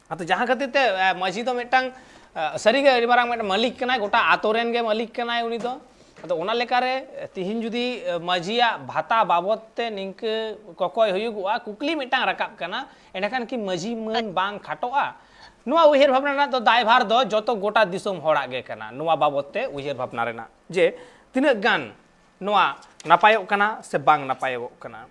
ᱟᱫᱚ ᱡᱟᱦᱟᱸ ᱠᱷᱟᱹᱛᱤᱨ ᱛᱮ, ᱮ, ᱢᱟᱹᱡᱷᱤ ᱫᱚ ᱢᱤᱫᱴᱟᱝ, ᱮ, ᱥᱟᱹᱨᱤᱜᱮ ᱟᱹᱰᱤ ᱢᱟᱨᱟᱝ ᱢᱤᱫᱴᱟᱝ ᱢᱟᱹᱞᱤᱠ ᱠᱟᱱᱟᱭ, ᱜᱚᱴᱟ ᱟᱛᱳ ᱨᱮᱱ ᱜᱮ ᱢᱟᱹᱞᱤᱠ ᱠᱟᱱᱟᱭ ᱩᱱᱤ ᱫᱚ᱾ ᱟᱫᱚ ᱚᱱᱟ ᱞᱮᱠᱟᱨᱮ ᱛᱤᱦᱤᱧ ᱡᱩᱫᱤ ᱢᱟᱹᱡᱷᱤᱭᱟᱜ ᱵᱷᱟᱛᱟ ᱵᱟᱵᱚᱫ ᱛᱮ ᱱᱤᱝᱠᱟᱹ ᱠᱚᱠᱚᱭ ᱦᱩᱭᱩᱜᱚᱜᱼᱟ, ᱠᱩᱠᱞᱤ ᱢᱤᱫᱴᱟᱝ ᱨᱟᱠᱟᱵ ᱠᱟᱱᱟ, ᱮᱸᱰᱮᱠᱷᱟᱱ ᱠᱤ ᱢᱟᱹᱡᱷᱤ ᱢᱟᱹᱱ ᱵᱟᱝ ᱠᱷᱟᱴᱚᱜᱼᱟ? ᱱᱚᱣᱟ ᱩᱭᱦᱟᱹᱨ ᱵᱷᱟᱵᱽᱱᱟ ᱨᱮᱱᱟᱜ ᱫᱚ ᱫᱟᱭᱵᱷᱟᱨ ᱫᱚ ᱡᱚᱛᱚ ᱜᱚᱴᱟ ᱫᱤᱥᱚᱢ ᱦᱚᱲᱟᱜ ᱜᱮ ᱠᱟᱱᱟ᱾ ᱱᱚᱣᱟ ᱵᱟᱵᱚᱫ ᱛᱮ ᱩᱭᱦᱟᱹᱨ ᱵᱷᱟᱵᱽᱱᱟ ᱨᱮᱱᱟᱜ ᱡᱮ ᱛᱤᱱᱟᱹᱜ ᱜᱟᱱ ᱱᱚᱣᱟ ᱱᱟᱯᱟᱭᱚᱜ ᱠᱟᱱᱟ ᱥᱮ ᱵᱟᱝ ᱱᱟᱯᱟᱭᱚᱜ ᱠᱟᱱᱟ᱾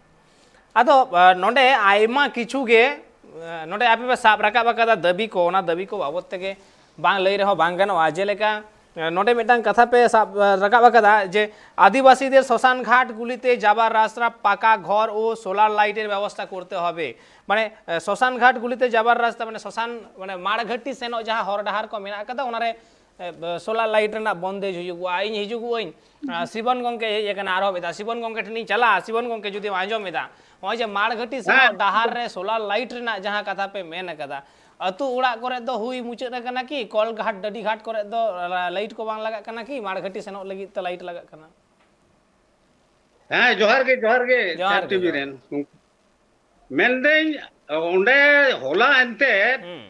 ᱟᱫᱚ, ᱟ, ᱱᱚᱰᱮ ᱟᱭᱢᱟ ᱠᱤᱪᱷᱩ ᱜᱮ, ᱟ, ᱱᱚᱰᱮ ᱟᱯᱮ ᱯᱮ ᱥᱟᱵ ᱨᱟᱠᱟᱵ ᱟᱠᱟᱫᱟ ᱫᱟᱹᱵᱤ ᱠᱚ, ᱚᱱᱟ ᱫᱟᱹᱵᱤ ᱠᱚ ᱵᱟᱵᱚᱫ ᱛᱮᱜᱮ ᱵᱟᱝ ᱞᱟᱹᱭ ᱨᱮᱦᱚᱸ ᱵᱟᱝ ᱜᱟᱱᱚᱜᱼᱟ᱾ ᱡᱮᱞᱮᱠᱟ, ᱟ, ᱱᱚᱰᱮ ᱢᱤᱫᱴᱟᱝ ᱠᱟᱛᱷᱟ ᱯᱮ ᱥᱟᱵ, ᱟ, ᱨᱟᱠᱟᱵ ᱟᱠᱟᱫᱟ ᱡᱮ ᱟᱹᱫᱤᱵᱟᱹᱥᱤদের শ্মশান ঘাটগুলিতে যাবার রাস্তা পাকা ঘর ও সোলার লাইটের ব্যবস্থা করতে হবে। মানে, ᱟ, শ্মশান ঘাটগুলিতে যাবার রাস্তা, মানে, শ্মশান, মানে, ᱢᱟᱲᱜᱷᱟᱹᱴᱤ ᱥᱮᱱᱚᱜ ᱡᱟᱦᱟᱸ ᱦᱚᱨ ᱰᱟᱦᱟᱨ ᱠᱚ ᱢᱮᱱᱟᱜ ᱟᱠᱟᱫᱟ, ᱚᱱᱟᱨᱮ ᱮ, ᱵ-, ᱥᱳᱞᱟᱨ ᱞᱟᱭᱤᱴ ᱨᱮᱱᱟᱜ ᱵᱚᱱᱫᱮᱡᱽ ᱦᱩᱭᱩᱜᱚᱜᱼᱟ᱾ ᱤᱧ ᱦᱤᱡᱩᱜᱚᱜ ᱟᱹᱧ, ᱟ, ᱥᱤᱵᱚᱱ ᱜᱚᱢᱠᱮ ᱦᱮᱡ ᱟᱠᱟᱱᱟ, ᱟᱨᱦᱚᱸ ᱢᱤᱫ ᱫᱷᱟᱣ ᱥᱤᱵᱚᱱ ᱜᱚᱢᱠᱮ ᱴᱷᱮᱱᱤᱧ ᱪᱟᱞᱟᱜᱼᱟ᱾ ᱥᱤᱵᱚᱱ ᱜᱚᱢᱠᱮ ᱡᱩᱫᱤᱢ ᱟᱸᱡᱚᱢ ᱮᱫᱟ, ᱱᱚᱜᱼᱚᱭ ᱡᱮ ᱢᱟᱲᱜᱷᱟᱹᱴᱤ ᱥᱮᱱᱚᱜ ᱦᱮᱸ᱾ ᱰᱟᱦᱟᱨ ᱨᱮ ᱥᱳᱞᱟᱨ ᱞᱟᱭᱤᱴ ᱨᱮᱱᱟᱜ ᱡᱟᱦᱟᱸ ᱠᱟᱛᱷᱟ ᱯᱮ ᱢᱮᱱ ᱟᱠᱟᱫᱟ, ᱟᱹᱛᱩ ᱚᱲᱟᱜ ᱠᱚᱨᱮ ᱫᱚ ᱦᱩᱭ ᱢᱩᱪᱟᱹᱫ ᱟᱠᱟᱱᱟ ᱠᱤ? ᱠᱚᱞ ᱜᱷᱟᱴ, ᱰᱟᱹᱰᱤ ᱜᱷᱟᱴ ᱠᱚᱨᱮ ᱫᱚ ᱞᱟ-, ᱞᱟᱭᱤᱴ ᱠᱚ ᱵᱟᱝ ᱞᱟᱜᱟᱜ ᱠᱟᱱᱟ ᱠᱤ? ᱢᱟᱲᱜᱷᱟᱹᱴᱤ ᱥᱮᱱᱚᱜ ᱞᱟᱹᱜᱤᱫ ᱛᱮ ᱞᱟᱭᱤᱴ ᱞᱟᱜᱟᱜ ᱠᱟᱱᱟ? ᱦᱮᱸ, ᱡᱚᱦᱟᱨ ᱜᱮ, ᱡᱚᱦᱟᱨ ᱜᱮ, ᱡᱚᱦᱟᱨ ᱜᱮ, ᱴᱤᱵᱷᱤ ᱡᱚᱦᱟᱨ ᱨᱮᱱ᱾ ᱜᱮ᱾ ᱢᱮᱱᱫᱟᱹᱧ, ᱚᱸᱰᱮ ᱦᱚᱞᱟ ᱮᱱᱛᱮᱫ ᱦᱩᱸ᱾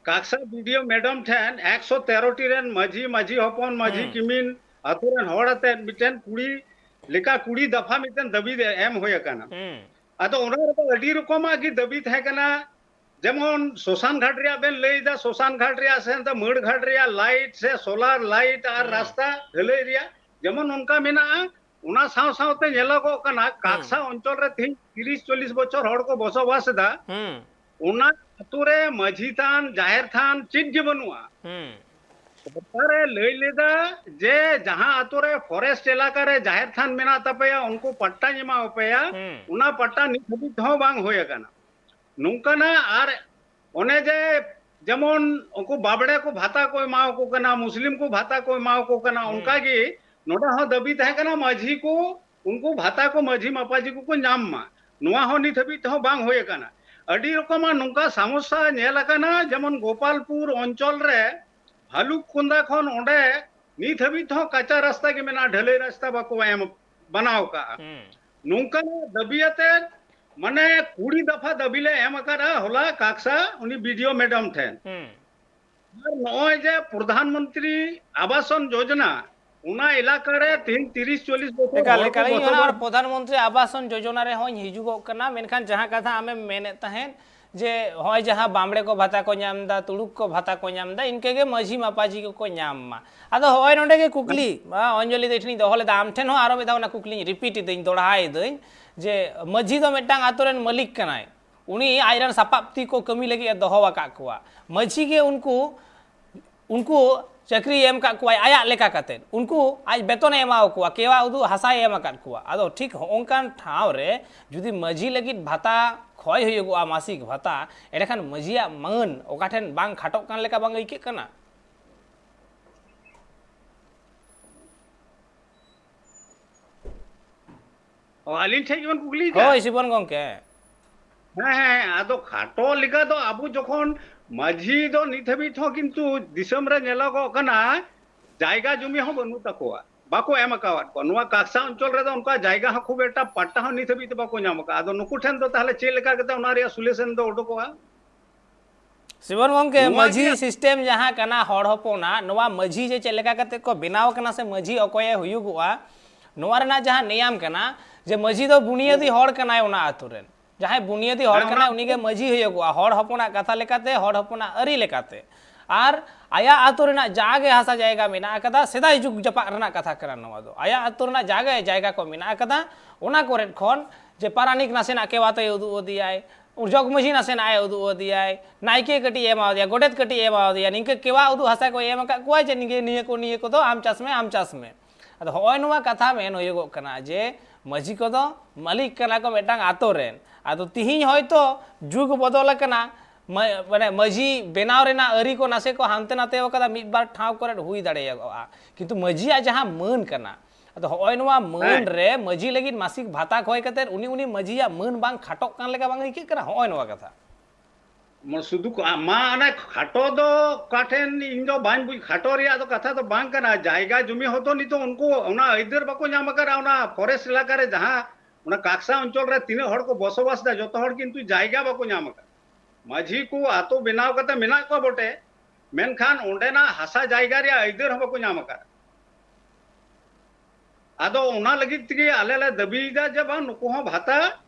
ᱠᱟᱠᱥᱟ ᱵᱤ ᱰᱤ ᱳ ᱢᱮᱰᱟᱢ ᱴᱷᱮᱱ ᱮᱠᱥᱚ ᱛᱮᱨᱚ ᱴᱤ ᱨᱮᱱ ᱢᱟᱹᱡᱷᱤ, ᱢᱟᱹᱡᱷᱤ ᱦᱚᱯᱚᱱ, ᱢᱟᱹᱡᱷᱤ ᱦᱩᱸ᱾ ᱠᱤᱢᱤᱱ, ᱟᱛᱳ ᱨᱮᱱ ᱦᱚᱲ ᱟᱛᱮᱫ ᱢᱤᱫᱴᱮᱱ ᱠᱩᱲᱤ ᱞᱮᱠᱟ ᱠᱩᱲᱤ ᱫᱟᱯᱷᱟ ᱢᱤᱫᱴᱮᱱ ᱫᱟᱹᱵᱤ ᱫᱮ-, ᱮᱢ ᱦᱩᱭ ᱟᱠᱟᱱᱟ᱾ ᱦᱩᱸ᱾ ᱟᱫᱚ ᱚᱱᱟ ᱨᱮᱫᱚ ᱟᱹᱰᱤ ᱨᱚᱠᱚᱢᱟᱜ ᱜᱮ ᱫᱟᱹᱵᱤ ᱛᱟᱦᱮᱸ ᱠᱟᱱᱟ, ᱡᱮᱢᱚᱱ ᱥᱚᱥᱟᱱ ᱜᱷᱟᱴ ᱨᱮᱭᱟᱜ ᱵᱮᱱ ᱞᱟᱹᱭ ᱮᱫᱟ, ᱥᱚᱥᱟᱱ ᱜᱷᱟᱴ ᱨᱮᱭᱟᱜ ᱥᱮ ᱱᱚᱛᱮ ᱢᱟᱹᱲ ᱜᱷᱟᱴ ᱨᱮᱭᱟᱜ ᱞᱟᱭᱤᱴ ᱥᱮ ᱥᱳᱞᱟᱨ ᱞᱟᱭᱤᱴ ᱟᱨ ᱦᱩᱸ᱾ ᱨᱟᱥᱛᱟ ᱰᱷᱟᱹᱞᱟᱹᱭ ᱨᱮᱭᱟᱜ, ᱡᱮᱢᱚᱱ ᱱᱚᱝᱠᱟ ᱢᱮᱱᱟᱜᱼᱟ, ᱚᱱᱟ ᱥᱟᱶ ᱥᱟᱶᱛᱮ ᱧᱮᱞᱚᱜᱚᱜ ᱠᱟᱱᱟ, ᱦᱩᱸ᱾ ᱠᱟᱠᱥᱟ ᱚᱧᱪᱚᱞ ᱨᱮ ᱛᱮᱦᱮᱧ ᱛᱤᱨᱤᱥ ᱪᱚᱞᱞᱤᱥ ᱵᱚᱪᱷᱚᱨ ᱦᱚᱲ ᱠᱚ ᱵᱚᱥᱚᱵᱟᱥ ᱮᱫᱟ, ᱦᱩᱸ᱾ ᱚᱱᱟ ᱟᱛᱳ ᱨᱮ ᱢᱟᱹᱡᱷᱤ ᱛᱷᱟᱱ, ᱡᱟᱦᱮᱨ ᱛᱷᱟᱱ ᱪᱮᱫ ᱜᱮ ᱵᱟᱹᱱᱩᱜᱼᱟ᱾ ᱦᱩᱸ᱾ ᱥᱚᱨᱠᱟᱨᱮ ᱞᱟᱹᱭ ᱞᱮᱫᱟ ᱡᱮ ᱡᱟᱦᱟᱸ ᱟᱛᱳ ᱨᱮ ᱯᱷᱚᱨᱮᱥᱴ ᱮᱞᱟᱠᱟ ᱨᱮ ᱡᱟᱦᱮᱨ ᱛᱷᱟᱱ ᱢᱮᱱᱟᱜ ᱛᱟᱯᱮᱭᱟ, ᱩᱱᱠᱩ ᱯᱟᱴᱴᱟᱧ ᱮᱢᱟ ᱯᱮᱭᱟ, ᱦᱩᱸ᱾ ᱚᱱᱟ ᱯᱟᱴᱴᱟ ᱱᱤᱛ ᱦᱟᱹᱵᱤᱡ ᱛᱮᱦᱚᱸ ᱵᱟᱝ ᱦᱩᱭ ᱟᱠᱟᱱᱟ᱾ ᱱᱚᱝᱠᱟᱱᱟᱜ ᱟᱨ ᱚᱱᱮ ᱡᱮ ᱡᱮᱢᱚᱱ ᱩᱱᱠᱩ ᱵᱟᱵᱲᱮ ᱠᱚ ᱵᱷᱟᱛᱟ ᱠᱚ ᱮᱢᱟ ᱠᱚ ᱠᱟᱱᱟ, ᱢᱩᱥᱞᱤᱢ ᱠᱚ ᱵᱷᱟᱛᱟ ᱠᱚ ᱮᱢᱟ ᱠᱚ ᱠᱟᱱᱟ, ᱦᱩᱸ᱾ ᱚᱱᱠᱟ ᱜᱮ ᱱᱚᱰᱮ ᱦᱚᱸ ᱫᱟᱹᱵᱤ ᱛᱟᱦᱮᱸ ᱠᱟᱱᱟ ᱢᱟᱹᱡᱷᱤ ᱠᱚ, ᱩᱱᱠᱩ ᱵᱷᱟᱛᱟ ᱠᱚ ᱢᱟᱹᱡᱷᱤ ᱢᱟᱯᱟᱡᱷᱤ ᱠᱚᱠᱚ ᱧᱟᱢ ᱢᱟ᱾ ᱱᱚᱣᱟ ᱦᱚᱸ ᱱᱤᱛ ᱦᱟᱹᱵᱤᱡ ᱛᱮᱦᱚᱸ ᱵᱟᱝ ᱦᱩᱭ ᱟᱠᱟᱱᱟ᱾ ᱟᱹᱰᱤ ᱨᱚᱠᱚᱢᱟᱜ ᱱᱚᱝᱠᱟ ᱥᱚᱢᱚᱥᱥᱟ ᱧᱮᱞ ᱟᱠᱟᱱᱟ, ᱡᱮᱢᱚᱱ ᱜᱳᱯᱟᱞᱯᱩᱨ ᱚᱧᱪᱚᱞ ᱨᱮ ᱵᱷᱟᱞᱩᱠ ᱠᱚᱸᱫᱟ ᱠᱷᱚᱱ ᱚᱸᱰᱮ ᱱᱤᱛ ᱦᱟᱹᱵᱤᱡ ᱛᱮᱦᱚᱸ ᱠᱟᱸᱪᱟ ᱨᱟᱥᱛᱟ ᱜᱮ ᱢᱮᱱᱟᱜᱼᱟ, ᱰᱷᱟᱹᱞᱟᱹᱭ ᱨᱟᱥᱛᱟ ᱵᱟᱠᱚ ᱮᱢ, ᱵᱮᱱᱟᱣ ᱠᱟᱜᱼᱟ᱾ ᱦᱩᱸ᱾ ᱱᱚᱝᱠᱟᱱᱟᱜ ᱫᱟᱹᱵᱤ ᱟᱛᱮᱫ ᱢᱟᱱᱮ ᱠᱩᱲᱤ ᱫᱟᱯᱷᱟ ᱫᱟᱹᱵᱤ ᱞᱮ ᱮᱢ ᱟᱠᱟᱫᱼᱟ ᱦᱚᱞᱟ ᱠᱟᱠᱥᱟ ᱩᱱᱤ ᱵᱤ ᱰᱤ ᱳ ᱢᱮᱰᱟᱢ ᱴᱷᱮᱱ᱾ ᱦᱩᱸ᱾ ᱟᱨ ᱱᱚᱜᱼᱚᱭ ᱡᱮ ᱯᱨᱚᱫᱷᱟᱱ ᱢᱚᱱᱛᱨᱤ ᱟᱵᱟᱥᱚᱱ ᱡᱳᱡᱚᱱᱟ, ᱚᱱᱟ ᱮᱞᱟᱠᱟ ᱨᱮ ᱛᱮᱦᱮᱧ ᱛᱤᱨᱤᱥ ᱪᱚᱞᱞᱤᱥ ᱵᱚᱪᱷᱚᱨ ᱮᱠᱟᱞ, ᱦᱚᱲ ᱠᱚ ᱮᱠᱟᱞ᱾ ᱤᱧ ᱚᱱᱟ ᱵᱚᱥᱚᱵᱟᱥ ᱯᱨᱚᱫᱷᱟᱱ ᱢᱚᱱᱛᱨᱤ ᱟᱵᱟᱥ ᱡᱳᱡᱚᱱᱟ ᱨᱮᱦᱚᱸᱧ ᱦᱤᱡᱩᱜᱚᱜ ᱠᱟᱱᱟ, ᱢᱮᱱᱠᱷᱟᱱ ᱡᱟᱦᱟᱸ ᱠᱟᱛᱷᱟ ᱟᱢᱮᱢ ᱢᱮᱱᱮᱫ ᱛᱟᱦᱮᱸᱫ ᱡᱮ ᱦᱚᱸᱜᱼᱚᱭ ᱡᱟᱦᱟᱸ ᱵᱟᱢᱲᱮ ᱠᱚ ᱵᱷᱟᱛᱟ ᱠᱚ ᱧᱟᱢ ᱮᱫᱟ, ᱛᱩᱲᱩᱠ ᱠᱚ ᱵᱷᱟᱛᱟ ᱠᱚ ᱧᱟᱢ ᱮᱫᱟ, ᱤᱱᱠᱟᱹ ᱜᱮ ᱢᱟᱹᱡᱷᱤ ᱢᱟᱯᱟᱡᱷᱤ ᱠᱚᱠᱚ ᱧᱟᱢ ᱢᱟ᱾ ᱟᱫᱚ ᱦᱚᱸᱜᱼᱚᱭ ᱱᱚᱰᱮ ᱜᱮ ᱠᱩᱠᱞᱤ, ᱟ, ᱚᱧᱡᱚᱞᱤ ᱫᱟᱹᱭ ᱴᱷᱮᱱᱤᱧ ᱫᱚᱦᱚ ᱞᱮᱫᱟ, ᱟᱢ ᱴᱷᱮᱱ ᱦᱚᱸ ᱟᱨᱚ ᱢᱤᱫ ᱫᱷᱟᱣ ᱚᱱᱟ ᱠᱩᱠᱞᱤᱧ repeat ᱮᱫᱟᱹᱧ, ᱫᱚᱦᱲᱟᱭᱮᱫᱟᱹᱧ, ᱡᱮ ᱢᱟᱹᱡᱷᱤ ᱫᱚ ᱢᱤᱫᱴᱟᱝ ᱟᱛᱳ ᱨᱮᱱ ᱢᱟᱹᱞᱤᱠ ᱠᱟᱱᱟᱭ, ᱩᱱᱤ ᱟᱡᱨᱮᱱ ᱥᱟᱯᱟᱵ ᱛᱤ ᱠᱚ ᱠᱟᱹᱢᱤ ᱞᱟᱹᱜᱤᱫ ᱮ ᱫᱚᱦᱚ ᱟᱠᱟᱫ ᱠᱚᱣᱟ᱾ ᱢᱟᱹᱡᱷᱤ ᱜᱮ ᱩᱱᱠᱩ, ᱩᱱᱠᱩ ᱪᱟᱹᱠᱨᱤᱭ ᱮᱢ ᱟᱠᱟᱫ ᱠᱚᱣᱟᱭ ᱟᱭᱟᱜ ᱞᱮᱠᱟ ᱠᱟᱛᱮᱫ, ᱩᱱᱠᱩ ᱟᱡ ᱵᱮᱛᱚᱱᱮ ᱮᱢᱟ ᱠᱚᱣᱟ, ᱠᱮᱣᱟ ᱩᱫᱩᱜ ᱦᱟᱥᱟᱭ ᱮᱢ ᱟᱠᱟᱫ ᱠᱚᱣᱟ᱾ ᱟᱫᱚ ᱴᱷᱤᱠ ᱦᱚᱸᱜᱼᱚᱝᱠᱟᱱ ᱴᱷᱟᱶ ᱨᱮ ᱡᱩᱫᱤ ᱢᱟᱹᱡᱷᱤ ᱞᱟᱹᱜᱤᱫ ᱵᱷᱟᱛᱟ ᱠᱷᱚᱭ ᱦᱩᱭᱩᱜᱚᱜᱼᱟ, ᱢᱟᱥᱤᱠ ᱵᱷᱟᱛᱟ, ᱮᱸᱰᱮᱠᱷᱟᱱ ᱢᱟᱹᱡᱷᱤᱭᱟᱜ ᱢᱟᱹᱱ ᱚᱠᱟ ᱴᱷᱮᱱ ᱵᱟᱝ ᱠᱷᱟᱴᱚᱜ ᱠᱟᱱ ᱞᱮᱠᱟ ᱵᱟᱝ ᱟᱹᱭᱠᱟᱹᱜ ᱠᱟᱱᱟ? ᱚ, ᱟᱹᱞᱤᱧ ᱴᱷᱮᱱ ᱜᱮᱵᱮᱱ ᱠᱩᱠᱞᱤᱭᱮᱫᱟ? ᱦᱳᱭ, ᱥᱤᱵᱚᱱ ᱜᱚᱢᱠᱮ᱾ ᱦᱮᱸ, ᱦᱮᱸ, ᱟᱫᱚ ᱠᱷᱟᱴᱚ ᱞᱮᱠᱟ ᱫᱚ ᱟᱵᱚ ᱡᱚᱠᱷᱚᱱ ᱢᱟᱹᱡᱷᱤ ᱫᱚ ᱱᱤᱛ ᱦᱟᱹᱵᱤᱡ ᱦᱚᱸ ᱠᱤᱱᱛᱩ ᱫᱤᱥᱚᱢ ᱨᱮ ᱧᱮᱞᱚᱜᱚᱜ ᱠᱟᱱᱟ, ᱡᱟᱭᱜᱟ ᱡᱩᱢᱤ ᱦᱚᱸ ᱵᱟᱹᱱᱩᱜ ᱛᱟᱠᱚᱣᱟ, ᱵᱟᱠᱚ ᱮᱢ ᱟᱠᱟᱣᱟᱫ ᱠᱚᱣᱟ᱾ ᱱᱚᱣᱟ ᱠᱟᱠᱥᱟ ᱚᱧᱪᱚᱞ ᱨᱮᱫᱚ ᱚᱱᱠᱟ ᱡᱟᱭᱜᱟ ᱦᱚᱸ ᱠᱷᱩᱵ ᱮᱠᱴᱟ ᱯᱟᱴᱴᱟ ᱦᱚᱸ ᱱᱤᱛ ᱦᱟᱹᱵᱤᱡ ᱛᱮ ᱵᱟᱠᱚ ᱧᱟᱢ ᱟᱠᱟᱫᱼᱟ᱾ ᱟᱫᱚ ᱱᱩᱠᱩ ᱴᱷᱮᱱ ᱫᱚ ᱛᱟᱦᱚᱞᱮ ᱪᱮᱫ ᱞᱮᱠᱟ ᱠᱟᱛᱮ ᱚᱱᱟ ᱨᱮᱭᱟᱜ solution ᱫᱚ ᱩᱰᱩᱠᱚᱜᱼᱟ? ᱥᱤᱵᱚᱱ ᱜᱚᱢᱠᱮ, ᱱᱚᱣᱟ ᱢᱟᱹᱡᱷᱤ ᱜᱮ system ᱡᱟᱦᱟᱸ ᱠᱟᱱᱟ ᱦᱚᱲ ᱦᱚᱯᱚᱱᱟᱜ, ᱱᱚᱣᱟ ᱢᱟᱹᱡᱷᱤ ᱡᱮ ᱪᱮᱫ ᱞᱮᱠᱟ ᱠᱟᱛᱮ ᱠᱚ ᱵᱮᱱᱟᱣ ᱠᱟᱱᱟ ᱥᱮ ᱢᱟᱹᱡᱷᱤ ᱚᱠᱚᱭᱮ ᱦᱩᱭᱩᱜᱚᱜᱼᱟ, ᱱᱚᱣᱟ ᱨᱮᱱᱟᱜ ᱡᱟᱦᱟᱸ ᱱᱮᱭᱟᱢ ᱠᱟᱱᱟ ᱡᱮ ᱢᱟᱹᱡᱷᱤ ᱫᱚ ᱵᱩᱱᱤᱭᱟᱹᱫᱤ ᱦᱚᱲ ᱠᱟᱱᱟᱭ ᱚᱱᱟ ᱟᱛᱳ ᱨᱮᱱ, ᱡᱟᱦᱟᱸᱭ ᱵᱩᱱᱤᱭᱟᱹᱫᱤ ᱦᱚᱲ ᱦᱮᱸ, ᱚᱱᱟ ᱠᱟᱱᱟᱭ ᱩᱱᱤᱜᱮ ᱢᱟᱹᱡᱷᱤ ᱦᱩᱭᱩᱜᱚᱜᱼᱟ, ᱦᱚᱲ ᱦᱚᱯᱚᱱᱟᱜ ᱠᱟᱛᱷᱟ ᱞᱮᱠᱟᱛᱮ, ᱦᱚᱲ ᱦᱚᱯᱚᱱᱟᱜ ᱟᱹᱨᱤ ᱞᱮᱠᱟᱛᱮ᱾ ᱟᱨ ᱟᱭᱟᱜ ᱟᱛᱳ ᱨᱮᱱᱟᱜ ᱡᱟᱜᱮ ᱦᱟᱥᱟ ᱡᱟᱭᱜᱟ ᱢᱮᱱᱟᱜ ᱟᱠᱟᱫᱟ, ᱥᱮᱫᱟᱭ ᱡᱩᱜᱽ ᱡᱟᱯᱟᱜ ᱨᱮᱱᱟᱜ ᱠᱟᱛᱷᱟ ᱠᱟᱱᱟ ᱱᱚᱣᱟ ᱫᱚ, ᱟᱭᱟᱜ ᱟᱛᱳ ᱨᱮᱱᱟᱜ ᱡᱟᱜᱮ ᱡᱟᱭᱜᱟ ᱠᱚ ᱢᱮᱱᱟᱜ ᱟᱠᱟᱫᱟ, ᱚᱱᱟ ᱠᱚᱨᱮᱫ ᱠᱷᱚᱱ ᱡᱮ ᱯᱟᱨᱟᱱᱤᱠ ᱱᱟᱥᱮᱱᱟᱜ ᱠᱮᱣᱟᱛᱮᱭ ᱩᱫᱩᱜ ᱟᱫᱮᱭᱟᱭ, ᱡᱚᱜᱽ ᱢᱟᱹᱡᱷᱤ ᱱᱟᱥᱮᱱᱟᱜ ᱮ ᱩᱫᱩᱜ ᱟᱫᱮᱭᱟᱭ, ᱱᱟᱭᱠᱮ ᱠᱟᱹᱴᱤᱡ ᱮ ᱮᱢᱟᱣᱟᱫᱮᱭᱟ, ᱜᱚᱰᱮᱛ ᱠᱟᱹᱴᱤᱡ ᱮ ᱮᱢᱟᱣᱟᱫᱮᱭᱟ, ᱱᱤᱝᱠᱟᱹ ᱠᱮᱣᱟ ᱩᱫᱩᱜ ᱦᱟᱥᱟ ᱠᱚᱭ ᱮᱢ ᱟᱠᱟᱫ ᱠᱚᱣᱟ ᱡᱮ ᱱᱤᱭᱟᱹ, ᱱᱤᱭᱟᱹ ᱠᱚ, ᱱᱤᱭᱟᱹ ᱠᱚᱫᱚ ᱟᱢ ᱪᱟᱥ ᱢᱮ, ᱟᱢ ᱪᱟᱥ ᱢᱮ᱾ ᱟᱫᱚ ᱦᱚᱸᱜᱼᱚᱭ ᱱᱚᱣᱟ ᱠᱟᱛᱷᱟ ᱢᱮᱱ ᱦᱩᱭᱩᱜᱚᱜ ᱠᱟᱱᱟ ᱡᱮ ᱢᱟᱹᱡᱷᱤ ᱠᱚᱫᱚ ᱢᱟᱹᱞᱤᱠ ᱠᱟᱱᱟ ᱠᱚ ᱢᱤᱫᱴᱟᱝ ᱟᱛᱳ ᱨᱮᱱ᱾ ᱟᱫᱚ ᱛᱤᱦᱤᱧ ᱦᱚᱭᱛᱳ ᱡᱩᱜᱽ ᱵᱚᱫᱚᱞ ᱟᱠᱟᱱᱟ, ᱢᱟ-, ᱢᱟᱱᱮ ᱢᱟᱹᱡᱷᱤ ᱵᱮᱱᱟᱣ ᱨᱮᱱᱟᱜ ᱟᱹᱨᱤ ᱠᱚ ᱱᱟᱥᱮ ᱠᱚ ᱦᱟᱱᱛᱮ ᱱᱟᱛᱮ ᱟᱠᱟᱫᱟ, ᱢᱤᱫ ᱵᱟᱨ ᱴᱷᱟᱶ ᱠᱚᱨᱮ ᱦᱩᱭ ᱫᱟᱲᱮᱭᱟᱜᱼᱟ, ᱠᱤᱱᱛᱩ ᱢᱟᱹᱡᱷᱤᱭᱟᱜ ᱡᱟᱦᱟᱸ ᱢᱟᱹᱱ ᱠᱟᱱᱟ, ᱟᱫᱚ ᱦᱚᱸᱜᱼᱚᱭ ᱱᱚᱣᱟ ᱢᱟᱹᱱ ᱦᱮᱸ᱾ ᱨᱮ ᱢᱟᱹᱡᱷᱤ ᱞᱟᱹᱜᱤᱫ ᱢᱟᱥᱤᱠ ᱵᱷᱟᱛᱟ ᱠᱷᱚᱭ ᱠᱟᱛᱮ ᱩᱱᱤ, ᱩᱱᱤ ᱢᱟᱹᱡᱷᱤᱭᱟᱜ ᱢᱟᱹᱱ ᱵᱟᱝ ᱠᱷᱟᱴᱚᱜ ᱠᱟᱱ ᱞᱮᱠᱟ ᱵᱟᱝ ᱟᱹᱭᱠᱟᱹᱜ ᱠᱟᱱᱟ? ᱦᱚᱸᱜᱼᱚᱭ ᱱᱚᱣᱟ ᱠᱟᱛᱷᱟ᱾ ᱢᱟ ᱥᱩᱫᱷᱩ ᱠᱚ, ᱢᱟ ᱚᱱᱮ ᱠᱷᱟᱴᱚ ᱫᱚ ᱚᱠᱟ ᱴᱷᱮᱱ ᱤᱧ ᱫᱚ ᱵᱟᱹᱧ ᱵᱩᱡᱽ, ᱠᱷᱟᱴᱚ ᱨᱮᱭᱟᱜ ᱫᱚ ᱠᱟᱛᱷᱟ ᱫᱚ ᱵᱟᱝ ᱠᱟᱱᱟ᱾ ᱡᱟᱭᱜᱟ ᱡᱩᱢᱤ ᱦᱚᱸᱛᱚ ᱱᱤᱛᱚᱜ ᱩᱱᱠᱩ ᱚᱱᱟ ᱟᱹᱭᱫᱟᱹᱨ ᱵᱟᱠᱚ ᱧᱟᱢ ᱟᱠᱟᱫᱼᱟ᱾ ᱚᱱᱟ forest ᱮᱞᱟᱠᱟ ᱨᱮ ᱡᱟᱦᱟᱸ ᱚᱱᱟ ᱠᱟᱠᱥᱟ ᱚᱧᱪᱚᱞ ᱨᱮ ᱛᱤᱱᱟᱹᱜ ᱦᱚᱲ ᱠᱚ ᱵᱚᱥᱚᱵᱟᱥ ᱮᱫᱟ, ᱡᱚᱛᱚ ᱦᱚᱲ ᱠᱤᱱᱛᱩ ᱡᱟᱭᱜᱟ ᱵᱟᱠᱚ ᱧᱟᱢ ᱟᱠᱟᱫᱟ᱾ ᱢᱟᱹᱡᱷᱤ ᱠᱚ ᱟᱛᱳ ᱵᱮᱱᱟᱣ ᱠᱟᱛᱮ ᱢᱮᱱᱟᱜ ᱠᱚᱣᱟ ᱵᱚᱴᱮ, ᱢᱮᱱᱠᱷᱟᱱ ᱚᱸᱰᱮᱱᱟᱜ ᱦᱟᱥᱟ ᱡᱟᱭᱜᱟ ᱨᱮᱭᱟᱜ ᱟᱹᱭᱫᱟᱹᱨ ᱦᱚᱸ ᱵᱟᱠᱚ ᱧᱟᱢ ᱟᱠᱟᱫᱟ᱾ ᱟᱫᱚ ᱚᱱᱟ ᱞᱟᱹᱜᱤᱫ ᱛᱮᱜᱮ ᱟᱞᱮ ᱞᱮ ᱫᱟᱹᱵᱤᱭᱮᱫᱟ ᱡᱮ ᱵᱟᱝ, ᱱᱩᱠᱩ ᱦᱚᱸ ᱵᱷᱟᱛᱟ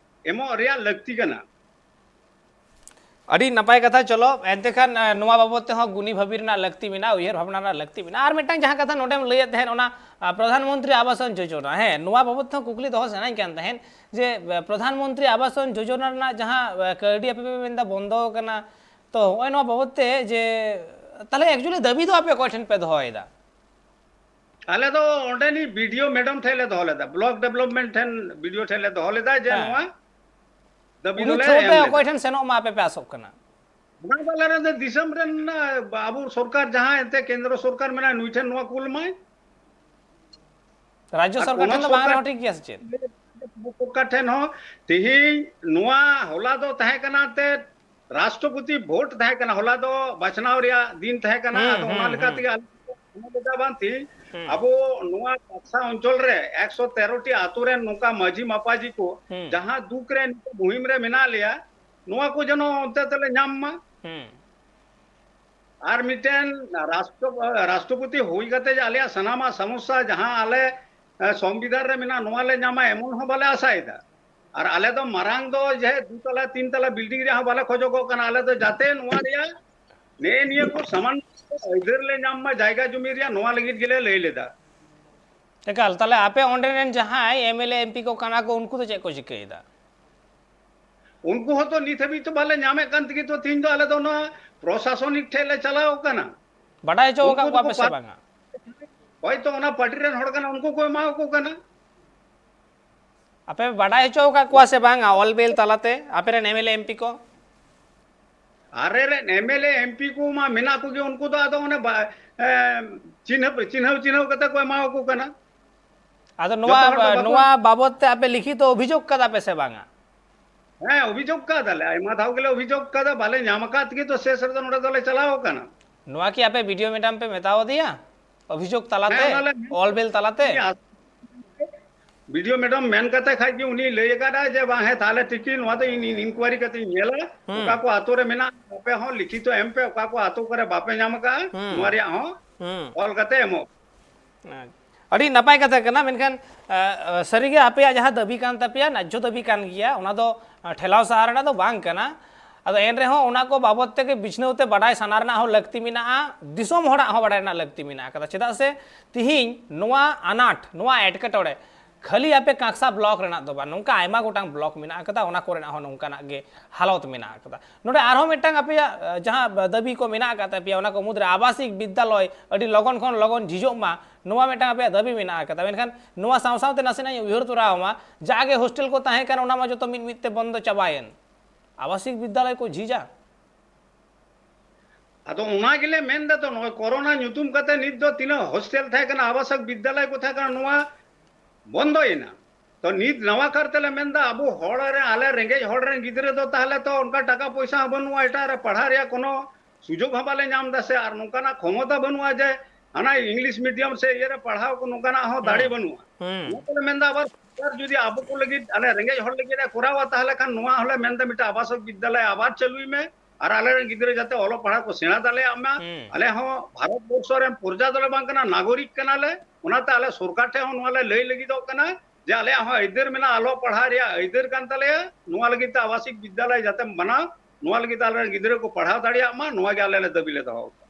ᱮᱢᱚᱜ ᱨᱮᱭᱟᱜ ᱞᱟᱹᱠᱛᱤ ᱠᱟᱱᱟ᱾ ᱟᱹᱰᱤ ᱱᱟᱯᱟᱭ ᱠᱟᱛᱷᱟ᱾ ᱪᱚᱞᱚ, ᱮᱱᱛᱮ ᱠᱷᱟᱱ, ᱮ, ᱱᱚᱣᱟ ᱵᱟᱵᱚᱛ ᱛᱮᱦᱚᱸ ᱜᱩᱱᱤ ᱵᱷᱟᱹᱵᱤ ᱨᱮᱱᱟᱜ ᱞᱟᱹᱠᱛᱤ ᱢᱮᱱᱟᱜᱼᱟ, ᱩᱭᱦᱟᱹᱨ ᱵᱷᱟᱵᱽᱱᱟ ᱨᱮᱱᱟᱜ ᱞᱟᱹᱠᱛᱤ ᱢᱮᱱᱟᱜᱼᱟ᱾ ᱟᱨ ᱢᱤᱫᱴᱟᱝ ᱡᱟᱦᱟᱸ ᱠᱟᱛᱷᱟ ᱱᱚᱰᱮᱢ ᱞᱟᱹᱭᱮᱫ ᱛᱟᱦᱮᱸᱫ, ᱚᱱᱟ, ᱟ, ᱯᱨᱚᱫᱷᱟᱱ ᱢᱚᱱᱛᱨᱤ ᱟᱵᱟᱥ ᱡᱳᱡᱚᱱᱟ, ᱦᱮᱸ, ᱱᱚᱣᱟ ᱵᱟᱵᱚᱛ ᱛᱮᱦᱚᱸ ᱠᱩᱠᱞᱤ ᱫᱚᱦᱚ ᱥᱟᱱᱟᱧ ᱠᱟᱱ ᱛᱟᱦᱮᱸᱫ ᱡᱮ, ᱮ, ᱯᱨᱚᱫᱷᱟᱱ ᱢᱚᱱᱛᱨᱤ ᱟᱵᱟᱥ ᱡᱳᱡᱚᱱᱟ ᱨᱮᱱᱟᱜ ᱡᱟᱦᱟᱸ, ᱮ, ᱠᱟᱹᱣᱰᱤ ᱟᱯᱮ ᱯᱮ ᱢᱮᱱᱫᱟ ᱵᱚᱱᱫᱚ ᱟᱠᱟᱱᱟ, ᱛᱚ ᱦᱚᱸᱜᱼᱚᱭ ᱱᱚᱣᱟ ᱵᱟᱵᱚᱛ ᱛᱮ ᱡᱮ, ᱛᱟᱦᱞᱮ actually ᱫᱟᱹᱵᱤ ᱫᱚ ᱟᱯᱮ ᱚᱠᱚᱭ ᱴᱷᱮᱱ ᱯᱮ ᱫᱚᱦᱚᱭᱮᱫᱟ? ᱟᱞᱮ ᱫᱚ ᱚᱸᱰᱮᱱᱤᱡ B D O madam ᱴᱷᱮᱱ ᱞᱮ ᱫᱚᱦᱚ ᱞᱮᱫᱟ, block development ᱴᱷᱮᱱ, B D O ᱴᱷᱮᱱ ᱞᱮ ᱫᱚᱦᱚ ᱞᱮᱫᱟ ᱡᱮ ᱦᱮᱸ᱾ ᱱᱚᱣᱟ ᱫᱟᱹᱵᱤ ᱩᱱᱤ ᱫᱚᱞᱮ through ᱮᱢ ᱛᱮ ᱞᱮᱫᱟ᱾ ᱚᱠᱚᱭ ᱴᱷᱮᱱ ᱥᱮᱱᱚᱜ ᱢᱟ ᱟᱯᱮ ᱯᱮ ᱟᱥᱚᱜ ᱠᱟᱱᱟ? ᱚᱱᱟ ᱫᱚ ᱟᱞᱮ ᱨᱮᱱ ᱫᱚ ᱫᱤᱥᱚᱢ ᱨᱮᱱ, ᱟ, ᱟᱵᱚ ᱥᱚᱨᱠᱟᱨ ᱡᱟᱦᱟᱸ ᱮᱱᱛᱮ ᱠᱮᱱᱫᱨᱚ ᱥᱚᱨᱠᱟᱨ ᱢᱮᱱᱟᱭ, ᱱᱩᱭ ᱴᱷᱮᱱ ᱱᱚᱣᱟ ᱠᱩᱞ ᱢᱟᱭ᱾ ᱨᱟᱡᱽᱡᱚ ᱟᱨ ᱥᱚᱨᱠᱟᱨ ᱯᱚᱱᱚᱛ ᱴᱷᱮᱱ ᱫᱚ ᱵᱟᱝ ᱥᱚᱨᱠᱟᱨ, ᱨᱮᱦᱚᱸ ᱴᱷᱤᱠ ᱜᱮᱭᱟ ᱥᱮ ᱪᱮᱫ? ᱥᱚᱨᱠᱟᱨ ᱴᱷᱮᱱ ᱦᱚᱸ ᱛᱮᱦᱮᱧ ᱱᱚᱣᱟ ᱦᱚᱞᱟ ᱫᱚ ᱛᱟᱦᱮᱸ ᱠᱟᱱᱟ ᱛᱮ ᱨᱟᱥᱴᱨᱚᱯᱚᱛᱤ ᱵᱷᱳᱴ ᱛᱟᱦᱮᱸ ᱠᱟᱱᱟ, ᱦᱚᱞᱟ ᱫᱚ ᱵᱟᱪᱷᱱᱟᱣ ᱨᱮᱭᱟᱜ ᱫᱤᱱ ᱛᱟᱦᱮᱸ ᱠᱟᱱᱟ᱾ ᱦᱩᱸ, ᱟᱫᱚ ᱚᱱᱟ ᱦᱩᱸ, ᱞᱮᱠᱟ ᱦᱩᱸ᱾ ᱛᱮᱜᱮ ᱟᱞᱮ ᱢᱚᱱᱮ ᱞᱮᱫᱟ ᱵᱟᱝ ᱛᱮᱦᱮᱧ ᱦᱩᱸ᱾ ᱟᱵᱚ ᱱᱚᱣᱟ ᱠᱟᱠᱥᱟ ᱚᱧᱪᱚᱞ ᱨᱮ ᱮᱠᱥᱚ ᱛᱮᱨᱚ ᱴᱤ ᱟᱛᱳ ᱨᱮᱱ ᱱᱚᱝᱠᱟ ᱢᱟᱹᱡᱷᱤ ᱢᱟᱯᱟᱡᱷᱤ ᱠᱚ ᱦᱩᱸ᱾ ᱡᱟᱦᱟᱸ ᱫᱩᱠ ᱨᱮ ᱱᱤᱛᱚᱜ ᱢᱩᱦᱤᱢ ᱨᱮ ᱢᱮᱱᱟᱜ ᱞᱮᱭᱟ, ᱱᱚᱣᱟ ᱠᱚ ᱡᱮᱱᱚ ᱚᱱᱛᱮ ᱛᱮᱞᱮ ᱧᱟᱢ ᱢᱟ᱾ ᱦᱩᱸ᱾ ᱟᱨ ᱢᱤᱫᱴᱮᱱ ᱨᱟᱥᱴᱨᱚ-, ᱨᱟᱥᱴᱨᱚᱯᱚᱛᱤ ᱦᱩᱭ ᱠᱟᱛᱮ ᱡᱮ ᱟᱞᱮᱭᱟᱜ ᱥᱟᱱᱟᱢᱟᱜ ᱥᱚᱢᱚᱥᱥᱟ ᱡᱟᱦᱟᱸ ᱟᱞᱮ, ᱮ, ᱥᱚᱝᱵᱤᱫᱷᱟᱱ ᱨᱮ ᱢᱮᱱᱟᱜ, ᱱᱚᱣᱟ ᱞᱮ ᱧᱟᱢᱟ, ᱮᱢᱚᱱ ᱦᱚᱸ ᱵᱟᱞᱮ ᱟᱥᱟᱭᱮᱫᱟ᱾ ᱟᱨ ᱟᱞᱮ ᱫᱚ ᱢᱟᱨᱟᱝ ᱫᱚ ᱡᱮ ᱫᱩ ᱛᱟᱞᱟ, ᱛᱤᱱ ᱛᱟᱞᱟ building ᱨᱮᱭᱟᱜ ᱦᱚᱸ ᱵᱟᱞᱮ ᱠᱷᱚᱡᱚᱜᱚᱜ ᱠᱟᱱᱟ᱾ ᱟᱞᱮ ᱫᱚ ᱡᱟᱛᱮ ᱱᱚᱣᱟ ᱨᱮᱭᱟᱜ ᱱᱮᱜᱼᱮ ᱱᱤᱭᱟᱹ ᱠᱚ ᱥᱟᱢᱟᱱ ᱟᱹᱭᱫᱟᱹᱨ ᱞᱮ ᱧᱟᱢ ᱢᱟ ᱡᱟᱭᱜᱟ ᱡᱚᱢᱤ ᱨᱮᱭᱟᱜ, ᱱᱚᱣᱟ ᱞᱟᱹᱜᱤᱫ ᱜᱮᱞᱮ ᱞᱟᱹᱭ ᱞᱮᱫᱟ᱾ ᱮᱠᱟᱞ, ᱛᱟᱦᱞᱮ ᱟᱯᱮ ᱚᱸᱰᱮ ᱨᱮᱱ ᱡᱟᱦᱟᱸᱭ M L A M P ᱠᱚ ᱠᱟᱱᱟ ᱠᱚ, ᱩᱱᱠᱩ ᱫᱚ ᱪᱮᱫ ᱠᱚ ᱪᱤᱠᱟᱹᱭᱮᱫᱟ? ᱩᱱᱠᱩ ᱦᱚᱸᱛᱚ ᱱᱤᱛ ᱦᱟᱹᱵᱤᱡ ᱛᱚ ᱵᱟᱞᱮ ᱧᱟᱢᱮᱫ ᱠᱟᱱ ᱛᱮᱜᱮ ᱛᱚ ᱛᱤᱦᱤᱧ ᱫᱚ ᱟᱞᱮ ᱫᱚ ᱱᱚᱣᱟ ᱯᱨᱚᱥᱟᱥᱚᱱᱤᱠ ᱴᱷᱮᱡ ᱞᱮ ᱪᱟᱞᱟᱣ ᱠᱟᱱᱟ᱾ ᱵᱟᱰᱟᱭ ᱦᱚᱪᱚ ᱩᱱᱠᱩ ᱟᱠᱟᱫ ᱠᱚᱣᱟ ᱫᱚᱠᱚ ᱯᱮ ᱥᱮ ᱯᱟ-, ᱵᱟᱝᱟ? ᱦᱚᱭᱛᱚ ᱚᱱᱟ ᱯᱟᱨᱴᱤ ᱨᱮᱱ ᱦᱚᱲ ᱠᱟᱱᱟ, ᱩᱱᱠᱩ ᱠᱚ ᱮᱢᱟ ᱠᱚ ᱠᱟᱱᱟ᱾ ᱟᱯᱮ ᱯᱮ ᱵᱟᱰᱟᱭ ᱦᱚᱪᱚ ᱟᱠᱟᱫ ᱠᱚᱣᱟ ᱥᱮ ᱵᱟᱝᱟ ᱚᱞ ᱵᱤᱞ ᱛᱟᱞᱟᱛᱮ, ᱟᱯᱮ ᱨᱮᱱ M L A M P ᱠᱚ? ᱟᱨᱮ ᱨᱮᱱ M L A M P ᱠᱚ ᱢᱟ ᱢᱮᱱᱟᱜ ᱠᱚᱜᱮ, ᱩᱱᱠᱩ ᱫᱚ ᱟᱫᱚ ᱚᱱᱮ ᱵᱟ-, ᱮ, ᱪᱤᱱᱦᱟᱹᱯ, ᱪᱤᱱᱦᱟᱹᱣ, ᱪᱤᱱᱦᱟᱹᱣ ᱠᱟᱛᱮ ᱠᱚ ᱮᱢᱟ ᱠᱚ ᱠᱟᱱᱟ᱾ ᱟᱫᱚ ᱡᱚᱛᱚ ᱱᱚᱣᱟ, ᱦᱚᱲ ᱫᱚ ᱵᱟᱠᱚ ᱱᱚᱣᱟ ᱵᱟᱵᱚᱛ ᱛᱮ ᱟᱯᱮ ᱞᱤᱠᱷᱤᱛᱚ ᱚᱵᱷᱤᱡᱳᱜᱽ ᱠᱟᱫᱟ ᱯᱮ ᱥᱮ ᱵᱟᱝᱟ? ᱦᱮᱸ, ᱚᱵᱷᱤᱡᱳᱜᱽ ᱠᱟᱫᱟᱞᱮ, ᱟᱭᱢᱟ ᱫᱷᱟᱣ ᱜᱮᱞᱮ ᱚᱵᱷᱤᱡᱳᱜᱽ ᱠᱟᱫᱟ, ᱵᱟᱞᱮ ᱧᱟᱢ ᱟᱠᱟᱫ ᱛᱮᱜᱮ ᱛᱚ ᱥᱮᱥ ᱨᱮᱫᱚ ᱱᱚᱰᱮ ᱫᱚᱞᱮ ᱪᱟᱞᱟᱣ ᱟᱠᱟᱱᱟ᱾ ᱱᱚᱣᱟ ᱠᱤ ᱟᱯᱮ B D O madam ᱯᱮ ᱢᱮᱛᱟᱣ ᱟᱫᱮᱭᱟ ᱚᱵᱷᱤᱡᱳᱜᱽ ᱦᱮᱸ, ᱛᱟᱞᱟᱛᱮ, ᱚᱱᱟ ᱞᱮ ᱚᱞ ᱵᱤᱞ ᱛᱟᱞᱟᱛᱮ? ᱩᱱᱤ ᱟᱥ-, B D O madam ᱢᱮᱱ ᱠᱟᱛᱮ ᱠᱷᱟᱡ ᱜᱮ ᱩᱱᱤ ᱞᱟᱹᱭ ᱟᱠᱟᱫᱟ ᱡᱮ, "ᱵᱟᱝ, ᱦᱮᱸ, ᱛᱟᱦᱞᱮ ᱴᱷᱤᱠ ᱜᱮ, ᱱᱚᱣᱟ ᱫᱚ ᱤᱧ, ᱤᱧ inquiry ᱠᱟᱛᱮ ᱤᱧ ᱧᱮᱞᱟ, ᱦᱩᱸ᱾ ᱚᱠᱟ ᱠᱚ ᱟᱛᱳ ᱨᱮ ᱢᱮᱱᱟᱜ, ᱟᱯᱮ ᱦᱚᱸ ᱞᱤᱠᱷᱤᱛᱚ ᱮᱢ ᱯᱮ, ᱚᱠᱟ ᱠᱚ ᱟᱛᱳ ᱠᱚᱨᱮ ᱵᱟᱯᱮ ᱧᱟᱢ ᱟᱠᱟᱫᱼᱟ, ᱦᱩᱸ᱾ ᱱᱚᱣᱟ ᱨᱮᱭᱟᱜ ᱦᱚᱸ ᱦᱩᱸ᱾ ᱚᱞ ᱠᱟᱛᱮ ᱮᱢᱚᱜ ᱯᱮ᱾" ᱟᱪᱪᱷᱟ᱾ ᱟᱹᱰᱤ ᱱᱟᱯᱟᱭ ᱠᱟᱛᱷᱟ ᱠᱟᱱᱟ, ᱢᱮᱱᱠᱷᱟᱱ, ᱟ, ᱟ, ᱥᱟᱹᱨᱤᱜᱮ ᱟᱯᱮᱭᱟᱜ ᱡᱟᱦᱟᱸ ᱫᱟᱹᱵᱤ ᱠᱟᱱ ᱛᱟᱯᱮᱭᱟ, ᱱᱟᱡᱽᱡᱷᱚ ᱫᱟᱹᱵᱤ ᱠᱟᱱ ᱜᱮᱭᱟ, ᱚᱱᱟ ᱫᱚ, ᱟ, ᱴᱷᱮᱞᱟᱣ ᱥᱟᱦᱟ ᱨᱮᱱᱟᱜ ᱫᱚ ᱵᱟᱝ ᱠᱟᱱᱟ᱾ ᱟᱫᱚ ᱮᱱ ᱨᱮᱦᱚᱸ ᱚᱱᱟ ᱠᱚ ᱵᱟᱵᱚᱫ ᱛᱮᱜᱮ ᱵᱤᱪᱷᱱᱟᱹᱣ ᱛᱮ ᱵᱟᱰᱟᱭ ᱥᱟᱱᱟ ᱨᱮᱱᱟᱜ ᱦᱚᱸ ᱞᱟᱹᱠᱛᱤ ᱢᱮᱱᱟᱜᱼᱟ, ᱫᱤᱥᱚᱢ ᱦᱚᱲᱟᱜ ᱦᱚᱸ ᱵᱟᱰᱟᱭ ᱨᱮᱱᱟᱜ ᱞᱟᱹᱠᱛᱤ ᱢᱮᱱᱟᱜ ᱟᱠᱟᱫᱟ᱾ ᱪᱮᱫᱟᱜ ᱥᱮ ᱛᱤᱦᱤᱧ ᱱᱚᱣᱟ ᱟᱱᱟᱴ, ᱱᱚᱣᱟ ᱮᱴᱠᱮᱴᱚᱬᱮ ᱠᱷᱟᱹᱞᱤ ᱟᱯᱮ ᱠᱟᱸᱠᱥᱟ ᱵᱞᱚᱠ ᱨᱮᱱᱟᱜ ᱫᱚ ᱵᱟᱝ, ᱱᱚᱝᱠᱟ ᱟᱭᱢᱟ ᱜᱚᱴᱟᱝ ᱵᱞᱚᱠ ᱢᱮᱱᱟᱜ ᱟᱠᱟᱫᱟ, ᱚᱱᱟ ᱠᱚᱨᱮᱱᱟᱜ ᱦᱚᱸ ᱱᱚᱝᱠᱟᱱᱟᱜ ᱜᱮ ᱦᱟᱞᱚᱛ ᱢᱮᱱᱟᱜ ᱟᱠᱟᱫᱟ᱾ ᱱᱚᱰᱮ ᱟᱨᱦᱚᱸ ᱢᱤᱫᱴᱟᱝ ᱟᱯᱮᱭᱟᱜ, ᱟ, ᱡᱟᱦᱟᱸ ᱫᱟᱹᱵᱤ ᱠᱚ ᱢᱮᱱᱟᱜ ᱟᱠᱟᱫ ᱛᱟᱯᱮᱭᱟ, ᱚᱱᱟ ᱠᱚ ᱢᱩᱫᱽᱨᱮ ᱟᱵᱟᱥᱤᱠ ᱵᱤᱫᱽᱫᱟᱞᱚᱭ ᱟᱹᱰᱤ ᱞᱚᱜᱚᱱ ᱠᱷᱚᱱ ᱞᱚᱜᱚᱱ ᱡᱷᱤᱡᱚᱜ ᱢᱟ, ᱱᱚᱣᱟ ᱢᱤᱫᱴᱟᱝ ᱟᱯᱮᱭᱟᱜ ᱫᱟᱹᱵᱤ ᱢᱮᱱᱟᱜ ᱟᱠᱟᱫᱟ᱾ ᱢᱮᱱᱠᱷᱟᱱ ᱱᱚᱣᱟ ᱥᱟᱶ ᱥᱟᱶᱛᱮ ᱱᱟᱥᱮᱱᱟᱜ ᱤᱧ ᱩᱭᱦᱟᱹᱨ ᱛᱚᱨᱟᱣ ᱢᱟ, ᱡᱟᱜᱮ ᱦᱳᱥᱴᱮᱞ ᱠᱚ ᱛᱟᱦᱮᱸ ᱠᱟᱱᱟ, ᱚᱱᱟ ᱢᱟ ᱡᱚᱛᱚ ᱢᱤᱫ ᱢᱤᱫ ᱛᱮ ᱵᱚᱱᱫᱚ ᱪᱟᱵᱟᱭᱮᱱ, ᱟᱵᱟᱥᱤᱠ ᱵᱤᱫᱽᱫᱟᱞᱚᱭ ᱠᱚ ᱡᱷᱤᱡᱟ᱾ ᱟᱫᱚ ᱚᱱᱟ ᱜᱮᱞᱮ ᱢᱮᱱ ᱫᱟ ᱛᱚ, ᱱᱚᱜᱼᱚᱭ ᱠᱚᱨᱳᱱᱟ ᱧᱩᱛᱩᱢ ᱠᱟᱛᱮ ᱱᱤᱛ ᱫᱚ ᱛᱤᱱᱟᱹᱜ ᱦᱳᱥᱴᱮᱞ ᱛᱟᱦᱮᱸ ᱠᱟᱱᱟ, ᱟᱵᱟᱥᱚᱠ ᱵᱤᱫᱽᱫᱟᱞᱚᱭ ᱠᱚ ᱛᱟᱦᱮᱸ ᱠᱟᱱᱟ, ᱱᱚᱣᱟ ᱵᱚᱱᱫᱚᱭᱮᱱᱟ᱾ ᱛᱚ ᱱᱤᱛ ᱱᱟᱣᱟ ᱠᱟᱨ ᱛᱮᱞᱮ ᱢᱮᱱ ᱫᱟ, ᱟᱵᱚ ᱦᱚᱲ ᱨᱮ, ᱟᱞᱮ ᱨᱮᱸᱜᱮᱡ ᱦᱚᱲ ᱨᱮᱱ ᱜᱤᱫᱽᱨᱟᱹ ᱫᱚ ᱛᱟᱦᱞᱮ ᱛᱚ ᱚᱱᱠᱟ ᱴᱟᱠᱟ ᱯᱚᱭᱥᱟ ᱦᱚᱸ ᱵᱟᱹᱱᱩᱜᱼᱟ, ᱮᱴᱟᱜ ᱨᱮ ᱯᱟᱲᱦᱟᱣ ᱨᱮᱭᱟᱜ ᱠᱳᱱᱳ ᱥᱩᱡᱳᱜᱽ ᱦᱚᱸ ᱵᱟᱞᱮ ᱧᱟᱢ ᱫᱟ ᱥᱮ, ᱟᱨ ᱱᱚᱝᱠᱟᱱᱟᱜ ᱠᱷᱚᱢᱚᱛᱟ ᱵᱟᱹᱱᱩᱜᱼᱟ ᱡᱮ ᱦᱟᱱᱟ ᱤᱝᱞᱤᱥ ᱢᱤᱰᱤᱭᱟᱢ ᱥᱮ ᱤᱭᱟᱹ ᱨᱮ ᱯᱟᱲᱦᱟᱣ ᱠᱚ, ᱱᱚᱝᱠᱟᱱᱟᱜ ᱦᱚᱸ ᱫᱟᱲᱮ ᱦᱩᱸ, ᱵᱟᱹᱱᱩᱜᱼᱟ᱾ ᱦᱩᱸ᱾ ᱚᱱᱟ ᱛᱮᱞᱮ ᱢᱮᱱ ᱫᱟ, ᱟᱵᱟᱨ ᱥᱚᱨᱠᱟᱨ ᱡᱩᱫᱤ ᱟᱵᱚ ᱠᱚ ᱞᱟᱹᱜᱤᱫ, ᱟᱞᱮ ᱨᱮᱸᱜᱮᱡ ᱦᱚᱲ ᱞᱟᱹᱜᱤᱫ ᱮ ᱠᱚᱨᱟᱣᱟ, ᱛᱟᱦᱞᱮ ᱠᱷᱟᱱ ᱱᱚᱣᱟ ᱦᱚᱸᱞᱮ ᱢᱮᱱ ᱫᱟ ᱢᱤᱫᱴᱟᱝ ᱟᱵᱟᱥᱚᱠ ᱵᱤᱫᱽᱫᱟᱞᱚᱭ ᱟᱵᱟᱨ ᱪᱟᱹᱞᱩᱭ ᱢᱮ, ᱟᱨ ᱟᱞᱮ ᱨᱮᱱ ᱜᱤᱫᱽᱨᱟᱹ ᱡᱟᱛᱮ ᱚᱞᱚᱜ ᱯᱟᱲᱦᱟᱣ ᱠᱚ ᱥᱮᱬᱟ ᱫᱟᱲᱮᱭᱟᱜ ᱢᱟ᱾ ᱦᱩᱸ᱾ ᱟᱞᱮ ᱦᱚᱸ ᱵᱷᱟᱨᱚᱛ ᱵᱚᱨᱥᱚ ᱨᱮᱱ ᱯᱨᱚᱡᱟ ᱫᱚᱞᱮ ᱵᱟᱝ ᱠᱟᱱᱟ, ᱱᱟᱜᱚᱨᱤᱠ ᱠᱟᱱᱟᱞᱮ᱾ ᱚᱱᱟᱛᱮ ᱟᱞᱮ ᱥᱚᱨᱠᱟᱨ ᱴᱷᱮᱱ ᱦᱚᱸ ᱱᱚᱣᱟ ᱞᱮ ᱞᱟᱹᱭ ᱞᱟᱹᱜᱤᱫᱚᱜ ᱠᱟᱱᱟ ᱡᱮ ᱟᱞᱮᱭᱟᱜ ᱦᱚᱸ ᱟᱹᱭᱫᱟᱹᱨ ᱢᱮᱱᱟᱜᱼᱟ, ᱚᱞᱚᱜ ᱯᱟᱲᱦᱟᱣ ᱨᱮᱭᱟᱜ ᱟᱹᱭᱫᱟᱹᱨ ᱠᱟᱱ ᱛᱟᱞᱮᱭᱟ᱾ ᱱᱚᱣᱟ ᱞᱟᱹᱜᱤᱫ ᱛᱮ ᱟᱵᱟᱥᱤᱠ ᱵᱤᱫᱽᱫᱟᱞᱚᱭ ᱡᱟᱛᱮᱢ ᱵᱮᱱᱟᱣ, ᱱᱚᱣᱟ ᱞᱟᱹᱜᱤᱫ ᱛᱮ ᱟᱞᱮ ᱨᱮᱱ ᱜᱤᱫᱽᱨᱟᱹ ᱠᱚ ᱯᱟᱲᱦᱟᱣ ᱫᱟᱲᱮᱭᱟᱜ ᱢᱟ, ᱱᱚᱣᱟ ᱜᱮ ᱟᱞᱮ ᱞᱮ ᱫᱟᱹᱵᱤ ᱞᱮ ᱫᱚᱦᱚ ᱟᱠᱟᱫᱟ᱾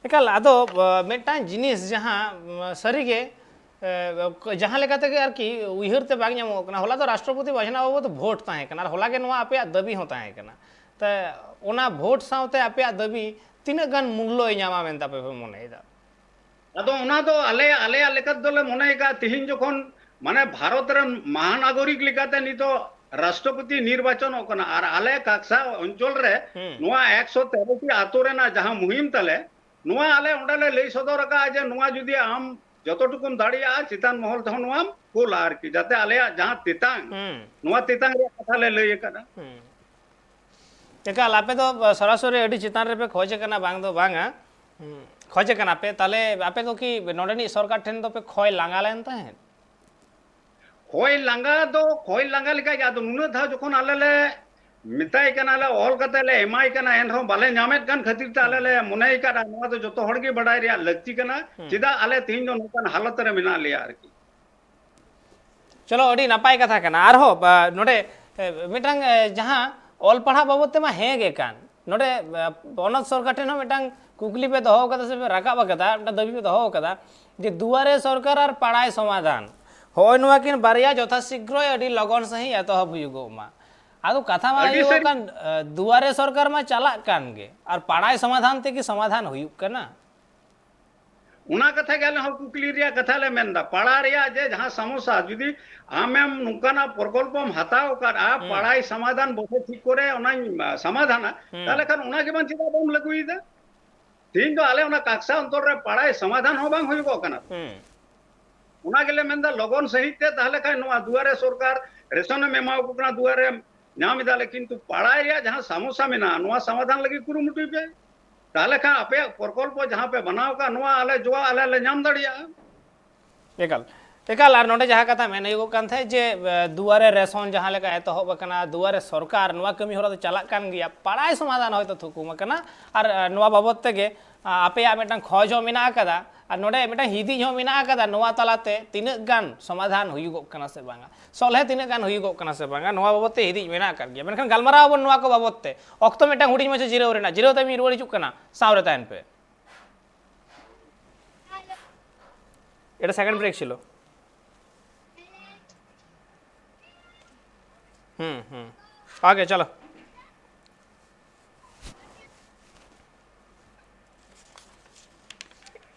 ᱮᱠᱟᱞ, ᱟᱫᱚ, ᱟ, ᱢᱤᱫᱴᱟᱝ ᱡᱤᱱᱤᱥ ᱡᱟᱦᱟᱸ, ᱩᱢ, ᱥᱟᱹᱨᱤᱜᱮ, ᱮ, ᱡᱟᱦᱟᱸ ᱞᱮᱠᱟ ᱛᱮᱜᱮ ᱟᱨᱠᱤ ᱩᱭᱦᱟᱹᱨ ᱛᱮ ᱵᱟᱝ ᱧᱟᱢᱚᱜ ᱠᱟᱱᱟ, ᱦᱚᱞᱟ ᱫᱚ ᱨᱟᱥᱴᱨᱚᱯᱚᱛᱤ ᱵᱟᱪᱷᱱᱟᱣ ᱵᱟᱵᱚᱫ ᱵᱷᱳᱴ ᱛᱟᱦᱮᱸ ᱠᱟᱱᱟ ᱟᱨ ᱦᱚᱞᱟ ᱜᱮ ᱱᱚᱣᱟ ᱟᱯᱮᱭᱟᱜ ᱫᱟᱹᱵᱤ ᱦᱚᱸ ᱛᱟᱦᱮᱸ ᱠᱟᱱᱟ᱾ ᱛᱮ ᱚᱱᱟ ᱵᱷᱳᱴ ᱥᱟᱶᱛᱮ ᱟᱯᱮᱭᱟᱜ ᱫᱟᱹᱵᱤ ᱛᱤᱱᱟᱹᱜ ᱜᱟᱱ ᱢᱩᱞᱞᱚᱭ ᱧᱟᱢᱟ ᱢᱮᱱᱛᱮ ᱟᱯᱮ ᱯᱮ ᱢᱚᱱᱮᱭᱮᱫᱟ? ᱟᱫᱚ ᱚᱱᱟ ᱫᱚ ᱟᱞᱮ, ᱟᱞᱮᱭᱟᱜ ᱞᱮᱠᱟ ᱛᱮᱫᱚᱞᱮ ᱢᱚᱱᱮ ᱠᱟᱜᱼᱟ, ᱛᱤᱦᱤᱧ ᱡᱚᱠᱷᱚᱱ ᱢᱟᱱᱮ ᱵᱷᱟᱨᱚᱛ ᱨᱮᱱ ᱢᱟᱦᱟᱱᱟᱜᱚᱨᱤᱠ ᱞᱮᱠᱟᱛᱮ ᱱᱤᱛᱚᱜ ᱨᱟᱥᱴᱨᱚᱯᱚᱛᱤ ᱱᱤᱨᱵᱟᱪᱚᱱᱚᱜ ᱠᱟᱱᱟ ᱟᱨ ᱟᱞᱮ ᱠᱟᱠᱥᱟ ᱚᱧᱪᱚᱞ ᱨᱮ ᱦᱩᱸ᱾ ᱱᱚᱣᱟ ᱮᱠᱥᱚ ᱛᱮᱨᱚ ᱴᱤ ᱟᱛᱳ ᱨᱮᱱᱟᱜ ᱡᱟᱦᱟᱸ ᱢᱩᱦᱤᱢ ᱛᱟᱞᱮ, ᱱᱚᱣᱟ ᱟᱞᱮ ᱚᱸᱰᱮ ᱞᱮ ᱞᱟᱹᱭ ᱥᱚᱫᱚᱨ ᱟᱠᱟᱫᱼᱟ ᱡᱮ ᱱᱚᱣᱟ ᱡᱩᱫᱤ ᱟᱢ ᱡᱚᱛᱚ ᱴᱩᱠᱩᱢ ᱫᱟᱲᱮᱭᱟᱜᱼᱟ ᱪᱮᱛᱟᱱ ᱢᱚᱦᱚᱞ ᱛᱮᱦᱚᱸ ᱱᱚᱣᱟᱢ ᱠᱳᱞᱟ ᱟᱨᱠᱤ, ᱡᱟᱛᱮ ᱟᱞᱮᱭᱟᱜ ᱡᱟᱦᱟᱸ ᱛᱮᱛᱟᱝ, ᱦᱩᱸ᱾ ᱱᱚᱣᱟ ᱛᱮᱛᱟᱝ ᱨᱮᱭᱟᱜ ᱠᱟᱛᱷᱟ ᱞᱮ ᱞᱟᱹᱭ ᱟᱠᱟᱫᱼᱟ᱾ ᱦᱩᱸ᱾ ᱮᱠᱟᱞ, ᱟᱯᱮ ᱫᱚ ᱥᱚᱨᱟᱥᱚᱨᱤ ᱟᱹᱰᱤ ᱪᱮᱛᱟᱱ ᱨᱮᱯᱮ ᱠᱷᱚᱡᱽ ᱟᱠᱟᱱᱟ, ᱵᱟᱝ ᱫᱚ ᱵᱟᱝᱟ, ᱦᱩᱸ, ᱠᱷᱚᱡᱽ ᱟᱠᱟᱱᱟ ᱯᱮ᱾ ᱛᱟᱦᱞᱮ ᱟᱯᱮ ᱫᱚ ᱠᱤ ᱱᱚᱰᱮᱱᱤᱡ ᱥᱚᱨᱠᱟᱨ ᱴᱷᱮᱱ ᱫᱚᱯᱮ ᱠᱷᱚᱭ ᱞᱟᱸᱜᱟ ᱞᱮᱱ ᱛᱟᱦᱮᱸᱫ? ᱠᱷᱚᱭ ᱞᱟᱸᱜᱟ ᱫᱚ ᱠᱷᱚᱭ ᱞᱟᱸᱜᱟ ᱞᱮᱠᱟ ᱜᱮ, ᱟᱫᱚ ᱱᱩᱱᱟᱹᱜ ᱫᱷᱟᱣ ᱡᱚᱠᱷᱚᱱ ᱟᱞᱮ ᱞᱮ ᱢᱮᱛᱟᱭ ᱠᱟᱱᱟᱞᱮ, ᱚᱞ ᱠᱟᱛᱮ ᱞᱮ ᱮᱢᱟᱭ ᱠᱟᱱᱟ, ᱮᱱᱨᱮᱦᱚᱸ ᱵᱟᱞᱮ ᱧᱟᱢᱮᱫ ᱠᱟᱱ ᱠᱷᱟᱹᱛᱤᱨ ᱛᱮ ᱟᱞᱮ ᱞᱮ ᱢᱚᱱᱮ ᱟᱠᱟᱫᱼᱟ, ᱱᱚᱣᱟ ᱫᱚ ᱡᱚᱛᱚ ᱦᱚᱲ ᱜᱮ ᱵᱟᱰᱟᱭ ᱨᱮᱭᱟᱜ ᱞᱟᱹᱠᱛᱤ ᱠᱟᱱᱟ᱾ ᱦᱩᱸ᱾ ᱪᱮᱫᱟᱜ ᱟᱞᱮ ᱛᱮᱦᱮᱧ ᱫᱚ ᱱᱚᱝᱠᱟᱱ ᱦᱟᱞᱚᱛ ᱨᱮ ᱢᱮᱱᱟᱜ ᱞᱮᱭᱟ ᱟᱨᱠᱤ᱾ ᱪᱚᱞᱚ, ᱟᱹᱰᱤ ᱱᱟᱯᱟᱭ ᱠᱟᱛᱷᱟ ᱠᱟᱱᱟ᱾ ᱟᱨᱦᱚᱸ, ᱵᱟ, ᱱᱚᱰᱮ, ᱮ, ᱢᱤᱫᱴᱟᱝ, ᱮ, ᱡᱟᱦᱟᱸ ᱚᱞ ᱯᱟᱲᱦᱟᱣ ᱵᱟᱵᱚᱫ ᱛᱮᱢᱟ ᱦᱮᱸ ᱜᱮ ᱠᱟᱱ, ᱱᱚᱰᱮ, ᱮ, ᱯᱚᱱᱚᱛ ᱥᱚᱨᱠᱟᱨ ᱴᱷᱮᱱ ᱦᱚᱸ ᱢᱤᱫᱴᱟᱝ ᱠᱩᱠᱞᱤ ᱯᱮ ᱫᱚᱦᱚ ᱠᱟᱫᱟ ᱥᱮ ᱯᱮ ᱨᱟᱠᱟᱵ ᱟᱠᱟᱫᱟ, ᱢᱤᱫᱴᱟᱝ ᱫᱟᱹᱵᱤ ᱯᱮ ᱫᱚᱦᱚ ᱠᱟᱫᱟ ᱡᱮ ᱫᱩᱣᱟᱨᱮ ᱥᱚᱨᱠᱟᱨ ᱟᱨ ᱯᱟᱲᱟᱭ ᱥᱚᱢᱟᱫᱷᱟᱱ, ᱦᱚᱸᱜᱼᱚᱭ ᱱᱚᱣᱟ ᱠᱤᱱ ᱵᱟᱨᱭᱟ ᱡᱚᱛᱷᱟᱥᱤᱜᱽᱨᱚᱭ ᱟᱹᱰᱤ ᱞᱚᱜᱚᱱ ᱥᱟᱺᱦᱤᱡ ᱮᱛᱚᱦᱚᱵ ᱦᱩᱭᱩᱜᱚᱜ ᱢᱟ᱾ ᱟᱫᱚ ᱠᱟᱛᱷᱟ ᱢᱟ ᱟᱹᱰᱤ ᱦᱩᱭᱩᱜ ᱥᱟᱹᱨᱤ᱾ ᱠᱟᱱ, ᱮ, ᱫᱩᱣᱟᱨᱮ ᱥᱚᱨᱠᱟᱨ ᱢᱟ ᱪᱟᱞᱟᱜ ᱠᱟᱱ ᱜᱮ, ᱟᱨ ᱯᱟᱲᱟᱭ ᱥᱚᱢᱟᱫᱷᱟᱱ ᱛᱮᱜᱮ ᱥᱚᱢᱟᱫᱷᱟᱱ ᱦᱩᱭᱩᱜ ᱠᱟᱱᱟ? ᱚᱱᱟ ᱠᱟᱛᱷᱟ ᱜᱮ ᱟᱞᱮ ᱦᱚᱸ ᱠᱩᱠᱞᱤ ᱨᱮᱭᱟᱜ ᱠᱟᱛᱷᱟ ᱞᱮ ᱢᱮᱱᱫᱟ᱾ ᱯᱟᱲᱟ ᱨᱮᱭᱟᱜ ᱡᱮ ᱡᱟᱦᱟᱸ ᱥᱚᱢᱚᱥᱥᱟ, ᱡᱩᱫᱤ ᱟᱢᱮᱢ ᱱᱚᱝᱠᱟᱱᱟᱜ ᱯᱨᱚᱠᱚᱞᱯᱚᱢ ᱦᱟᱛᱟᱣ ᱟᱠᱟᱫᱼᱟ, ᱦᱩᱸ᱾ ᱯᱟᱲᱟᱭ ᱥᱚᱢᱟᱫᱷᱟᱱ ᱵᱚᱥᱮ ᱴᱷᱤᱠ ᱠᱚᱨᱮ ᱚᱱᱟᱧ, ᱟ, ᱥᱚᱢᱟᱫᱷᱟᱱᱟ, ᱦᱩᱸ᱾ ᱛᱟᱦᱚᱞᱮ ᱠᱷᱟᱱ ᱚᱱᱟ ᱜᱮ ᱵᱟᱝ ᱪᱮᱫᱟᱜ ᱵᱟᱢ ᱞᱟᱹᱜᱩᱭᱮᱫᱟ? ᱛᱮᱦᱮᱧ ᱫᱚ ᱟᱞᱮ ᱚᱱᱟ ᱠᱟᱠᱥᱟ ᱚᱱᱛᱚᱨ ᱨᱮ ᱯᱟᱲᱟᱭ ᱥᱚᱢᱟᱫᱷᱟᱱ ᱦᱚᱸ ᱵᱟᱝ ᱦᱩᱭᱩᱜᱚᱜ ᱠᱟᱱᱟ᱾ ᱦᱩᱸ᱾ ᱚᱱᱟ ᱜᱮᱞᱮ ᱢᱮᱱᱫᱟ, ᱞᱚᱜᱚᱱ ᱥᱟᱺᱦᱤᱡ ᱛᱮ ᱛᱟᱦᱚᱞᱮ ᱠᱷᱟᱱ ᱱᱚᱣᱟ ᱫᱩᱣᱟᱨᱮ ᱥᱚᱨᱠᱟᱨ ᱨᱮᱥᱚᱱᱮᱢ ᱮᱢᱟᱣᱟᱠᱚ ᱠᱟᱱᱟ, ᱫᱩᱣᱟᱨᱮᱢ ᱧᱟᱢ ᱮᱫᱟ, ᱞᱮᱠᱤᱱ ᱛᱩ ᱯᱟᱲᱟᱭ ᱨᱮᱭᱟᱜ ᱡᱟᱦᱟᱸ ᱥᱚᱢᱚᱥᱥᱟ ᱢᱮᱱᱟᱜᱼᱟ, ᱱᱚᱣᱟ ᱥᱚᱢᱟᱫᱷᱟᱱ ᱞᱟᱹᱜᱤᱫ ᱠᱩᱨᱩᱢᱩᱴᱩᱭ ᱯᱮ᱾ ᱛᱟᱦᱚᱞᱮ ᱠᱷᱟᱱ ᱟᱯᱮᱭᱟᱜ ᱯᱨᱚᱠᱚᱞᱯᱚ ᱡᱟᱦᱟᱸ ᱯᱮ ᱵᱮᱱᱟᱣ ᱟᱠᱟᱫ, ᱱᱚᱣᱟ ᱟᱞᱮ ᱡᱚᱣᱟ ᱟᱞᱮ ᱞᱮ ᱧᱟᱢ ᱫᱟᱲᱮᱭᱟᱜᱼᱟ᱾ ᱮᱠᱟᱞ, ᱮᱠᱟᱞ᱾ ᱟᱨ ᱱᱚᱰᱮ ᱡᱟᱦᱟᱸ ᱠᱟᱛᱷᱟ ᱢᱮᱱ ᱦᱩᱭᱩᱜᱚᱜ ᱠᱟᱱ ᱛᱟᱦᱮᱸᱫ ᱡᱮ, ᱮ, ᱫᱩᱣᱟᱨᱮ ᱨᱮᱥᱚᱱ ᱡᱟᱦᱟᱸ ᱞᱮᱠᱟ ᱮᱛᱚᱦᱚᱵ ᱟᱠᱟᱱᱟ, ᱫᱩᱣᱟᱨᱮ ᱥᱚᱨᱠᱟᱨ, ᱱᱚᱣᱟ ᱠᱟᱹᱢᱤ ᱦᱚᱨᱟ ᱫᱚ ᱪᱟᱞᱟᱜ ᱠᱟᱱ ᱜᱮᱭᱟ, ᱯᱟᱲᱟᱭ ᱥᱚᱢᱟᱫᱷᱟᱱ ᱦᱚᱭᱛᱳ ᱛᱷᱩᱠᱩᱢ ᱟᱠᱟᱱᱟ᱾ ᱟᱨ, ᱮ, ᱱᱚᱣᱟ ᱵᱟᱵᱚᱫ ᱛᱮᱜᱮ, ᱟ, ᱟᱯᱮᱭᱟᱜ ᱢᱤᱫᱴᱟᱝ ᱠᱷᱚᱡᱽ ᱦᱚᱸ ᱢᱮᱱᱟᱜ ᱟᱠᱟᱫᱟ, ᱟᱨ ᱱᱚᱰᱮ ᱢᱤᱫᱴᱟᱝ ᱦᱤᱫᱤᱡ ᱦᱚᱸ ᱢᱮᱱᱟᱜ ᱟᱠᱟᱫᱟ, ᱱᱚᱣᱟ ᱛᱟᱞᱟᱛᱮ ᱛᱤᱱᱟᱹᱜ ᱜᱟᱱ ᱥᱚᱢᱟᱫᱷᱟᱱ ᱦᱩᱭᱩᱜᱚᱜ ᱠᱟᱱᱟ ᱥᱮ ᱵᱟᱝᱟ, ᱥᱚᱞᱦᱮ ᱛᱤᱱᱟᱹᱜ ᱜᱟᱱ ᱦᱩᱭᱩᱜᱚᱜ ᱠᱟᱱᱟ ᱥᱮ ᱵᱟᱝᱟ, ᱱᱚᱣᱟ ᱵᱟᱵᱚᱫ ᱛᱮ ᱦᱤᱫᱤᱡ ᱢᱮᱱᱟᱜ ᱟᱠᱟᱫ ᱜᱮᱭᱟ᱾ ᱢᱮᱱᱠᱷᱟᱱ ᱜᱟᱞᱢᱟᱨᱟᱣ ᱟᱵᱚᱱ ᱱᱚᱣᱟ ᱠᱚ ᱵᱟᱵᱚᱫ ᱛᱮ᱾ ᱚᱠᱛᱚ ᱢᱤᱫᱴᱟᱝ ᱦᱩᱰᱤᱧ ᱢᱟᱪᱷᱟ ᱡᱤᱨᱟᱹᱣ ᱨᱮᱱᱟᱜ, ᱡᱤᱨᱟᱹᱣ ᱛᱟᱭᱚᱢ ᱤᱧ ᱨᱩᱣᱟᱹᱲ ᱦᱤᱡᱩᱜ ᱠᱟᱱᱟ, ᱥᱟᱶᱨᱮ ᱛᱟᱦᱮᱱ ᱯᱮ᱾ এটা সেকেন্ড ব্রেক ছিল। হুম, হুম। ওকে, চলো।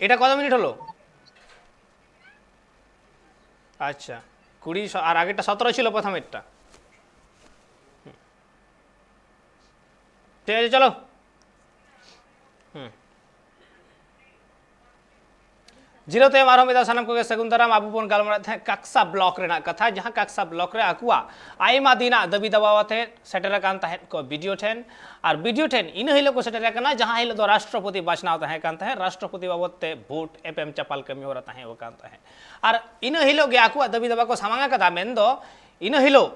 এটা কত মিনিট হলো? আচ্ছা, কুড়ি স-, আর আগেরটা সতেরো ছিল, প্রথমেরটা। হুম। ঠিক আছে, চলো। হুম। ᱡᱤᱨᱟᱹᱣ ᱛᱟᱭᱚᱢ ᱟᱨᱦᱚᱸ ᱢᱤᱫ ᱫᱷᱟᱣ ᱥᱟᱱᱟᱢ ᱠᱚᱜᱮ ᱥᱟᱹᱜᱩᱱ ᱫᱟᱨᱟᱢ᱾ ᱟᱵᱚ ᱵᱚᱱ ᱜᱟᱞᱢᱟᱨᱟᱣᱮᱫ ᱛᱟᱦᱮᱸᱫ ᱠᱟᱠᱥᱟ ᱵᱞᱚᱠ ᱨᱮᱱᱟᱜ ᱠᱟᱛᱷᱟ, ᱡᱟᱦᱟᱸ ᱠᱟᱠᱥᱟ ᱵᱞᱚᱠ ᱨᱮ ᱟᱠᱚᱣᱟᱜ ᱟᱭᱢᱟ ᱫᱤᱱᱟᱜ ᱫᱟᱹᱵᱤ ᱫᱟᱵᱟᱣ ᱟᱛᱮ ᱥᱮᱴᱮᱨ ᱟᱠᱟᱱ ᱛᱟᱦᱮᱸᱫ ᱠᱚ ᱵᱤ ᱰᱤ ᱳ ᱴᱷᱮᱱ᱾ ᱟᱨ ᱵᱤ ᱰᱤ ᱳ ᱴᱷᱮᱱ ᱤᱱᱟᱹ ᱦᱤᱞᱳᱜ ᱠᱚ ᱥᱮᱴᱮᱨ ᱟᱠᱟᱱᱟ, ᱡᱟᱦᱟᱸ ᱦᱤᱞᱳᱜ ᱫᱚ ᱨᱟᱥᱴᱨᱚᱯᱚᱛᱤ ᱵᱟᱪᱷᱱᱟᱣ ᱛᱟᱦᱮᱸ ᱠᱟᱱ ᱛᱟᱦᱮᱸᱫ, ᱨᱟᱥᱴᱨᱚᱯᱚᱛᱤ ᱵᱟᱵᱚᱫ ᱛᱮ ᱵᱷᱳᱴ ᱮᱯᱮᱢ ᱪᱟᱯᱟᱞ ᱠᱟᱹᱢᱤ ᱦᱚᱨᱟ ᱛᱟᱦᱮᱸ ᱟᱠᱟᱱ ᱛᱟᱦᱮᱸᱫ᱾ ᱟᱨ ᱤᱱᱟᱹ ᱦᱤᱞᱳᱜ ᱜᱮ ᱟᱠᱚᱣᱟᱜ ᱫᱟᱹᱵᱤ ᱫᱟᱵᱟ ᱠᱚ ᱥᱟᱢᱟᱝ ᱟᱠᱟᱫᱟ, ᱢᱮᱱᱫᱚ ᱤᱱᱟᱹ ᱦᱤᱞᱳᱜ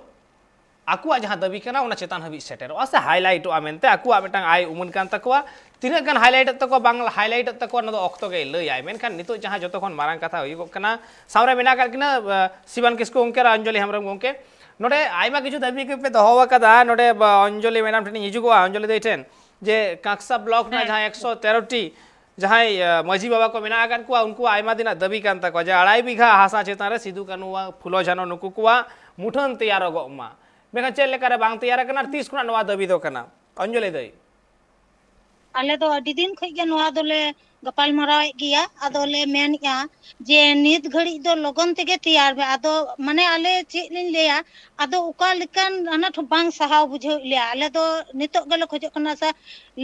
ᱟᱠᱚᱣᱟᱜ ᱡᱟᱦᱟᱸ ᱫᱟᱹᱵᱤ ᱠᱟᱱᱟ, ᱚᱱᱟ ᱪᱮᱛᱟᱱ ᱦᱟᱹᱵᱤᱡ ᱥᱮᱴᱮᱨᱚᱜᱼᱟ ᱥᱮ ᱦᱟᱭᱞᱟᱭᱤᱴᱚᱜᱼᱟ ᱢᱮᱱᱛᱮ ᱟᱠᱚᱣᱟᱜ ᱢᱤᱫᱴᱟᱝ ᱟᱭ ᱩᱢᱟᱹᱱ ᱠᱟᱱ ᱛᱟᱠᱚᱣᱟ᱾ ᱛᱤᱱᱟᱹᱜ ᱜᱟᱱ ᱦᱟᱭᱞᱟᱭᱤᱴᱚᱜ ᱛᱟᱠᱚᱣᱟ, ᱵᱟᱝ ᱦᱟᱭᱞᱟᱭᱤᱴᱚᱜ ᱛᱟᱠᱚᱣᱟ, ᱚᱱᱟ ᱫᱚ ᱚᱠᱛᱚ ᱜᱮᱭ ᱞᱟᱹᱭᱟᱭ᱾ ᱢᱮᱱᱠᱷᱟᱱ ᱱᱤᱛᱚᱜ ᱡᱟᱦᱟᱸ ᱡᱚᱛᱚ ᱠᱷᱚᱱ ᱢᱟᱨᱟᱝ ᱠᱟᱛᱷᱟ ᱦᱩᱭᱩᱜᱚᱜ ᱠᱟᱱᱟ, ᱥᱟᱶᱨᱮ ᱢᱮᱱᱟᱜ ᱟᱠᱟᱫ ᱠᱤᱱᱟ, ᱟᱸ, ᱥᱤᱵᱟᱱ ᱠᱤᱥᱠᱩ ᱜᱚᱢᱠᱮ ᱟᱨ ᱚᱧᱡᱚᱞᱤ ᱦᱮᱢᱵᱨᱚᱢ ᱜᱚᱢᱠᱮ᱾ ᱱᱚᱰᱮ ᱟᱭᱢᱟ ᱠᱤᱪᱷᱩ ᱫᱟᱹᱵᱤ ᱜᱮᱯᱮ ᱫᱚᱦᱚ ᱟᱠᱟᱫᱟ᱾ ᱱᱚᱰᱮ, ᱵᱟ, ᱚᱧᱡᱚᱞᱤ ᱢᱮᱰᱟᱢ ᱴᱷᱮᱱ ᱤᱧ ᱦᱤᱡᱩᱜᱚᱜᱼᱟ, ᱚᱧᱡᱚᱞᱤ ᱫᱟᱹᱭ ᱴᱷᱮᱱ, ᱡᱮ ᱠᱟᱸᱠᱥᱟ ᱵᱞᱚᱠ ᱨᱮᱱᱟᱜ ᱦᱮᱸ᱾ ᱡᱟᱦᱟᱸ ᱮᱠᱥᱚ ᱛᱮᱨᱚ ᱴᱤ ᱡᱟᱦᱟᱸᱭ, ᱟᱸ, ᱢᱟᱹᱡᱷᱤ ᱵᱟᱵᱟ ᱠᱚ ᱢᱮᱱᱟᱜ ᱟᱠᱟᱫ ᱠᱚᱣᱟ, ᱩᱱᱠᱩᱣᱟᱜ ᱟᱭᱢᱟ ᱫᱤᱱᱟᱜ ᱫᱟᱹᱵᱤ ᱠᱟᱱ ᱛᱟᱠᱚᱣᱟ ᱡᱮ ᱟᱲᱟᱭ ᱵᱤᱜᱷᱟ ᱦᱟᱥᱟ ᱪᱮᱛᱟᱱ ᱨᱮ ᱥᱤᱫᱩ ᱠᱟᱹᱱᱩ, ᱯᱷᱩᱞᱳ ᱡᱷᱟᱱᱳ ᱱᱩᱠᱩ ᱠᱚᱣᱟᱜ ᱢᱩᱴᱷᱟᱹᱱ ᱛᱮᱭᱟᱨᱚᱜᱚᱜ ᱢᱟ᱾ ᱢᱮᱱᱠᱷᱟᱱ ᱪᱮᱫ ᱞᱮᱠᱟᱨᱮ ᱵᱟᱝ ᱛᱮᱭᱟᱨ ᱟᱠᱟᱱᱟ ᱟᱨ ᱛᱤᱥ ᱠᱷᱚᱱᱟᱜ ᱱᱚᱣᱟ ᱫᱟᱹᱵᱤ ᱫᱚ ᱠᱟᱱᱟ? ᱚᱧᱡᱚᱞᱤ ᱫᱟᱹᱭ᱾ ᱟᱞᱮ ᱫᱚ ᱟᱹᱰᱤ ᱫᱤᱱ ᱠᱷᱚᱱ ᱜᱮ ᱱᱚᱣᱟ ᱫᱚᱞᱮ ᱜᱟᱯᱟᱞ ᱢᱟᱨᱟᱣᱮᱫ ᱜᱮᱭᱟ᱾ ᱟᱫᱚ ᱞᱮ ᱢᱮᱱᱮᱫᱼᱟ ᱡᱮ ᱱᱤᱛ ᱜᱷᱟᱹᱲᱤᱡ ᱫᱚ ᱞᱚᱜᱚᱱ ᱛᱮᱜᱮ ᱛᱮᱭᱟᱨ ᱢᱮ᱾ ᱟᱫᱚ ᱢᱟᱱᱮ ᱟᱞᱮ ᱪᱮᱫ ᱞᱤᱧ ᱞᱟᱹᱭᱟ, ᱟᱫᱚ ᱚᱠᱟ ᱞᱮᱠᱟᱱ ᱟᱱᱟᱴ ᱵᱟᱝ ᱥᱟᱦᱟᱣ ᱵᱩᱡᱷᱟᱹᱣᱮᱫ ᱞᱮᱭᱟ᱾ ᱟᱞᱮ ᱫᱚ ᱱᱤᱛᱚᱜ ᱜᱮᱞᱮ ᱠᱷᱚᱡᱚᱜ ᱠᱟᱱᱟ ᱥᱮ,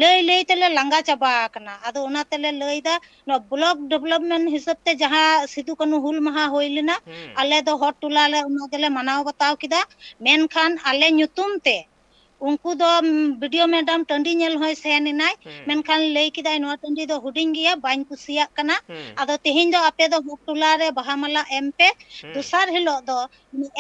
ᱞᱟᱹᱭ ᱞᱟᱹᱭ ᱛᱮᱞᱮ ᱞᱟᱸᱜᱟ ᱪᱟᱵᱟ ᱟᱠᱟᱱᱟ᱾ ᱟᱫᱚ ᱚᱱᱟ ᱛᱮᱞᱮ ᱞᱟᱹᱭᱫᱟ, ᱱᱚᱣᱟ ᱵᱞᱚᱠ ᱰᱮᱵᱷᱞᱚᱯᱢᱮᱱᱴ ᱦᱤᱥᱟᱹᱵ ᱛᱮ ᱡᱟᱦᱟᱸ ᱥᱤᱫᱩ ᱠᱟᱹᱱᱩ ᱦᱩᱞ ᱢᱟᱦᱟ ᱦᱩᱭ ᱞᱮᱱᱟ, ᱦᱩᱸ᱾ ᱟᱞᱮ ᱫᱚ ᱦᱚᱲ ᱴᱚᱞᱟ ᱞᱮ ᱚᱱᱟ ᱜᱮᱞᱮ ᱢᱟᱱᱟᱣ ᱵᱟᱛᱟᱣ ᱠᱮᱫᱟ᱾ ᱢᱮᱱᱠᱷᱟᱱ ᱟᱞᱮ ᱧᱩᱛᱩᱢ ᱛᱮ ᱩᱱᱠᱩ ᱫᱚ, ᱩᱢ, ᱵᱤ ᱰᱤ ᱳ ᱢᱮᱰᱟᱢ ᱴᱟᱺᱰᱤ ᱧᱮᱞ ᱦᱚᱸᱭ ᱥᱮᱱ ᱮᱱᱟᱭ, ᱦᱩᱸ᱾ ᱢᱮᱱᱠᱷᱟᱱ ᱞᱟᱹᱭ ᱠᱮᱫᱟᱭ, "ᱱᱚᱣᱟ ᱴᱟᱺᱰᱤ ᱫᱚ ᱦᱩᱰᱤᱧ ᱜᱮᱭᱟ, ᱵᱟᱹᱧ ᱠᱩᱥᱤᱭᱟᱜ ᱠᱟᱱᱟ᱾ ᱦᱩᱸ᱾ ᱟᱫᱚ ᱛᱮᱦᱮᱧ ᱫᱚ ᱟᱯᱮ ᱫᱚ ᱦᱚᱲ ᱴᱚᱞᱟ ᱨᱮ ᱵᱟᱦᱟ ᱢᱟᱞᱟ ᱮᱢ ᱯᱮ, ᱦᱩᱸ᱾ ᱫᱚᱥᱟᱨ ᱦᱤᱞᱳᱜ ᱫᱚ,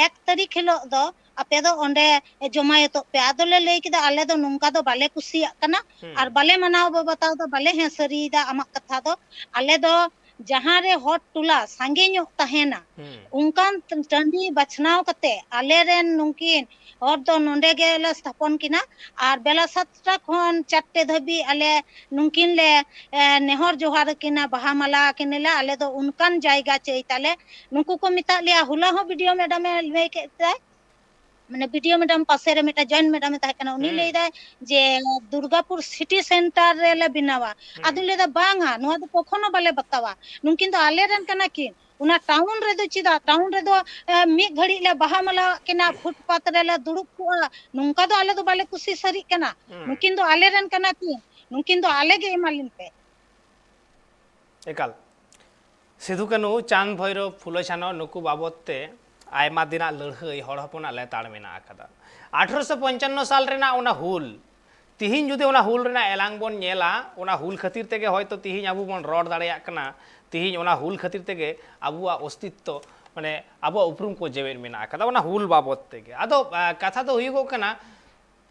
ᱮᱠ ᱛᱟᱹᱨᱤᱠᱷ ᱦᱤᱞᱳᱜ ᱫᱚ ᱟᱯᱮ ᱫᱚ ᱚᱸᱰᱮ ᱡᱚᱢᱟᱭᱚᱛᱚᱜ ᱯᱮ᱾" ᱟᱫᱚᱞᱮ ᱞᱟᱹᱭ ᱠᱮᱫᱟ, "ᱟᱞᱮ ᱫᱚ ᱱᱚᱝᱠᱟ ᱫᱚ ᱵᱟᱞᱮ ᱠᱩᱥᱤᱭᱟᱜ ᱠᱟᱱᱟ ᱦᱩᱸ᱾ ᱟᱨ ᱵᱟᱞᱮ ᱢᱟᱱᱟᱣ ᱵᱟᱛᱟᱣ ᱫᱟ, ᱵᱟᱞᱮ ᱦᱮᱸ ᱥᱟᱹᱨᱤᱭᱮᱫᱟ ᱟᱢᱟᱜ ᱠᱟᱛᱷᱟ ᱫᱚ᱾ ᱟᱞᱮ ᱫᱚ ᱡᱟᱦᱟᱸ ᱨᱮ ᱦᱚᱲ ᱴᱚᱞᱟ ᱥᱟᱸᱜᱮ ᱧᱚᱜ ᱛᱟᱦᱮᱱᱟ, ᱦᱩᱸ᱾ ᱚᱱᱠᱟᱱ ᱴᱟᱺᱰᱤ ᱵᱟᱪᱷᱱᱟᱣ ᱠᱟᱛᱮ ᱟᱞᱮᱨᱮᱱ ᱱᱩᱠᱤᱱ ᱦᱚᱲ ᱫᱚ ᱱᱚᱰᱮ ᱜᱮᱞᱮ ᱛᱷᱟᱯᱚᱱ ᱠᱤᱱᱟ ᱟᱨ ᱵᱮᱞᱟ ᱥᱟᱛᱴᱟ ᱠᱷᱚᱱ ᱪᱟᱨᱴᱮ ᱫᱷᱟᱹᱵᱤᱡ ᱟᱞᱮ ᱱᱩᱠᱤᱱ ᱞᱮ, ᱮ, ᱱᱮᱦᱚᱨ ᱡᱚᱦᱟᱨ ᱟᱹᱠᱤᱱᱟ, ᱵᱟᱦᱟ ᱢᱟᱞᱟ ᱟᱹᱠᱤᱱᱟᱞᱮ᱾ ᱟᱞᱮ ᱫᱚ ᱚᱱᱠᱟᱱ ᱡᱟᱭᱜᱟ ᱪᱟᱹᱭ ᱛᱟᱞᱮ᱾" ᱱᱩᱠᱩ ᱠᱚ ᱢᱮᱛᱟᱜ ᱞᱮᱭᱟ, ᱦᱚᱞᱟ ᱦᱚᱸ ᱵᱤ ᱰᱤ ᱳ ᱢᱮᱰᱟᱢᱮ ᱞᱟᱹᱭ ᱠᱮᱫ ᱛᱟᱭ, ᱢᱟᱱᱮ ᱵᱤ ᱰᱤ ᱳ ᱢᱮᱰᱟᱢ ᱯᱟᱥᱮ ᱨᱮ ᱢᱤᱫᱴᱟᱝ ᱡᱚᱭᱮᱱᱴ ᱢᱮᱰᱟᱢᱮ ᱛᱟᱦᱮᱸ ᱠᱟᱱᱟ, ᱩᱱᱤ ᱦᱩᱸ᱾ ᱞᱟᱹᱭᱫᱟᱭ ᱡᱮ ᱫᱩᱨᱜᱟᱯᱩᱨ ᱥᱤᱴᱤ ᱥᱮᱱᱴᱟᱨ ᱨᱮᱞᱮ ᱵᱮᱱᱟᱣᱟ᱾ ᱦᱩᱸ᱾ ᱟᱫᱚᱧ ᱞᱟᱹᱭᱫᱟ, "ᱵᱟᱝᱟ, ᱱᱚᱣᱟ ᱫᱚ ᱠᱚᱠᱷᱚᱱᱳ ᱵᱟᱞᱮ ᱵᱟᱛᱟᱣᱟ, ᱱᱩᱠᱤᱱ ᱫᱚ ᱟᱞᱮ ᱨᱮᱱ ᱠᱟᱱᱟ ᱠᱤᱱ᱾ ᱚᱱᱟ ᱴᱟᱣᱩᱱ ᱨᱮᱫᱚ ᱪᱮᱫᱟᱜ? ᱴᱟᱣᱩᱱ ᱨᱮᱫᱚ, ᱮ, ᱢᱤᱫ ᱜᱷᱟᱹᱲᱤᱡ ᱞᱮ ᱵᱟᱦᱟ ᱢᱟᱞᱟᱣᱟᱜ ᱠᱤᱱᱟ, ᱯᱷᱩᱴᱯᱟᱛ ᱨᱮᱞᱮ ᱫᱩᱲᱩᱵ ᱠᱚᱜᱼᱟ, ᱱᱚᱝᱠᱟ ᱫᱚ ᱟᱞᱮ ᱫᱚ ᱵᱟᱞᱮ ᱠᱩᱥᱤ ᱥᱟᱹᱨᱤᱜ ᱠᱟᱱᱟ᱾ ᱦᱩᱸ᱾ ᱱᱩᱠᱤᱱ ᱫᱚ ᱟᱞᱮ ᱨᱮᱱ ᱠᱟᱱᱟ ᱠᱤᱱ, ᱱᱩᱠᱤᱱ ᱫᱚ ᱟᱞᱮ ᱜᱮ ᱮᱢᱟ ᱞᱤᱧ ᱯᱮ᱾" ᱮᱠᱟᱞ᱾ ᱥᱤᱫᱷᱩ ᱠᱟᱹᱱᱦᱩ, ᱪᱟᱸᱫᱽ ᱵᱷᱳᱭᱨᱳᱵ, ᱯᱷᱩᱞᱳ ᱡᱷᱟᱱᱳ ᱱᱩᱠᱩ ᱵᱟᱵᱚᱛ ᱛᱮ ᱟᱭᱢᱟ ᱫᱤᱱᱟᱜ ᱞᱟᱹᱲᱦᱟᱹᱭ ᱦᱚᱲ ᱦᱚᱯᱚᱱᱟᱜ ᱞᱮᱛᱟᱲ ᱢᱮᱱᱟᱜ ᱟᱠᱟᱫᱟ᱾ ᱟᱴᱷᱨᱚᱥᱚ ᱯᱚᱧᱪᱟᱱᱱᱚ ᱥᱟᱞ ᱨᱮᱱᱟᱜ ᱚᱱᱟ ᱦᱩᱞ, ᱛᱤᱦᱤᱧ ᱡᱩᱫᱤ ᱚᱱᱟ ᱦᱩᱞ ᱨᱮᱱᱟᱜ ᱮᱞᱟᱝ ᱵᱚᱱ ᱧᱮᱞᱟ, ᱚᱱᱟ ᱦᱩᱞ ᱠᱷᱟᱹᱛᱤᱨ ᱛᱮᱜᱮ ᱦᱚᱭᱛᱳ ᱛᱤᱦᱤᱧ ᱟᱵᱚ ᱵᱚᱱ ᱨᱚᱲ ᱫᱟᱲᱮᱭᱟᱜ ᱠᱟᱱᱟ, ᱛᱤᱦᱤᱧ ᱚᱱᱟ ᱦᱩᱞ ᱠᱷᱟᱹᱛᱤᱨ ᱛᱮᱜᱮ ᱟᱵᱚᱣᱟᱜ ᱚᱥᱛᱤᱛᱛᱚ ᱢᱟᱱᱮ ᱟᱵᱚᱣᱟᱜ ᱩᱯᱨᱩᱢ ᱠᱚ ᱡᱮᱣᱮᱫ ᱢᱮᱱᱟᱜ ᱟᱠᱟᱫᱟ ᱚᱱᱟ ᱦᱩᱞ ᱵᱟᱵᱚᱫ ᱛᱮᱜᱮ᱾ ᱟᱫᱚ ᱠᱟᱛᱷᱟ ᱫᱚ ᱦᱩᱭᱩᱜᱚᱜ ᱠᱟᱱᱟ,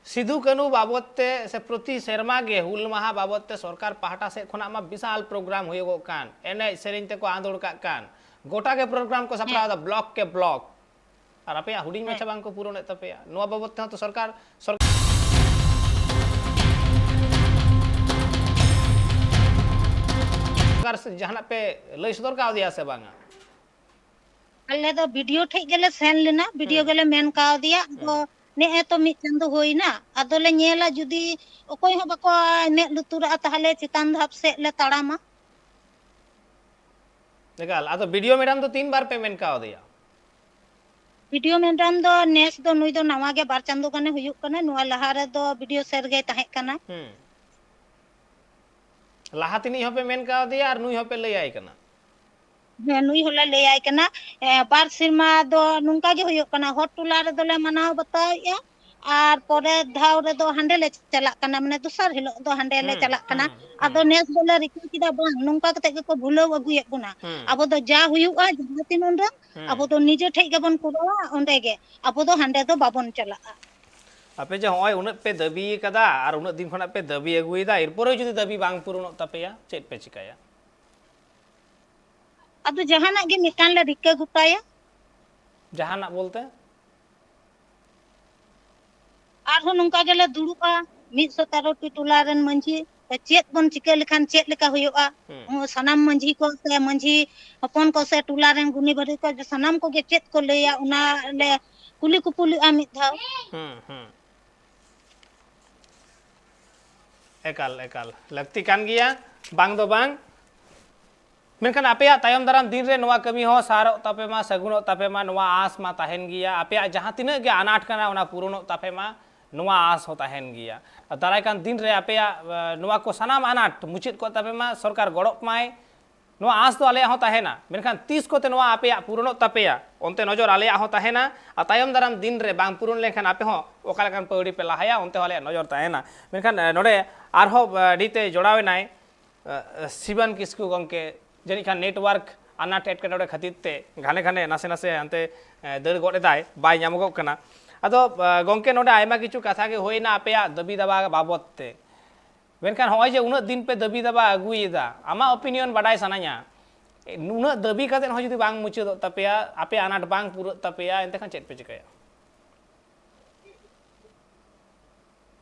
ᱥᱤᱫᱷᱩ ᱠᱟᱹᱱᱦᱩ ᱵᱟᱵᱚᱫ ᱛᱮ ᱥᱮ ᱯᱨᱚᱛᱤ ᱥᱮᱨᱢᱟ ᱜᱮ ᱦᱩᱞ ᱢᱟᱦᱟ ᱵᱟᱵᱚᱫ ᱛᱮ ᱥᱚᱨᱠᱟᱨ ᱯᱟᱦᱴᱟ ᱥᱮᱫ ᱠᱷᱚᱱᱟᱜ ᱢᱟ ᱵᱤᱥᱟᱞ ᱯᱨᱳᱜᱨᱟᱢ ᱦᱩᱭᱩᱜᱚᱜ ᱠᱟᱱ, ᱮᱱᱮᱡ ᱥᱮᱨᱮᱧ ᱛᱮᱠᱚ ᱟᱸᱫᱳᱲ ᱠᱟᱜ ᱠᱟᱱ, ᱜᱚᱴᱟ ᱜᱮ ᱯᱨᱳᱜᱨᱟᱢ ᱠᱚ ᱥᱟᱯᱲᱟᱣ ᱮᱫᱟ, ᱵᱞᱚᱠ ᱠᱮ ᱵᱞᱚᱠ᱾ ᱟᱨ ᱟᱯᱮᱭᱟᱜ ᱦᱩᱰᱤᱧ ᱢᱟᱪᱷᱟ ᱵᱟᱝ ᱠᱚ ᱯᱩᱨᱚᱱᱮᱫ ᱛᱟᱯᱮᱭᱟ᱾ ᱱᱚᱣᱟ ᱵᱟᱵᱚᱫ ᱛᱮᱦᱚᱸ ᱛᱚ ᱥᱚᱨᱠᱟᱨ, ᱥᱚᱨᱠᱟᱨ ᱥᱮ ᱡᱟᱦᱟᱱᱟᱜ ᱯᱮ ᱞᱟᱹᱭ ᱥᱚᱫᱚᱨ ᱠᱟᱣᱫᱮᱭᱟ ᱥᱮ ᱵᱟᱝᱟ? ᱟᱞᱮ ᱫᱚ ᱵᱤ ᱰᱤ ᱳ ᱴᱷᱮᱡ ᱜᱮᱞᱮ ᱥᱮᱱ ᱞᱮᱱᱟ, ᱵᱤ ᱰᱤ ᱳ ᱦᱩᱸ᱾ ᱜᱮᱞᱮ ᱢᱮᱱ ᱠᱟᱣᱫᱮᱭᱟ᱾ ᱟᱫᱚ ᱦᱩᱸ᱾ ᱱᱮᱜᱼᱮ ᱛᱚ ᱢᱤᱫ ᱪᱟᱸᱫᱚ ᱦᱩᱭᱱᱟ, ᱟᱫᱚᱞᱮ ᱧᱮᱞᱟ ᱡᱩᱫᱤ ᱚᱠᱚᱭ ᱦᱚᱸ ᱵᱟᱠᱚ ᱢᱮᱫ ᱞᱩᱛᱩᱨᱟᱜᱼᱟ, ᱛᱟᱦᱚᱞᱮ ᱪᱮᱛᱟᱱ ᱫᱷᱟᱯ ᱥᱮᱫ ᱞᱮ ᱛᱟᱲᱟᱢᱟ᱾ ᱮᱠᱟᱞ, ᱟᱫᱚ ᱵᱤ ᱰᱤ ᱳ ᱢᱮᱰᱟᱢ ᱫᱚ ᱛᱤᱱ ᱵᱟᱨ ᱯᱮ ᱢᱮᱱ ᱠᱟᱣᱫᱮᱭᱟ? ᱵᱤ ᱰᱤ ᱳ ᱢᱮᱰᱟᱢ ᱫᱚ ᱱᱮᱥ ᱫᱚ, ᱱᱩᱭ ᱫᱚ ᱱᱟᱣᱟ ᱜᱮ, ᱵᱟᱨ ᱪᱟᱸᱫᱚ ᱜᱟᱱᱮ ᱦᱩᱭᱩᱜ ᱠᱟᱱᱟ, ᱱᱚᱣᱟ ᱞᱟᱦᱟ ᱨᱮᱫᱚ ᱵᱤ ᱰᱤ ᱳ ᱥᱮᱨ ᱜᱮᱭ ᱛᱟᱦᱮᱸ ᱠᱟᱱᱟ᱾ ᱦᱩᱸ᱾ ᱞᱟᱦᱟ ᱛᱤᱱᱤᱡ ᱦᱚᱸᱯᱮ ᱢᱮᱱ ᱠᱟᱣᱫᱮᱭᱟ ᱟᱨ ᱱᱩᱭ ᱦᱚᱸᱯᱮ ᱞᱟᱹᱭ ᱟᱭ ᱠᱟᱱᱟ? ᱦᱮᱸ, ᱱᱩᱭ ᱦᱚᱸᱞᱮ ᱞᱟᱹᱭ ᱟᱭ ᱠᱟᱱᱟ᱾ ᱮ, ᱵᱟᱨ ᱥᱮᱨᱢᱟ ᱫᱚ ᱱᱚᱝᱠᱟ ᱜᱮ ᱦᱩᱭᱩᱜ ᱠᱟᱱᱟ, ᱦᱚᱲ ᱴᱚᱞᱟ ᱨᱮᱫᱚᱞᱮ ᱢᱟᱱᱟᱣ ᱵᱟᱛᱟᱣᱮᱫᱼᱟ, ᱟᱨ ᱯᱚᱨᱮᱨ ᱫᱷᱟᱣ ᱨᱮᱫᱚ ᱦᱟᱸᱰᱮ ᱞᱮ ᱪᱟᱞᱟᱜ ᱠᱟᱱᱟ, ᱢᱟᱱᱮ ᱫᱚᱥᱟᱨ ᱦᱤᱞᱳᱜ ᱫᱚ ᱦᱟᱸᱰᱮ ᱞᱮ ᱦᱩᱸ, ᱪᱟᱞᱟᱜ ᱠᱟᱱᱟ᱾ ᱦᱩᱸ, ᱟᱫᱚ ᱦᱩᱸ᱾ ᱱᱮᱥ ᱫᱚᱞᱮ ᱨᱤᱠᱟᱹ ᱠᱮᱫᱟ, ᱵᱟᱝ, ᱱᱚᱝᱠᱟ ᱠᱟᱛᱮ ᱜᱮᱠᱚ ᱵᱷᱩᱞᱟᱹᱣ ᱟᱹᱜᱩᱭᱮᱫ ᱵᱚᱱᱟ᱾ ᱦᱩᱸ᱾ ᱟᱵᱚ ᱫᱚ ᱡᱟ ᱦᱩᱭᱩᱜᱼᱟ, ᱡᱟᱦᱟᱸ ᱛᱤᱱ ᱩᱰᱟᱹᱝ, ᱦᱩᱸ᱾ ᱟᱵᱚ ᱫᱚ ᱱᱤᱡᱮ ᱴᱷᱮᱡ ᱜᱮᱵᱚᱱ ᱠᱚᱨᱟᱣᱟ, ᱚᱸᱰᱮ ᱜᱮ᱾ ᱟᱵᱚ ᱫᱚ ᱦᱟᱸᱰᱮ ᱫᱚ ᱵᱟᱵᱚᱱ ᱪᱟᱞᱟᱜᱼᱟ᱾ ᱟᱯᱮ ᱡᱮ ᱦᱚᱸᱜᱼᱚᱭ ᱩᱱᱟᱹᱜ ᱯᱮ ᱫᱟᱹᱵᱤ ᱠᱟᱫᱟ ᱟᱨ ᱩᱱᱟᱹᱜ ᱫᱤᱱ ᱠᱷᱚᱱᱟᱜ ᱯᱮ ᱫᱟᱹᱵᱤ ᱟᱹᱜᱩᱭᱮᱫᱟ, ᱮᱨᱯᱚᱨᱮ ᱡᱩᱫᱤ ᱫᱟᱹᱵᱤ ᱵᱟᱝ ᱯᱩᱨᱩᱱᱚᱜ ᱛᱟᱯᱮᱭᱟ, ᱪᱮᱫ ᱯᱮ ᱪᱤᱠᱟᱹᱭᱟ? ᱟᱫᱚ ᱡᱟᱦᱟᱱᱟᱜ ᱜᱮ ᱢᱤᱫᱴᱟᱝ ᱞᱮ ᱨᱤᱠᱟᱹ ᱜᱚᱴᱟᱭᱟ᱾ ᱡᱟᱦᱟᱱᱟᱜ ᱵᱚᱞᱛᱮ? ᱟᱨᱦᱚᱸ ᱱᱚᱝᱠᱟ ᱜᱮᱞᱮ ᱫᱩᱲᱩᱵᱼᱟ, ᱢᱤᱫ ᱥᱚ ᱛᱮᱨᱚ ᱴᱤ ᱴᱚᱞᱟ ᱨᱮᱱ ᱢᱟᱺᱡᱷᱤ, ᱪᱮᱫ ᱵᱚᱱ ᱪᱤᱠᱟᱹ ᱞᱮᱠᱷᱟᱱ ᱪᱮᱫ ᱞᱮᱠᱟ ᱦᱩᱭᱩᱜᱼᱟ? ᱦᱩᱸ᱾ ᱥᱟᱱᱟᱢ ᱢᱟᱺᱡᱷᱤ ᱠᱚ ᱥᱮ ᱢᱟᱺᱡᱷᱤ ᱦᱚᱯᱚᱱ ᱠᱚ ᱥᱮ ᱴᱚᱞᱟ ᱨᱮᱱ ᱜᱩᱱᱤ ᱵᱷᱟᱹᱨᱤ ᱠᱚ ᱥᱟᱱᱟᱢ ᱠᱚᱜᱮ ᱪᱮᱫ ᱠᱚ ᱞᱟᱹᱭᱟ, ᱚᱱᱟ ᱞᱮ ᱠᱩᱞᱤ ᱠᱩᱯᱩᱞᱤᱜᱼᱟ ᱢᱤᱫ ᱫᱷᱟᱣ᱾ ᱦᱩᱸ, ᱦᱩᱸ᱾ ᱮᱠᱟᱞ, ᱮᱠᱟᱞ᱾ ᱞᱟᱹᱠᱛᱤ ᱠᱟᱱ ᱜᱮᱭᱟ, ᱵᱟᱝ ᱫᱚ ᱵᱟᱝ᱾ ᱢᱮᱱᱠᱷᱟᱱ ᱟᱯᱮᱭᱟᱜ ᱛᱟᱭᱚᱢ ᱫᱟᱨᱟᱢ ᱫᱤᱱ ᱨᱮ ᱱᱚᱣᱟ ᱠᱟᱹᱢᱤ ᱦᱚᱸ ᱥᱟᱨᱚᱜ ᱛᱟᱯᱮ ᱢᱟ, ᱥᱟᱹᱜᱩᱱᱚᱜ ᱛᱟᱯᱮ ᱢᱟ, ᱱᱚᱣᱟ ᱟᱸᱥ ᱢᱟ ᱛᱟᱦᱮᱱ ᱜᱮᱭᱟ᱾ ᱟᱯᱮᱭᱟᱜ ᱡᱟᱦᱟᱸ ᱛᱤᱱᱟᱹᱜ ᱜᱮ ᱟᱱᱟᱴ ᱠᱟᱱᱟ, ᱚᱱᱟ ᱯᱩᱨᱩᱱᱚᱜ ᱛᱟᱯᱮ ᱢᱟ, ᱱᱚᱣᱟ ᱟᱸᱥ ᱦᱚᱸ ᱛᱟᱦᱮᱱ ᱜᱮᱭᱟ᱾ ᱫᱟᱨᱟᱭ ᱠᱟᱱ ᱫᱤᱱ ᱨᱮ ᱟᱯᱮᱭᱟᱜ, ᱮ, ᱱᱚᱣᱟ ᱠᱚ ᱥᱟᱱᱟᱢ ᱟᱱᱟᱴ ᱢᱩᱪᱟᱹᱫ ᱠᱚᱜ ᱛᱟᱯᱮ ᱢᱟ, ᱥᱚᱨᱠᱟᱨ ᱜᱚᱲᱚᱜ ᱢᱟᱭ, ᱱᱚᱣᱟ ᱟᱸᱥ ᱫᱚ ᱟᱞᱮᱭᱟᱜ ᱦᱚᱸ ᱛᱟᱦᱮᱱᱟ᱾ ᱢᱮᱱᱠᱷᱟᱱ ᱛᱤᱥ ᱠᱚᱛᱮ ᱱᱚᱣᱟ ᱟᱯᱮᱭᱟᱜ ᱯᱩᱨᱩᱱᱚᱜ ᱛᱟᱯᱮᱭᱟ, ᱚᱱᱛᱮ ᱱᱚᱡᱚᱨ ᱟᱞᱮᱭᱟᱜ ᱦᱚᱸ ᱛᱟᱦᱮᱱᱟ᱾ ᱟᱨ ᱛᱟᱭᱚᱢ ᱫᱟᱨᱟᱢ ᱫᱤᱱ ᱨᱮ ᱵᱟᱝ ᱯᱩᱨᱩᱱ ᱞᱮᱱᱠᱷᱟᱱ ᱟᱯᱮ ᱦᱚᱸ ᱚᱠᱟ ᱞᱮᱠᱟᱱ ᱯᱟᱹᱣᱲᱤ ᱯᱮ ᱞᱟᱦᱟᱭᱟ, ᱚᱱᱛᱮ ᱦᱚᱸ ᱟᱞᱮᱭᱟᱜ ᱱᱚᱡᱚᱨ ᱛᱟᱦᱮᱱᱟ᱾ ᱢᱮᱱᱠᱷᱟᱱ, ᱮ, ᱱᱚᱰᱮ ᱟᱨᱦᱚᱸ, ᱮ, ᱟᱹᱰᱤ ᱛᱮ ᱡᱚᱲᱟᱣ ᱮᱱᱟᱭ, ᱮ, ᱥᱤᱵᱟᱱ ᱠᱤᱥᱠᱩ ᱜᱚᱢᱠᱮ, ᱡᱟᱹᱱᱤᱡ ᱠᱷᱟᱱ network ᱟᱱᱟᱴ ᱮᱴᱠᱮᱴᱚᱬᱮ ᱠᱷᱟᱹᱛᱤᱨ ᱛᱮ ᱜᱷᱟᱱᱮ ᱜᱷᱟᱱᱮ ᱱᱟᱥᱮ ᱱᱟᱥᱮ ᱦᱟᱱᱛᱮ ᱫᱟᱹᱲ ᱜᱚᱫ ᱮᱫᱟᱭ, ᱵᱟᱭ ᱧᱟᱢᱚᱜᱚᱜ ᱠᱟᱱᱟ᱾ ᱟᱫᱚ ᱜᱚᱢᱠᱮ, ᱱᱚᱰᱮ ᱟᱭᱢᱟ ᱠᱤᱪᱷᱩ ᱠᱟᱛᱷᱟ ᱜᱮ ᱦᱩᱭᱱᱟ ᱟᱯᱮᱭᱟᱜ ᱫᱟᱹᱵᱤ ᱫᱟᱵᱟ ᱵᱟᱵᱚᱛ ᱛᱮ, ᱢᱮᱱᱠᱷᱟᱱ ᱱᱚᱜᱼᱚᱭ ᱡᱮ ᱩᱱᱟᱹᱜ ᱫᱤᱱ ᱯᱮ ᱫᱟᱹᱵᱤ ᱫᱟᱵᱟ ᱟᱹᱜᱩᱭᱮᱫᱟ, ᱟᱢᱟᱜ ᱚᱯᱤᱱᱤᱭᱚᱱ ᱵᱟᱰᱟᱭ ᱥᱟᱱᱟᱧᱟ, ᱩᱱᱟᱹᱜ ᱫᱟᱹᱵᱤ ᱠᱟᱛᱮ ᱦᱚᱸ ᱡᱩᱫᱤ ᱵᱟᱝ ᱢᱩᱪᱟᱹᱫᱚᱜ ᱛᱟᱯᱮᱭᱟ, ᱟᱯᱮ ᱟᱱᱟᱴ ᱵᱟᱝ ᱯᱩᱨᱟᱹᱜ ᱛᱟᱯᱮᱭᱟ, ᱮᱱᱛᱮ ᱠᱷᱟᱱ ᱪᱮᱫ ᱯᱮ ᱪᱤᱠᱟᱹᱭᱟ?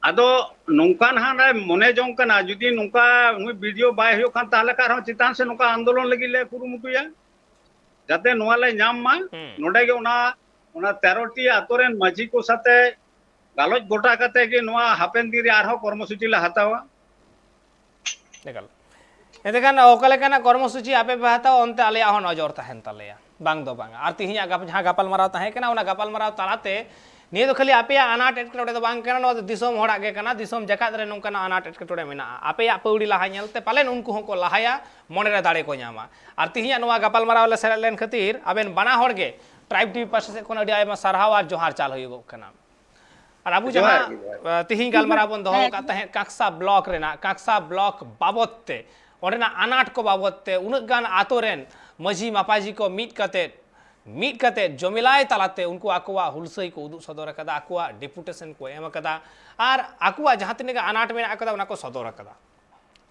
ᱟᱫᱚ ᱱᱚᱝᱠᱟ ᱱᱟᱦᱟᱜ ᱞᱮ ᱢᱚᱱᱮ ᱡᱚᱝ ᱠᱟᱱᱟ, ᱡᱩᱫᱤ ᱱᱚᱝᱠᱟ ᱱᱩᱭ ᱵᱤᱰᱤᱳ ᱵᱟᱭ ᱦᱩᱭᱩᱜ ᱠᱷᱟᱱ, ᱛᱟᱦᱚᱞᱮ ᱠᱷᱟᱱ ᱟᱨᱦᱚᱸ ᱪᱮᱛᱟᱱ ᱥᱮᱫ ᱱᱚᱝᱠᱟ ᱟᱱᱫᱳᱞᱚᱱ ᱞᱟᱹᱜᱤᱫ ᱞᱮ ᱠᱩᱨᱩᱢᱩᱴᱩᱭᱟ, ᱡᱟᱛᱮ ᱱᱚᱣᱟ ᱞᱮ ᱧᱟᱢ ᱢᱟ᱾ ᱦᱩᱸ᱾ ᱱᱚᱰᱮ ᱜᱮ ᱚᱱᱟ, ᱚᱱᱟ ᱛᱮᱨᱚ ᱴᱤ ᱟᱛᱳ ᱨᱮᱱ ᱢᱟᱹᱡᱷᱤ ᱠᱚ ᱥᱟᱛᱮ ᱜᱟᱞᱚᱪ ᱜᱚᱴᱟ ᱠᱟᱛᱮ ᱜᱮ ᱱᱚᱣᱟ ᱦᱟᱯᱮᱱ ᱫᱤᱱ ᱨᱮ ᱟᱨᱦᱚᱸ ᱠᱚᱨᱢᱚᱥᱩᱪᱤ ᱞᱮ ᱦᱟᱛᱟᱣᱟ᱾ ᱮᱠᱟᱞ᱾ ᱮᱱᱛᱮᱠᱷᱟᱱ ᱚᱠᱟ ᱞᱮᱠᱟᱱᱟᱜ ᱠᱚᱨᱢᱚᱥᱩᱪᱤ ᱟᱯᱮ ᱯᱮ ᱦᱟᱛᱟᱣᱟ, ᱚᱱᱛᱮ ᱟᱞᱮᱭᱟᱜ ᱦᱚᱸ ᱱᱚᱡᱚᱨ ᱛᱟᱦᱮᱱ ᱛᱟᱞᱮᱭᱟ, ᱵᱟᱝ ᱫᱚ ᱵᱟᱝ᱾ ᱟᱨ ᱛᱤᱦᱤᱧᱟᱜ ᱜᱟᱯ-, ᱡᱟᱦᱟᱸ ᱜᱟᱯᱟᱞᱢᱟᱨᱟᱣ ᱛᱟᱦᱮᱸ ᱠᱟᱱᱟ, ᱚᱱᱟ ᱜᱟᱯᱟᱞᱢᱟᱨᱟᱣ ᱛᱟᱞᱟᱛᱮ ᱱᱤᱭᱟᱹ ᱫᱚ ᱠᱷᱟᱹᱞᱤ ᱟᱯᱮᱭᱟᱜ ᱟᱱᱟᱴ ᱮᱴᱠᱮᱴᱚᱬᱮ ᱫᱚ ᱵᱟᱝ ᱠᱟᱱᱟ, ᱱᱚᱣᱟ ᱫᱚ ᱫᱤᱥᱚᱢ ᱦᱚᱲᱟᱜ ᱜᱮ ᱠᱟᱱᱟ᱾ ᱫᱤᱥᱚᱢ ᱡᱟᱠᱟᱛ ᱨᱮ ᱱᱚᱝᱠᱟᱱᱟᱜ ᱟᱱᱟᱴ ᱮᱴᱠᱮᱴᱚᱬᱮ ᱢᱮᱱᱟᱜᱼᱟ, ᱟᱯᱮᱭᱟᱜ ᱯᱟᱹᱣᱲᱤ ᱞᱟᱦᱟ ᱧᱮᱞᱛᱮ ᱯᱟᱞᱮᱱ ᱩᱱᱠᱩ ᱦᱚᱸᱠᱚ ᱞᱟᱦᱟᱭᱟ, ᱢᱚᱱᱮᱨᱮ ᱫᱟᱲᱮ ᱠᱚ ᱧᱟᱢᱟ᱾ ᱟᱨ ᱛᱤᱦᱤᱧᱟᱜ ᱱᱚᱣᱟ ᱜᱟᱯᱟᱞᱢᱟᱨᱟᱣ ᱞᱮ ᱥᱮᱞᱮᱫ ᱞᱮᱱ ᱠᱷᱟᱹᱛᱤᱨ ᱟᱵᱮᱱ ᱵᱟᱱᱟ ᱦᱚᱲ ᱜᱮ ᱴᱨᱟᱭᱤᱵᱽ ᱴᱤᱵᱷᱤ ᱯᱟᱦᱴᱟ ᱥᱮᱫ ᱠᱷᱚᱱ ᱟᱹᱰᱤ ᱟᱭᱢᱟ ᱥᱟᱨᱦᱟᱣ ᱟᱨ ᱡᱚᱦᱟᱨ ᱪᱟᱞ ᱦᱩᱭᱩᱜᱚᱜ ᱠᱟᱱᱟ᱾ ᱟᱨ ᱟᱵᱚ ᱡᱚᱦᱟᱨ ᱡᱟᱦᱟᱸ, ᱜᱮ, ᱡᱚᱦᱟᱨ᱾ ᱟ, ᱛᱤᱦᱤᱧ ᱜᱟᱞᱢᱟᱨᱟᱣ ᱵᱚᱱ ᱫᱚᱦᱚ ᱟᱠᱟᱫ ᱛᱟᱦᱮᱸᱫ ᱠᱟᱸᱠᱥᱟ ᱵᱞᱚᱠ ᱨᱮᱱᱟᱜ, ᱠᱟᱸᱠᱥᱟ ᱵᱞᱚᱠ ᱵᱟᱵᱚᱛ ᱛᱮ, ᱚᱸᱰᱮᱱᱟᱜ ᱟᱱᱟᱴ ᱠᱚ ᱵᱟᱵᱚᱛ ᱛᱮ, ᱩᱱᱟᱹᱜ ᱜᱟᱱ ᱟᱛᱳ ᱨᱮᱱ ᱢᱟᱹᱡᱷᱤ ᱢᱟᱯᱟᱡᱷᱤ ᱠᱚ ᱢᱤᱫ ᱠᱟᱛᱮ, ᱢᱤᱫ ᱠᱟᱛᱮ ᱡᱚᱢᱮᱞᱟᱭ ᱛᱟᱞᱟᱛᱮ ᱩᱱᱠᱩ ᱟᱠᱚᱣᱟᱜ ᱦᱩᱞᱥᱟᱹᱭ ᱠᱚ ᱩᱫᱩᱜ ᱥᱚᱫᱚᱨ ᱟᱠᱟᱫᱟ, ᱟᱠᱚᱣᱟᱜ ᱰᱮᱯᱩᱴᱮᱥᱚᱱ ᱠᱚ ᱮᱢ ᱟᱠᱟᱫᱟ, ᱟᱨ ᱟᱠᱚᱣᱟᱜ ᱡᱟᱦᱟᱸ ᱛᱤᱱᱟᱹᱜ ᱜᱮ ᱟᱱᱟᱴ ᱢᱮᱱᱟᱜ ᱟᱠᱟᱫᱟ, ᱚᱱᱟ ᱠᱚ ᱥᱚᱫᱚᱨ ᱟᱠᱟᱫᱟ᱾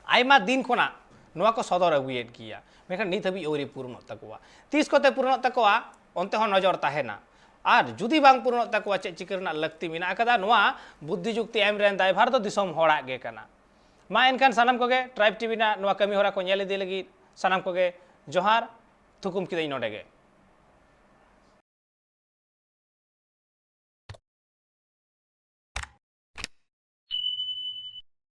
ᱟᱭᱢᱟ ᱫᱤᱱ ᱠᱷᱚᱱᱟᱜ ᱱᱚᱣᱟ ᱠᱚ ᱥᱚᱫᱚᱨ ᱟᱹᱜᱩᱭᱮᱫ ᱜᱮᱭᱟ, ᱢᱮᱱᱠᱷᱟᱱ ᱱᱤᱛ ᱦᱟᱹᱵᱤᱡ ᱟᱹᱣᱨᱤ ᱯᱩᱨᱚᱱᱚᱜ ᱛᱟᱠᱚᱣᱟ᱾ ᱛᱤᱥ ᱠᱚᱛᱮ ᱯᱩᱨᱚᱱᱚᱜ ᱛᱟᱠᱚᱣᱟ, ᱚᱱᱛᱮ ᱦᱚᱸ ᱱᱚᱡᱚᱨ ᱛᱟᱦᱮᱱᱟ᱾ ᱟᱨ ᱡᱩᱫᱤ ᱵᱟᱝ ᱯᱩᱨᱚᱱᱚᱜ ᱛᱟᱠᱚᱣᱟ, ᱪᱮᱫ ᱪᱤᱠᱟᱹ ᱨᱮᱱᱟᱜ ᱞᱟᱹᱠᱛᱤ ᱢᱮᱱᱟᱜ ᱟᱠᱟᱫᱟ, ᱱᱚᱣᱟ ᱵᱩᱫᱽᱫᱷᱤ ᱡᱩᱠᱛᱤ ᱮᱢ ᱨᱮᱱ ᱫᱟᱭᱵᱷᱟᱨ ᱫᱚ ᱫᱤᱥᱚᱢ ᱦᱚᱲᱟᱜ ᱜᱮ ᱠᱟᱱᱟ᱾ ᱢᱟ ᱮᱱᱠᱷᱟᱱ ᱥᱟᱱᱟᱢ ᱠᱚᱜᱮ ᱴᱨᱟᱭᱤᱵᱽ ᱴᱤᱵᱷᱤ ᱨᱮᱱᱟᱜ ᱱᱚᱣᱟ ᱠᱟᱹᱢᱤ ᱦᱚᱨᱟ ᱠᱚ ᱧᱮᱞ ᱤᱫᱤ ᱞᱟᱹᱜᱤᱫ ᱥᱟᱱᱟᱢ ᱠᱚᱜᱮ ᱡᱚᱦᱟᱨ, ᱛᱷᱩᱠᱩᱢ ᱠᱤᱫᱟᱹᱧ ᱱᱚᱰᱮ ᱜᱮ᱾